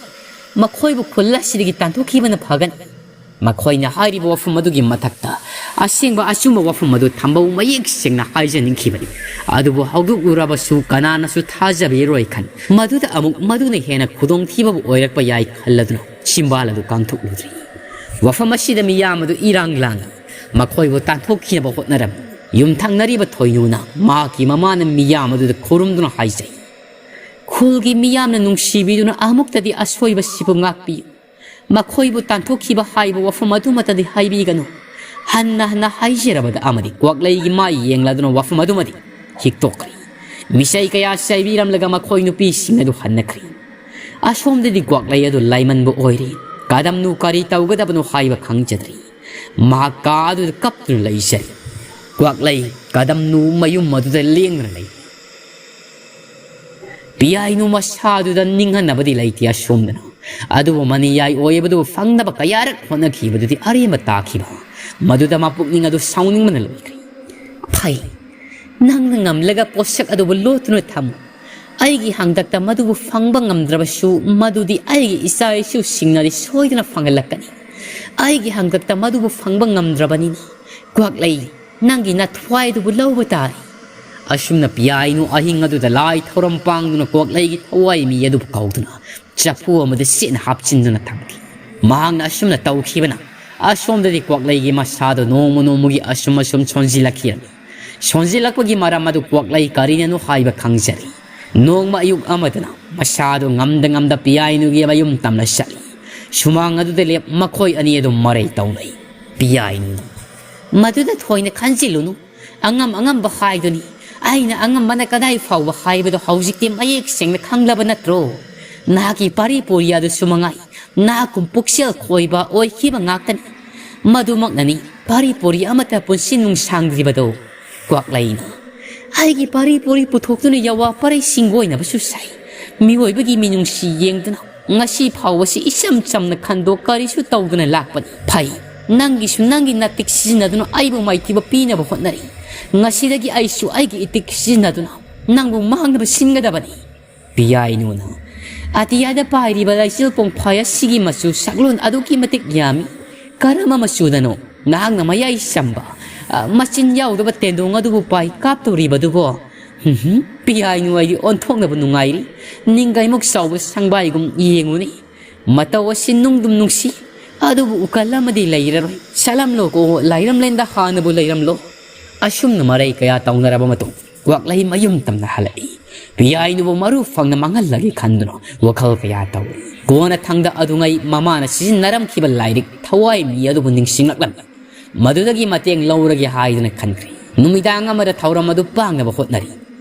ꯃꯈꯣꯏꯕꯨ ꯈꯨꯜ ꯑꯁꯤꯗꯒꯤ ꯇꯥꯟꯊꯣꯛꯈꯤꯕꯅ ꯐꯒꯅꯤ"꯫ ꯃꯈꯣꯏꯅ ꯍꯥꯏꯔꯤꯕ ꯋꯥꯐꯝ ꯑꯗꯨꯒꯤ ꯃꯊꯛꯇ ꯑꯁꯦꯡꯕ ꯑꯆꯨꯝꯕ ꯋꯥꯐꯝ ꯑꯗꯨ ꯊꯝꯕꯧ ꯃꯌꯦꯛ ꯁꯦꯡꯅ ꯍꯥꯏꯖꯅꯤꯡꯈꯤꯕꯅꯤ꯫ ꯑꯗꯨꯕꯨ ꯍꯧꯗꯣꯛꯂꯨꯔꯕꯁꯨ ꯀꯅꯥꯅꯁꯨ ꯊꯥꯖꯕꯤꯔꯣꯏ ꯈꯟ, ꯃꯗꯨꯗ ꯑꯃꯨꯛ ꯃꯗꯨꯅ ꯍꯦꯟꯅ ꯈꯨꯗꯣꯡꯊꯤꯕꯕꯨ ꯑꯣꯏꯔꯛꯄ ꯌꯥꯏ ꯈꯜꯂꯗꯨꯅ ꯆꯤꯝꯕꯥꯜ ꯑꯗꯨ ꯀꯥꯡꯊꯣꯛꯂꯨꯗ꯭ꯔꯤ꯫ ꯋꯥꯐꯝ ꯑꯁꯤꯗ ꯃꯤꯌꯥꯝ ꯑꯗꯨ ꯏꯔꯥꯡ ꯂꯥꯡꯏ꯫ ꯃꯈꯣꯏꯕꯨ ꯇꯥꯟꯊꯣꯛꯈꯤꯅꯕ ꯍꯣꯠꯅꯔꯝꯃꯤ꯫ ꯌꯨꯝꯊꯪꯅꯔꯤꯕ ꯊꯣꯏꯅꯨꯅ ꯃꯍꯥꯛꯀꯤ ꯃꯃꯥꯅ ꯃꯤꯌꯥꯝ ꯑꯗꯨꯗ ꯈꯨꯔꯨꯝꯗꯨꯅ ꯍꯥꯏꯖꯩ, "ꯈꯨꯜꯒꯤ ꯃꯤꯌꯥꯝꯅ ꯅꯨꯡꯁꯤꯕꯤꯗꯨꯅ ꯑꯃꯨꯛꯇꯗꯤ ꯑꯁꯣꯏꯕꯁꯤꯕꯨ ꯉꯥꯛꯄꯤꯌꯨ꯫ ꯃꯈꯣꯏꯕꯨ ꯇꯥꯟꯊꯣꯛꯈꯤꯕ ꯍꯥꯏꯕ ꯋꯥꯐꯝ ꯑꯗꯨꯃꯇꯗꯤ ꯍꯥꯏꯕꯤꯒꯅꯨ"꯫ ꯍꯟꯅ ꯍꯟꯅ ꯍꯥꯏꯖꯔꯕꯗ ꯑꯃꯗꯤ ꯀ꯭ꯋꯥꯛꯂꯩꯒꯤ ꯃꯥꯏ ꯌꯦꯡꯂꯗꯨꯅ ꯋꯥꯐꯝ ꯑꯗꯨꯃꯗꯤ ꯍꯤꯛꯇꯣꯛꯈ꯭ꯔꯦ꯫ ꯃꯤꯁꯩ ꯀꯌꯥ ꯆꯩꯕꯤꯔꯝꯂꯒ ꯃꯈꯣꯏ ꯅꯨꯄꯤꯁꯤꯡ ꯑꯗꯨ ꯍꯟꯅꯈ꯭ꯔꯦ꯫ ꯑꯁꯣꯝꯗꯗꯤ ꯀ꯭ꯋꯥꯛꯂꯩ ꯑꯗꯨ ꯂꯥꯏꯃꯟꯕ ꯑꯣꯏꯔꯦ꯫ ꯀꯗꯝꯅꯨ ꯀꯔꯤ ꯇꯧꯒꯗꯕꯅꯣ ꯍꯥꯏꯕ ꯈꯪꯖꯗ꯭ꯔꯦ꯫ ꯃꯍꯥꯛ ꯀꯥ ꯑꯗꯨꯗ ꯀꯞꯇꯨꯅ ꯂꯩꯖꯔꯦ꯫ ꯀ꯭ꯋꯥꯛꯂꯩ, ꯀꯗꯝꯅꯨ ꯃꯌꯨꯝ ꯑꯗꯨꯗ ꯂꯦꯡꯗꯨꯅ ꯂꯩ꯫ ꯄꯤꯌꯥꯏꯅꯨ ꯃꯁꯥꯗꯨꯗ ꯅꯤꯡꯍꯟꯅꯕꯗꯤ ꯂꯩꯇꯦ ꯑꯁꯣꯝꯗꯅ꯫ ꯑꯗꯨꯕꯨ ꯃꯅꯤꯌꯥꯏ ꯑꯣꯏꯕꯗꯨ ꯐꯪꯅꯕ ꯀꯌꯥꯔꯛ ꯍꯣꯠꯅꯈꯤꯕꯗꯨꯗꯤ ꯑꯔꯦꯝꯕ ꯇꯥꯈꯤꯕ꯫ ꯃꯗꯨꯗ ꯃꯄꯨꯛꯅꯤꯡ ꯑꯗꯨ ꯁꯥꯎꯅꯤꯡꯕꯅ ꯂꯣꯏꯈ꯭ꯔꯦ꯫ "ꯐꯩ, ꯅꯪꯅ ꯉꯝꯂꯒ ꯄꯣꯠꯁꯛ ꯑꯗꯨꯕꯨ ꯂꯣꯠꯇꯨꯅ ꯊꯝꯃꯨ꯫ ꯑꯩꯒꯤ ꯍꯥꯡꯇꯛꯇ ꯃꯗꯨꯕꯨ ꯐꯪꯕ ꯉꯝꯗ꯭ꯔꯕꯁꯨ, ꯃꯗꯨꯗꯤ ꯑꯩꯒꯤ ꯏꯆꯥ ꯏꯁꯨꯁꯤꯡꯅꯗꯤ ꯁꯣꯏꯗꯅ ꯐꯪꯍꯜꯂꯛꯀꯅꯤ꯫ ꯑꯩꯒꯤ ꯍꯥꯡꯇꯛꯇ ꯃꯗꯨꯕꯨ ꯐꯪꯕ ꯉꯝꯗ꯭ꯔꯕꯅꯤꯅ, ꯀ꯭ꯋꯥꯛꯂꯩ, ꯅꯪꯒꯤ ꯅꯊ꯭ꯋꯥꯏꯗꯨꯕꯨ ꯂꯧꯕ ꯇꯥꯔꯦ"꯫ ꯑꯁꯨꯝꯅ ꯄꯤꯌꯥꯏꯅꯨ ꯑꯍꯤꯡ ꯑꯗꯨꯗ ꯂꯥꯏ ꯊꯧꯔꯝ ꯄꯥꯡꯗꯨꯅ ꯀ꯭ꯋꯥꯛꯂꯩꯒꯤ ꯊꯋꯥꯏ ꯃꯤ ꯑꯗꯨꯕꯨ ꯀꯧꯗꯨꯅ ꯆꯐꯨ ꯑꯃꯗ ꯆꯦꯠꯅ ꯍꯥꯞꯆꯤꯟꯗꯨꯅ ꯊꯝꯈꯤ꯫ ꯃꯍꯥꯛꯅ ꯑꯁꯨꯝꯅ ꯇꯧꯈꯤꯕꯅ ꯑꯁꯣꯝꯗꯗꯤ ꯀ꯭ꯋꯥꯛꯂꯩꯒꯤ ꯃꯁꯥꯗꯣ ꯅꯣꯡꯃ ꯅꯣꯡꯃꯒꯤ ꯑꯁꯨꯝ ꯑꯁꯨꯝ ꯁꯣꯟꯖꯤꯜꯂꯛꯈꯤꯔꯝꯃꯤ꯫ ꯁꯣꯟꯖꯤꯜꯂꯛꯄꯒꯤ ꯃꯔꯝ ꯑꯗꯨ ꯀ꯭ꯋꯥꯛꯂꯩ ꯀꯔꯤꯅꯅꯣ ꯍꯥꯏꯕ ꯈꯪꯖꯔꯤ꯫ ꯅꯣꯡꯃ ꯑꯌꯨꯛ ꯑꯃꯗꯅ ꯃꯁꯥꯗꯨ ꯉꯝꯗ ꯉꯝꯗ ꯄꯤꯌꯥꯏꯅꯨꯒꯤ ꯃꯌꯨꯝ ꯇꯝꯅ ꯆꯠꯂꯤ꯫ ꯁꯨꯃꯥꯡ ꯑꯗꯨꯗ ꯂꯦꯞ ꯃꯈꯣꯏ ꯑꯅꯤ ꯑꯗꯨ ꯃꯔꯩ ꯇꯧꯅꯩ꯫ ꯄꯤꯌꯥꯏꯅꯨꯅ, "ꯃꯗꯨꯗ ꯊꯣꯏꯅ ꯈꯟꯖꯤꯜꯂꯨꯅꯨ꯫ ꯑꯉꯝ ꯑꯉꯝꯕ ꯍꯥꯏꯗꯨꯅꯤ꯫ ꯑꯩꯅ ꯑꯉꯝꯕꯅ ꯀꯗꯥꯏ ꯐꯥꯎꯕ ꯍꯥꯏꯕꯗꯣ ꯍꯧꯖꯤꯛꯇꯤ ꯃꯌꯦꯛ ꯁꯦꯡꯅ ꯈꯪꯂꯕ ꯅꯠꯇ꯭ꯔꯣ? ꯅꯍꯥꯛꯀꯤ ꯄꯥꯔꯤ ꯄꯨꯔꯤ ꯑꯗꯨꯁꯨ ꯃꯉꯥꯏ꯫ ꯅꯥꯀꯨꯝ ꯄꯨꯛꯆꯦꯜ ꯈꯣꯏꯕ ꯑꯣꯏꯈꯤꯕ ꯉꯥꯛꯇꯅꯤ꯫ ꯃꯗꯨꯃꯛꯅꯅꯤ ꯄꯥꯔꯤ ꯄꯨꯔꯤ ꯑꯃꯠꯇ ꯄꯨꯟꯁꯤ ꯅꯨꯡꯁꯥꯡꯗ꯭ꯔꯤꯕꯗꯣ꯫ ꯀ꯭ꯋꯥꯛꯂꯩꯅ, "ꯑꯩꯒꯤ ꯄꯥꯔꯤ ꯄꯨꯔꯤ ꯄꯨꯊꯣꯛꯇꯨꯅ ꯌꯥꯋꯥ ꯄꯔꯩ ꯁꯤꯡꯒꯣꯏꯅꯕꯁꯨ ꯁꯥꯏ꯫ ꯃꯤꯑꯣꯏꯕꯒꯤ ꯃꯤꯅꯨꯡꯁꯤ ꯌꯦꯡꯗꯨꯅ ꯉꯁꯤ ꯐꯥꯎꯕꯁꯤ ꯏꯆꯝ ꯆꯝꯅ ꯈꯟꯗꯣꯛ ꯀꯔꯤꯁꯨ ꯇꯧꯗꯨꯅ ꯂꯥꯛꯄꯅꯤ꯫ ꯐꯩ, ꯅꯪꯒꯤꯁꯨ ꯅꯪꯒꯤ ꯅꯥꯇꯤꯛ ꯁꯤꯖꯤꯟꯅꯗꯨꯅ ꯑꯩꯕꯨ ꯃꯥꯏꯊꯤꯕ ꯄꯤꯅꯕ ꯍꯣꯠꯅꯔꯤ꯫ ꯉꯁꯤꯗꯒꯤ ꯑꯩꯁꯨ ꯑꯩꯒꯤ ꯏꯇꯤꯛ ꯁꯤꯖꯤꯟꯅꯗꯨꯅ ꯅꯪꯕꯨ ꯃꯥꯡꯅꯕ ꯁꯤꯟꯒꯗꯕꯅꯤ꯫" ꯄꯤꯌꯥꯏꯅꯨꯅ, "ꯑꯇꯤꯌꯥꯗ ꯄꯥꯏꯔꯤꯕ ꯂꯩꯆꯤꯜ ꯄꯣꯡꯐꯥꯏ ꯑꯁꯤꯒꯤ ꯃꯆꯨ ꯁꯛꯂꯣꯟ ꯑꯗꯨꯛꯀꯤ ꯃꯇꯤꯛ ꯌꯥꯝꯃꯤ꯫ ꯀꯔꯝꯕ ꯃꯆꯨꯗꯅꯣ ꯅꯍꯥꯛꯅ ꯃꯌꯥꯏ ꯆꯝꯕ, ꯑ, ꯃꯆꯤꯟ ꯌꯥꯎꯗꯕ ꯇꯦꯟꯗꯣꯡ ꯑꯗꯨꯕꯨ ꯄꯥꯏ ꯀꯥꯞꯇꯧꯔꯤꯕꯗꯨꯕꯣ?" ꯍꯨꯝ ꯍꯨꯝ, ꯄꯤꯌꯥꯏꯅꯨ ꯑꯩꯗꯤ ꯑꯣꯟꯊꯣꯛꯅꯕ ꯅꯨꯡꯉꯥꯏꯔꯤ꯫ ꯅꯤꯡꯒꯥꯏꯃꯨꯛ ꯆꯥꯎꯕ ꯁꯪꯕꯥꯏꯒꯨꯝ ꯌꯦꯡꯉꯨꯅꯤ꯫ ꯃꯇꯧ ꯑꯁꯤ ꯅꯨꯡꯗꯨꯝ ꯅꯨꯡꯁꯤ, ꯑꯗꯨꯕꯨ ꯎꯀꯜ ꯑꯃꯗꯤ ꯂꯩꯔꯔꯣꯏ꯫ ꯆꯠꯂꯝꯂꯣꯀꯣ, ꯂꯥꯏꯔꯝꯂꯦꯟꯗ ꯍꯥꯟꯅꯕꯨ ꯂꯩꯔꯝꯂꯣ꯫ ꯑꯁꯨꯝꯅ ꯃꯔꯩ ꯀꯌꯥ ꯇꯧꯅꯔꯕ ꯃꯇꯨꯡ, ꯀ꯭ꯋꯥꯛꯂꯩ ꯃꯌꯨꯝ ꯇꯝꯅ ꯍꯜꯂꯛꯏ꯫ ꯄꯤꯌꯥꯏꯅꯨꯕꯨ ꯃꯔꯨ ꯐꯪꯅ ꯃꯥꯡꯍꯜꯂꯒꯦ ꯈꯟꯗꯨꯅ ꯋꯥꯈꯜ ꯀꯌꯥ ꯇꯧꯏ꯫ ꯀꯣꯟꯅ ꯊꯪꯗ ꯑꯗꯨꯉꯩ ꯃꯃꯥꯅ ꯁꯤꯖꯤꯟꯅꯔꯝꯈꯤꯕ ꯂꯥꯏꯔꯤꯛ ꯊꯋꯥꯏ ꯃꯤ ꯑꯗꯨꯕꯨ ꯅꯤꯡꯁꯤꯡꯂꯛꯂꯝꯃꯤ꯫ ꯃꯗꯨꯗꯒꯤ ꯃꯇꯦꯡ ꯂꯧꯔꯒꯦ ꯍꯥꯏꯗꯨꯅ ꯈꯟꯈ꯭ꯔꯦ꯫ ꯅꯨꯃꯤꯗꯥꯡ ꯑꯃꯗ ꯊꯧꯔꯝ ꯑꯗꯨ ꯄꯥꯡꯅꯕ ꯍꯣꯠꯅꯔꯤ꯫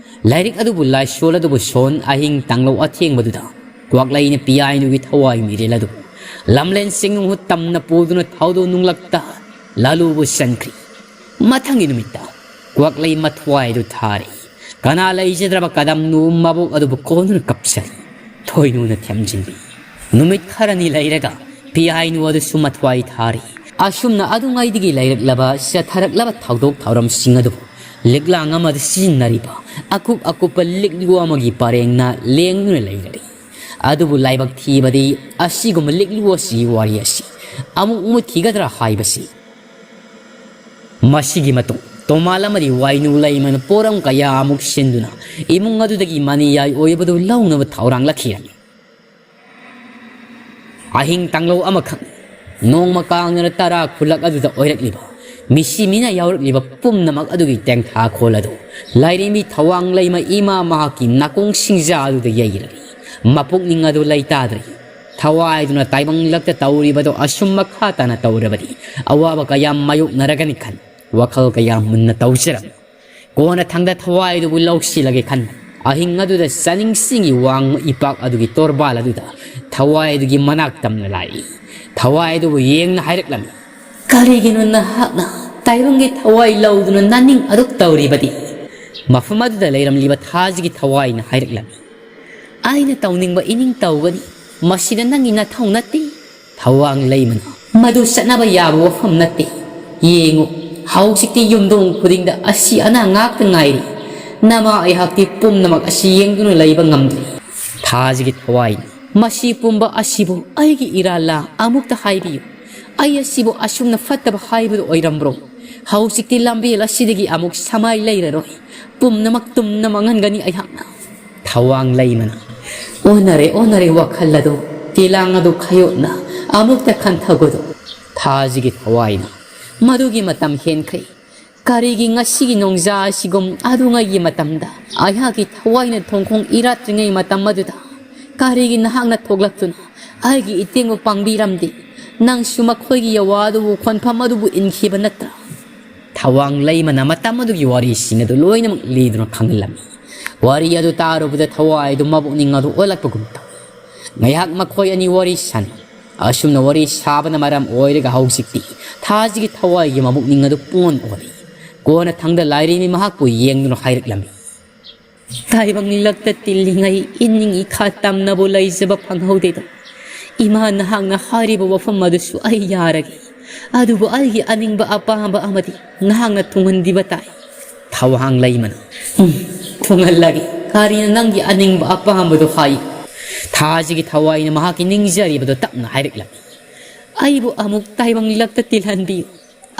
ꯂꯥꯏꯔꯤꯛ ꯑꯗꯨꯕꯨ ꯂꯥꯏꯁꯣꯜ ꯑꯗꯨꯕꯨ ꯁꯣꯟ ꯑꯍꯤꯡ ꯇꯥꯡꯂꯧ ꯑꯊꯦꯡꯕꯗꯨꯗ ꯀ꯭ꯋꯥꯛꯂꯩꯅ ꯄꯤꯌꯥꯏꯅꯨꯒꯤ ꯊꯋꯥꯏ ꯃꯤꯔꯦꯜ ꯑꯗꯨꯕꯨ ꯂꯝꯂꯦꯟ ꯆꯤꯡꯅꯨꯡ ꯍꯨꯠ ꯇꯝꯅ ꯄꯨꯗꯨꯅ ꯊꯧꯗꯣ ꯅꯨꯡꯂꯛꯇ ꯂꯥꯂꯨꯕꯨ ꯆꯟꯈ꯭ꯔꯤ꯫ ꯃꯊꯪꯒꯤ ꯅꯨꯃꯤꯠꯇ ꯀ꯭ꯋꯥꯛꯂꯩ ꯃꯊ꯭ꯋꯥꯏ ꯑꯗꯨ ꯊꯥꯔꯤ꯫ ꯀꯅꯥ ꯂꯩꯖꯗ꯭ꯔꯕ ꯀꯗꯝꯅꯨ ꯃꯕꯣꯛ ꯑꯗꯨꯕꯨ ꯀꯣꯟꯗꯨꯅ ꯀꯞꯆꯔꯤ꯫ ꯊꯣꯏꯅꯨꯅ ꯊꯦꯝꯖꯤꯟꯕꯤ꯫ ꯅꯨꯃꯤꯠ ꯈꯔꯅꯤ ꯂꯩꯔꯒ ꯄꯤꯌꯥꯏꯅꯨ ꯑꯗꯨꯁꯨ ꯃꯊ꯭ꯋꯥꯏ ꯊꯥꯔꯤ꯫ ꯑꯁꯨꯝꯅ ꯑꯗꯨꯉꯩꯗꯒꯤ ꯂꯩꯔꯛꯂꯕ ꯆꯠꯊꯔꯛꯂꯕ ꯊꯧꯗꯣꯛ ꯊꯧꯔꯝꯁꯤꯡ ꯑꯗꯨꯕꯨ ꯂꯤꯛꯂꯥꯡ ꯑꯃꯗ ꯁꯤꯖꯤꯟꯅꯔꯤꯕ ꯑꯀꯨꯞ ꯑꯀꯨꯞꯄ ꯂꯤꯛꯂꯨ ꯑꯃꯒꯤ ꯄꯔꯦꯡꯅ ꯂꯦꯡꯗꯨꯅ ꯂꯩꯔꯔꯤ꯫ ꯑꯗꯨꯕꯨ ꯂꯥꯏꯕꯛ ꯊꯤꯕꯗꯤ ꯑꯁꯤꯒꯨꯝꯕ ꯂꯤꯛꯂꯨ ꯑꯁꯤꯒꯤ ꯋꯥꯔꯤ ꯑꯁꯤ ꯑꯃꯨꯛ ꯃꯨꯠꯈꯤꯒꯗ꯭ꯔꯥ ꯍꯥꯏꯕꯁꯤ꯫ ꯃꯁꯤꯒꯤ ꯃꯇꯨꯡ ꯇꯣꯃꯥꯜ ꯑꯃꯗꯤ ꯋꯥꯏꯅꯨ ꯂꯩꯃꯅ ꯄꯣꯔꯝ ꯀꯌꯥ ꯑꯃꯨꯛ ꯁꯤꯟꯗꯨꯅ ꯏꯃꯨꯡ ꯑꯗꯨꯗꯒꯤ ꯃꯅꯤꯌꯥꯏ ꯑꯣꯏꯕꯗꯨ ꯂꯧꯅꯕ ꯊꯧꯔꯥꯡꯂꯛꯈꯤꯔꯝꯃꯤ꯫ ꯑꯍꯤꯡ ꯇꯥꯡꯂꯧ ꯑꯃꯈꯛ ꯅꯣꯡꯃ ꯀꯥꯡꯗꯅ ꯇꯔꯥ ꯈꯨꯜꯂꯛ ꯑꯗꯨꯗ ꯑꯣꯏꯔꯛꯂꯤꯕ ꯃꯤꯁꯤ ꯃꯤꯅ ꯌꯥꯎꯔꯛꯂꯤꯕ ꯄꯨꯝꯅꯃꯛ ꯑꯗꯨꯒꯤ ꯇꯦꯡꯊꯥꯈꯣꯜ ꯑꯗꯨ ꯂꯥꯏꯔꯦꯝꯕꯤ ꯊꯋꯥꯡ ꯂꯩꯃ ꯏꯃꯥ ꯃꯍꯥꯛꯀꯤ ꯅꯥꯀꯣꯡ ꯁꯤꯡꯖꯥ ꯑꯗꯨꯗ ꯌꯩꯔꯛꯏ꯫ ꯃꯄꯨꯛꯅꯤꯡ ꯑꯗꯨ ꯂꯩꯇꯥꯗ꯭ꯔꯦ꯫ ꯊꯋꯥꯏꯗꯨꯅ ꯇꯥꯏꯕꯪꯂꯛꯇ ꯇꯧꯔꯤꯕꯗꯣ ꯑꯁꯨꯝ ꯃꯈꯥ ꯇꯥꯅ ꯇꯧꯔꯕꯗꯤ ꯑꯋꯥꯕ ꯀꯌꯥ ꯃꯥꯌꯣꯛꯅꯔꯒꯅꯤ ꯈꯟ ꯋꯥꯈꯜ ꯀꯌꯥ ꯃꯨꯟꯅ ꯇꯧꯖꯔꯝꯃꯤ꯫ ꯀꯣꯟꯅ ꯊꯪꯗ ꯊꯋꯥꯏꯗꯨꯕꯨ ꯂꯧꯁꯤꯜꯂꯒꯦ ꯈꯟ ꯑꯍꯤꯡ ꯑꯗꯨꯗ ꯆꯥꯅꯤꯡꯁꯤꯡꯒꯤ ꯋꯥꯡꯃ ꯏꯄꯥꯛ ꯑꯗꯨꯒꯤ ꯇꯣꯔꯕꯥꯜ ꯑꯗꯨꯗ ꯊꯋꯥꯏ ꯑꯗꯨꯒꯤ ꯃꯅꯥꯛ ꯇꯝꯅ ꯂꯥꯛꯏ꯫ ꯊꯋꯥꯏ ꯑꯗꯨꯕꯨ ꯌꯦꯡꯅ ꯍꯥꯏꯔꯛꯂꯝꯃꯤ, "ꯀꯔꯤꯒꯤꯅꯣ ꯅꯍꯥꯛꯅ ꯇꯥꯏꯕꯪꯒꯤ ꯊꯋꯥꯏ ꯂꯧꯗꯨꯅ ꯅꯅꯤꯡ ꯑꯗꯨꯛ ꯇꯧꯔꯤꯕꯗꯤ? ꯃꯐꯝ ꯑꯗꯨꯗ ꯂꯩꯔꯝꯂꯤꯕ ꯊꯥꯖꯒꯤ ꯊꯋꯥꯏꯅ ꯍꯥꯏꯔꯛꯂꯝꯃꯤ, "ꯑꯩꯅ ꯇꯧꯅꯤꯡꯕ ꯏꯅꯤꯡ ꯇꯧꯒꯅꯤ꯫ ꯃꯁꯤꯗ ꯅꯪꯒꯤ ꯅꯊꯧ ꯅꯠꯇꯦ"꯫ ꯊꯋꯥꯡ ꯂꯩꯃꯅ, "ꯃꯗꯨ ꯆꯠꯅꯕ ꯌꯥꯕ ꯋꯥꯐꯝ ꯅꯠꯇꯦ꯫ ꯌꯦꯡꯉꯨ, ꯍꯧꯖꯤꯛꯇꯤ ꯌꯨꯝꯊꯣꯡ ꯈꯨꯗꯤꯡꯗ ꯑꯁꯤ ꯑꯅꯥ ꯉꯥꯛꯇ ꯉꯥꯏꯔꯤ꯫ ꯅꯃꯥ ꯑꯩꯍꯥꯛꯇꯤ ꯄꯨꯝꯅꯃꯛ ꯑꯁꯤ ꯌꯦꯡꯗꯨꯅ ꯂꯩꯕ ꯉꯝꯗ꯭ꯔꯤ"꯫ ꯊꯥꯖꯒꯤ ꯊꯋꯥꯏꯅ, "ꯃꯁꯤ ꯄꯨꯝꯕ ꯑꯁꯤꯕꯨ ꯑꯩꯒꯤ ꯏꯔꯥꯜꯂꯥ? ꯑꯃꯨꯛꯇ ꯍꯥꯏꯕꯤꯌꯨ꯫ ꯑꯩ ꯑꯁꯤꯕꯨ ꯑꯁꯨꯝꯅ ꯐꯠꯇꯕ ꯍꯥꯏꯕꯗꯨ ꯑꯣꯏꯔꯝꯕ꯭ꯔꯣ? ꯍꯧꯖꯤꯛꯇꯤ ꯂꯝꯕꯦꯜ ꯑꯁꯤꯗꯒꯤ ꯑꯃꯨꯛ ꯁꯃꯥꯏ ꯂꯩꯔꯔꯣꯏ꯫ ꯄꯨꯝꯅꯃꯛ ꯇꯨꯝꯅ ꯃꯥꯡꯍꯟꯒꯅꯤ ꯑꯩꯍꯥꯛꯅ"꯫ ꯊꯋꯥꯡ ꯂꯩꯃꯅ, "ꯑꯣꯟꯅꯔꯦ, ꯑꯣꯟꯅꯔꯦ ꯋꯥꯈꯜ ꯑꯗꯨ꯫ ꯇꯤꯂꯥꯡ ꯑꯗꯨ ꯈꯥꯌꯣꯛꯅ ꯑꯃꯨꯛꯇ ꯈꯟꯊꯧꯒꯗꯧ"꯫ ꯊꯥꯖꯒꯤ ꯊꯋꯥꯏꯅ, "ꯃꯗꯨꯒꯤ ꯃꯇꯝ ꯍꯦꯟꯈ꯭ꯔꯦ꯫ ꯀꯔꯤꯒꯤ ꯉꯁꯤꯒꯤ ꯅꯣꯡꯖꯥ ꯑꯁꯤꯒꯨꯝ ꯑꯗꯨꯉꯩꯒꯤ ꯃꯇꯝꯗ, ꯑꯩꯍꯥꯛꯀꯤ ꯊꯋꯥꯏꯅ ꯊꯣꯡꯈꯣꯡ ꯏꯔꯥꯠꯇ꯭ꯔꯤꯉꯩ ꯃꯇꯝ ꯑꯗꯨꯗ ꯀꯔꯤꯒꯤ ꯅꯍꯥꯛꯅ ꯊꯣꯛꯂꯛꯇꯨꯅ ꯑꯩꯒꯤ ꯏꯇꯦꯡꯕꯨ ꯄꯥꯡꯕꯤꯔꯝꯗꯦ? ꯅꯪꯁꯨ ꯃꯈꯣꯏꯒꯤ ꯌꯥꯋꯥ ꯑꯗꯨꯕꯨ ꯈꯣꯟꯐꯝ ꯑꯗꯨꯕꯨ ꯏꯟꯈꯤꯕ ꯅꯠꯇ꯭ꯔꯥ?" ꯊꯋꯥꯡ ꯂꯩꯃꯅ ꯃꯇꯝ ꯑꯗꯨꯒꯤ ꯋꯥꯔꯤꯁꯤꯡ ꯑꯗꯨ ꯂꯣꯏꯅꯃꯛ ꯂꯤꯗꯨꯅ ꯈꯪꯍꯜꯂꯝꯃꯤ꯫ ꯋꯥꯔꯤ ꯑꯗꯨ ꯇꯥꯔꯨꯕꯗ ꯊꯋꯥꯏ ꯑꯗꯨ ꯃꯕꯨꯛꯅꯤꯡ ꯑꯗꯨ ꯑꯣꯜꯂꯛꯄꯒꯨꯝ ꯇꯧꯏ꯫ ꯉꯥꯏꯍꯥꯛ ꯃꯈꯣꯏ ꯑꯅꯤ ꯋꯥꯔꯤ ꯁꯥꯟꯅꯩ꯫ ꯑꯁꯨꯝꯅ ꯋꯥꯔꯤ ꯁꯥꯕꯅ ꯃꯔꯝ ꯑꯣꯏꯔꯒ ꯍꯧꯖꯤꯛꯇꯤ ꯊꯥꯖꯒꯤ ꯊꯋꯥꯏꯒꯤ ꯃꯕꯨꯛꯅꯤꯡ ꯑꯗꯨ ꯄꯨꯡꯑꯣꯟ ꯑꯣꯜꯂꯤ꯫ ꯀꯣꯟꯅꯊꯪꯗ ꯂꯥꯏꯔꯦꯝꯕꯤ ꯃꯍꯥꯛꯄꯨ ꯌꯦꯡꯗꯨꯅ ꯍꯥꯏꯔꯛꯂꯝꯃꯤ, "ꯇꯥꯏꯕꯪ ꯂꯛꯇ ꯇꯤꯜꯂꯤꯉꯩ ꯏꯅꯤꯡ ꯏꯈꯥ ꯇꯝꯅꯕꯨ ꯂꯩꯖꯕ ꯐꯪꯍꯧꯗꯦꯗꯣ꯫ ꯏꯃꯥ, ꯅꯍꯥꯛꯅ ꯍꯥꯏꯔꯤꯕ ꯋꯥꯐꯝ ꯑꯗꯨꯁꯨ ꯑꯩ ꯌꯥꯔꯒꯦ꯫ ꯑꯗꯨꯕꯨ ꯑꯩꯒꯤ ꯑꯅꯤꯡꯕ ꯑꯄꯥꯝꯕ ꯑꯃꯗꯤ ꯅꯍꯥꯛꯅ ꯊꯨꯡꯍꯟꯕꯤꯕ ꯇꯥꯏ"꯫ ꯊꯋꯥꯡ ꯂꯩꯃꯅ, "ꯎꯝ, ꯊꯨꯡꯍꯜꯂꯒꯦ꯫ ꯀꯔꯤꯅꯣ ꯅꯪꯒꯤ ꯑꯅꯤꯡꯕ ꯑꯄꯥꯝꯕꯗꯣ ꯍꯥꯏꯌꯨ"꯫ ꯊꯥꯖꯒꯤ ꯊꯋꯥꯏꯅ ꯃꯍꯥꯛꯀꯤ ꯅꯤꯡꯖꯔꯤꯕꯗꯣ ꯇꯞꯅ ꯍꯥꯏꯔꯛꯂꯝꯃꯤ, "ꯑꯩꯕꯨ ꯑꯃꯨꯛ ꯇꯥꯏꯕꯪ ꯂꯛꯇ ꯇꯤꯜꯍꯟꯕꯤꯌꯨ꯫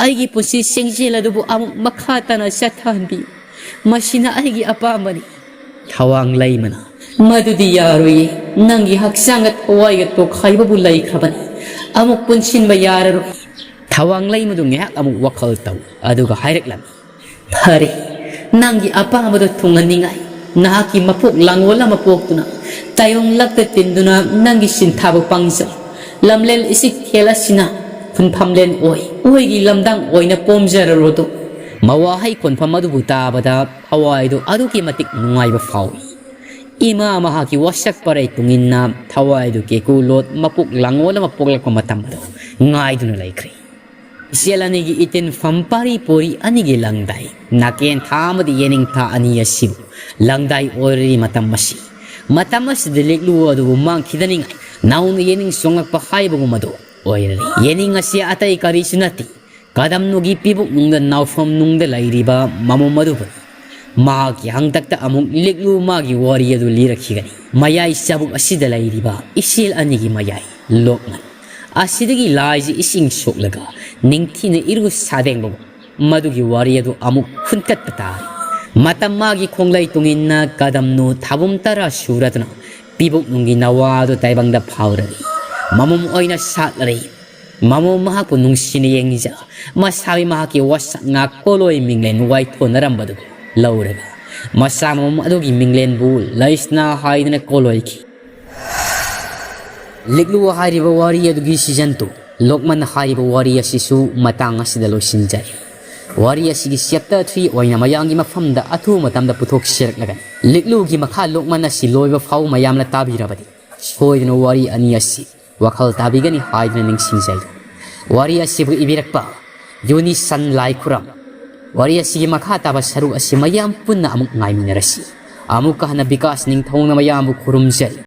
ꯑꯩꯒꯤ ꯄꯨꯟꯁꯤ ꯁꯦꯡꯖꯦꯜ ꯑꯗꯨꯕꯨ ꯑꯃꯨꯛ ꯃꯈꯥ ꯇꯥꯅ ꯆꯠꯊꯍꯟꯕꯤꯌꯨ꯫ ꯃꯁꯤꯅ ꯑꯩꯒꯤ ꯑꯄꯥꯝꯕꯅꯤ"꯫ ꯊꯋꯥꯡ ꯂꯩꯃꯅ, "ꯃꯗꯨꯗꯤ ꯌꯥꯔꯣꯏꯌꯦ꯫ ꯅꯪꯒꯤ ꯍꯛꯆꯥꯡꯒ ꯊꯋꯥꯏꯒ ꯇꯣꯈꯥꯏꯕꯕꯨ ꯂꯩꯈ꯭ꯔꯕꯅꯤ꯫ ꯑꯃꯨꯛ ꯄꯨꯟꯁꯤꯟꯕ ꯌꯥꯔꯔꯣꯏ"꯫ ꯊꯋꯥꯡ ꯂꯩꯃꯗꯨ ꯉꯥꯏꯍꯥꯛ ꯑꯃꯨꯛ ꯋꯥꯈꯜ ꯇꯧ, ꯑꯗꯨꯒ ꯍꯥꯏꯔꯛꯂꯝꯃꯤ, "ꯐꯔꯦ, ꯅꯪꯒꯤ ꯑꯄꯥꯝꯕꯗꯣ ꯊꯨꯡꯍꯟꯅꯤꯡꯉꯥꯏ ꯅꯍꯥꯛꯀꯤ ꯃꯄꯣꯛ ꯂꯥꯡꯒꯣꯜ ꯑꯃ ꯄꯣꯛꯇꯨꯅ ꯇꯥꯏꯌꯣꯡ ꯂꯛꯇ ꯇꯤꯟꯗꯨꯅ ꯅꯪꯒꯤ ꯁꯤꯟꯊꯥꯕ ꯄꯥꯡꯖꯧ꯫ ꯂꯝꯂꯦꯟ ꯏꯆꯤꯛ ꯊꯦꯜ ꯑꯁꯤꯅ ꯈꯨꯟꯐꯝꯂꯦꯟ ꯑꯣꯏ꯫ ꯑꯣꯏꯒꯤ ꯂꯝꯗꯥꯡ ꯑꯣꯏꯅ ꯄꯣꯝꯖꯔꯔꯣꯗꯣ"꯫ ꯃꯋꯥꯍꯩ ꯈꯣꯟꯐꯝ ꯑꯗꯨꯕꯨ ꯇꯥꯕꯗ ꯊꯋꯥꯏꯗꯨ ꯑꯗꯨꯛꯀꯤ ꯃꯇꯤꯛ ꯅꯨꯡꯉꯥꯏꯕ ꯐꯥꯎꯏ꯫ ꯏꯃꯥ ꯃꯍꯥꯛꯀꯤ ꯋꯥꯁꯛ ꯄꯔꯩ ꯇꯨꯡꯏꯟꯅ ꯊꯋꯥꯏꯗꯨ ꯀꯦꯀꯨ ꯂꯣꯠ ꯃꯄꯣꯛ ꯂꯥꯡꯑꯣꯜ ꯑꯃ ꯄꯣꯛꯂꯛꯄ ꯃꯇꯝꯗ ꯉꯥꯏꯗꯨꯅ ꯂꯩꯈ꯭ꯔꯦ꯫ ꯏꯆꯦꯜ ꯑꯅꯤꯒꯤ ꯏꯇꯤꯟꯐꯝ ꯄꯥꯔꯤ ꯄꯣꯔꯤ ꯑꯅꯤꯒꯤ ꯂꯪꯗꯥꯏ, ꯅꯥꯀꯦꯟ ꯊꯥ ꯑꯃꯗꯤ ꯌꯦꯅꯤꯡ ꯊꯥ ꯑꯅꯤ ꯑꯁꯤꯕꯨ ꯂꯪꯗꯥꯏ ꯑꯣꯏꯔꯤ ꯃꯇꯝ ꯑꯁꯤ꯫ ꯃꯇꯝ ꯑꯁꯤꯗ ꯂꯤꯛꯂꯨ ꯑꯗꯨꯕꯨ ꯃꯥꯡꯈꯤꯗꯅꯤꯡꯉꯥꯏ ꯅꯧꯅ ꯌꯦꯅꯤꯡ ꯆꯣꯡꯂꯛꯄ ꯍꯥꯏꯕꯒꯨꯝ ꯑꯗꯨ ꯑꯣꯏꯔꯦ꯫ ꯌꯦꯅꯤꯡ ꯑꯁꯤ ꯑꯇꯩ ꯀꯔꯤꯁꯨ ꯅꯠꯇꯦ, ꯀꯗꯝꯅꯨꯒꯤ ꯄꯤꯕꯨꯛ ꯅꯨꯡꯗ ꯅꯥꯎꯐꯝ ꯅꯨꯡꯗ ꯂꯩꯔꯤꯕ ꯃꯃꯣꯝ ꯑꯗꯨꯕꯨꯅꯤ꯫ ꯃꯍꯥꯛꯀꯤ ꯍꯪꯇꯛꯇ ꯑꯃꯨꯛ ꯂꯤꯛꯂꯨ ꯃꯥꯒꯤ ꯋꯥꯔꯤ ꯑꯗꯨ ꯂꯤꯔꯛꯈꯤꯒꯅꯤ꯫ ꯃꯌꯥꯏ ꯆꯕꯨꯛ ꯑꯁꯤꯗ ꯂꯩꯔꯤꯕ ꯏꯆꯦꯜ ꯑꯅꯤꯒꯤ ꯃꯌꯥꯏ ꯂꯣꯛꯃꯟ ꯑꯁꯤꯗꯒꯤ ꯂꯥꯏꯁꯤ ꯏꯁꯤꯡ ꯁꯣꯛꯂꯒ ꯅꯤꯡꯊꯤꯅ ꯏꯔꯨ ꯁꯥꯗꯦꯡꯕꯒꯨꯝ ꯃꯗꯨꯒꯤ ꯋꯥꯔꯤ ꯑꯗꯨ ꯑꯃꯨꯛ ꯍꯨꯟꯀꯠꯄ ꯇꯥꯔꯦ꯫ ꯃꯇꯝ ꯃꯥꯒꯤ ꯈꯣꯡꯂꯩ ꯇꯨꯡꯏꯟꯅ ꯀꯗꯝꯅꯨ ꯊꯥꯕꯨꯝ ꯇꯔꯥ ꯁꯨꯔꯗꯨꯅ ꯄꯤꯕꯨꯛ ꯅꯨꯡꯒꯤ ꯅꯋꯥ ꯑꯗꯨ ꯇꯥꯏꯕꯪꯗ ꯐꯥꯎꯔꯔꯤ꯫ ꯃꯃꯣꯝ ꯑꯣꯏꯅ ꯁꯥꯠꯂꯔꯤ꯫ ꯃꯃꯣꯝ ꯃꯍꯥꯛꯄꯨ ꯅꯨꯡꯁꯤꯅ ꯌꯦꯡꯖ, ꯃꯁꯥꯒꯤ ꯃꯍꯥꯛꯀꯤ ꯋꯥꯁꯛ ꯉꯥꯛ ꯀꯣꯂꯣꯏ ꯃꯤꯡꯂꯦꯟ ꯋꯥꯏꯊꯣꯟꯅꯔꯝꯕꯗꯨ ꯂꯧꯔꯒ, ꯃꯆꯥ ꯃꯃꯣꯝ ꯑꯗꯨꯒꯤ ꯃꯤꯡꯂꯦꯟꯕꯨ ꯂꯩꯁꯅꯥ ꯍꯥꯏꯗꯨꯅ ꯀꯣꯂꯣꯏꯈꯤ꯫ ꯂꯤꯛꯂꯨ ꯍꯥꯏꯔꯤꯕ ꯋꯥꯔꯤ ꯑꯗꯨꯒꯤ season two, ꯂꯣꯛꯃꯟ ꯍꯥꯏꯔꯤꯕ ꯋꯥꯔꯤ ꯑꯁꯤꯁꯨ ꯃꯇꯥꯡ ꯑꯁꯤꯗ ꯂꯣꯏꯁꯤꯟꯖꯔꯦ꯫ ꯋꯥꯔꯤ ꯑꯁꯤꯒꯤ chapter three ꯑꯣꯏꯅ ꯃꯌꯥꯝꯒꯤ ꯃꯐꯝꯗ ꯑꯊꯨꯕ ꯃꯇꯝꯗ ꯄꯨꯊꯣꯛꯆꯔꯛꯂꯒꯅꯤ꯫ ꯂꯤꯛꯂꯨꯒꯤ ꯃꯈꯥ ꯂꯣꯛꯃꯟ ꯑꯁꯤ ꯂꯣꯏꯕ ꯐꯥꯎ ꯃꯌꯥꯝꯅ ꯇꯥꯕꯤꯔꯕꯗꯤ ꯁꯣꯏꯗꯅ ꯋꯥꯔꯤ ꯑꯅꯤ ꯑꯁꯤ ꯋꯥꯈꯜ ꯇꯥꯕꯤꯒꯅꯤ ꯍꯥꯏꯗꯨꯅ ꯅꯤꯡꯁꯤꯡꯖꯔꯤ꯫ ꯋꯥꯔꯤ ꯑꯁꯤꯕꯨ ꯏꯕꯤꯔꯛꯄ ꯌꯨꯅꯤꯁꯟ ꯂꯥꯏꯈꯨꯔꯝ꯫ ꯋꯥꯔꯤ ꯑꯁꯤꯒꯤ ꯃꯈꯥ ꯇꯥꯕ ꯁꯔꯨꯛ ꯑꯁꯤ ꯃꯌꯥꯝ ꯄꯨꯟꯅ ꯑꯃꯨꯛ ꯉꯥꯏꯃꯤꯟꯅꯔꯁꯤ꯫ ꯑꯃꯨꯛꯀ ꯍꯟꯅ ꯕꯤꯀꯥꯁ ꯅꯤꯡꯊꯧꯅ ꯃꯌꯥꯝꯕꯨ ꯈꯨꯔꯨꯝꯖꯔꯤ꯫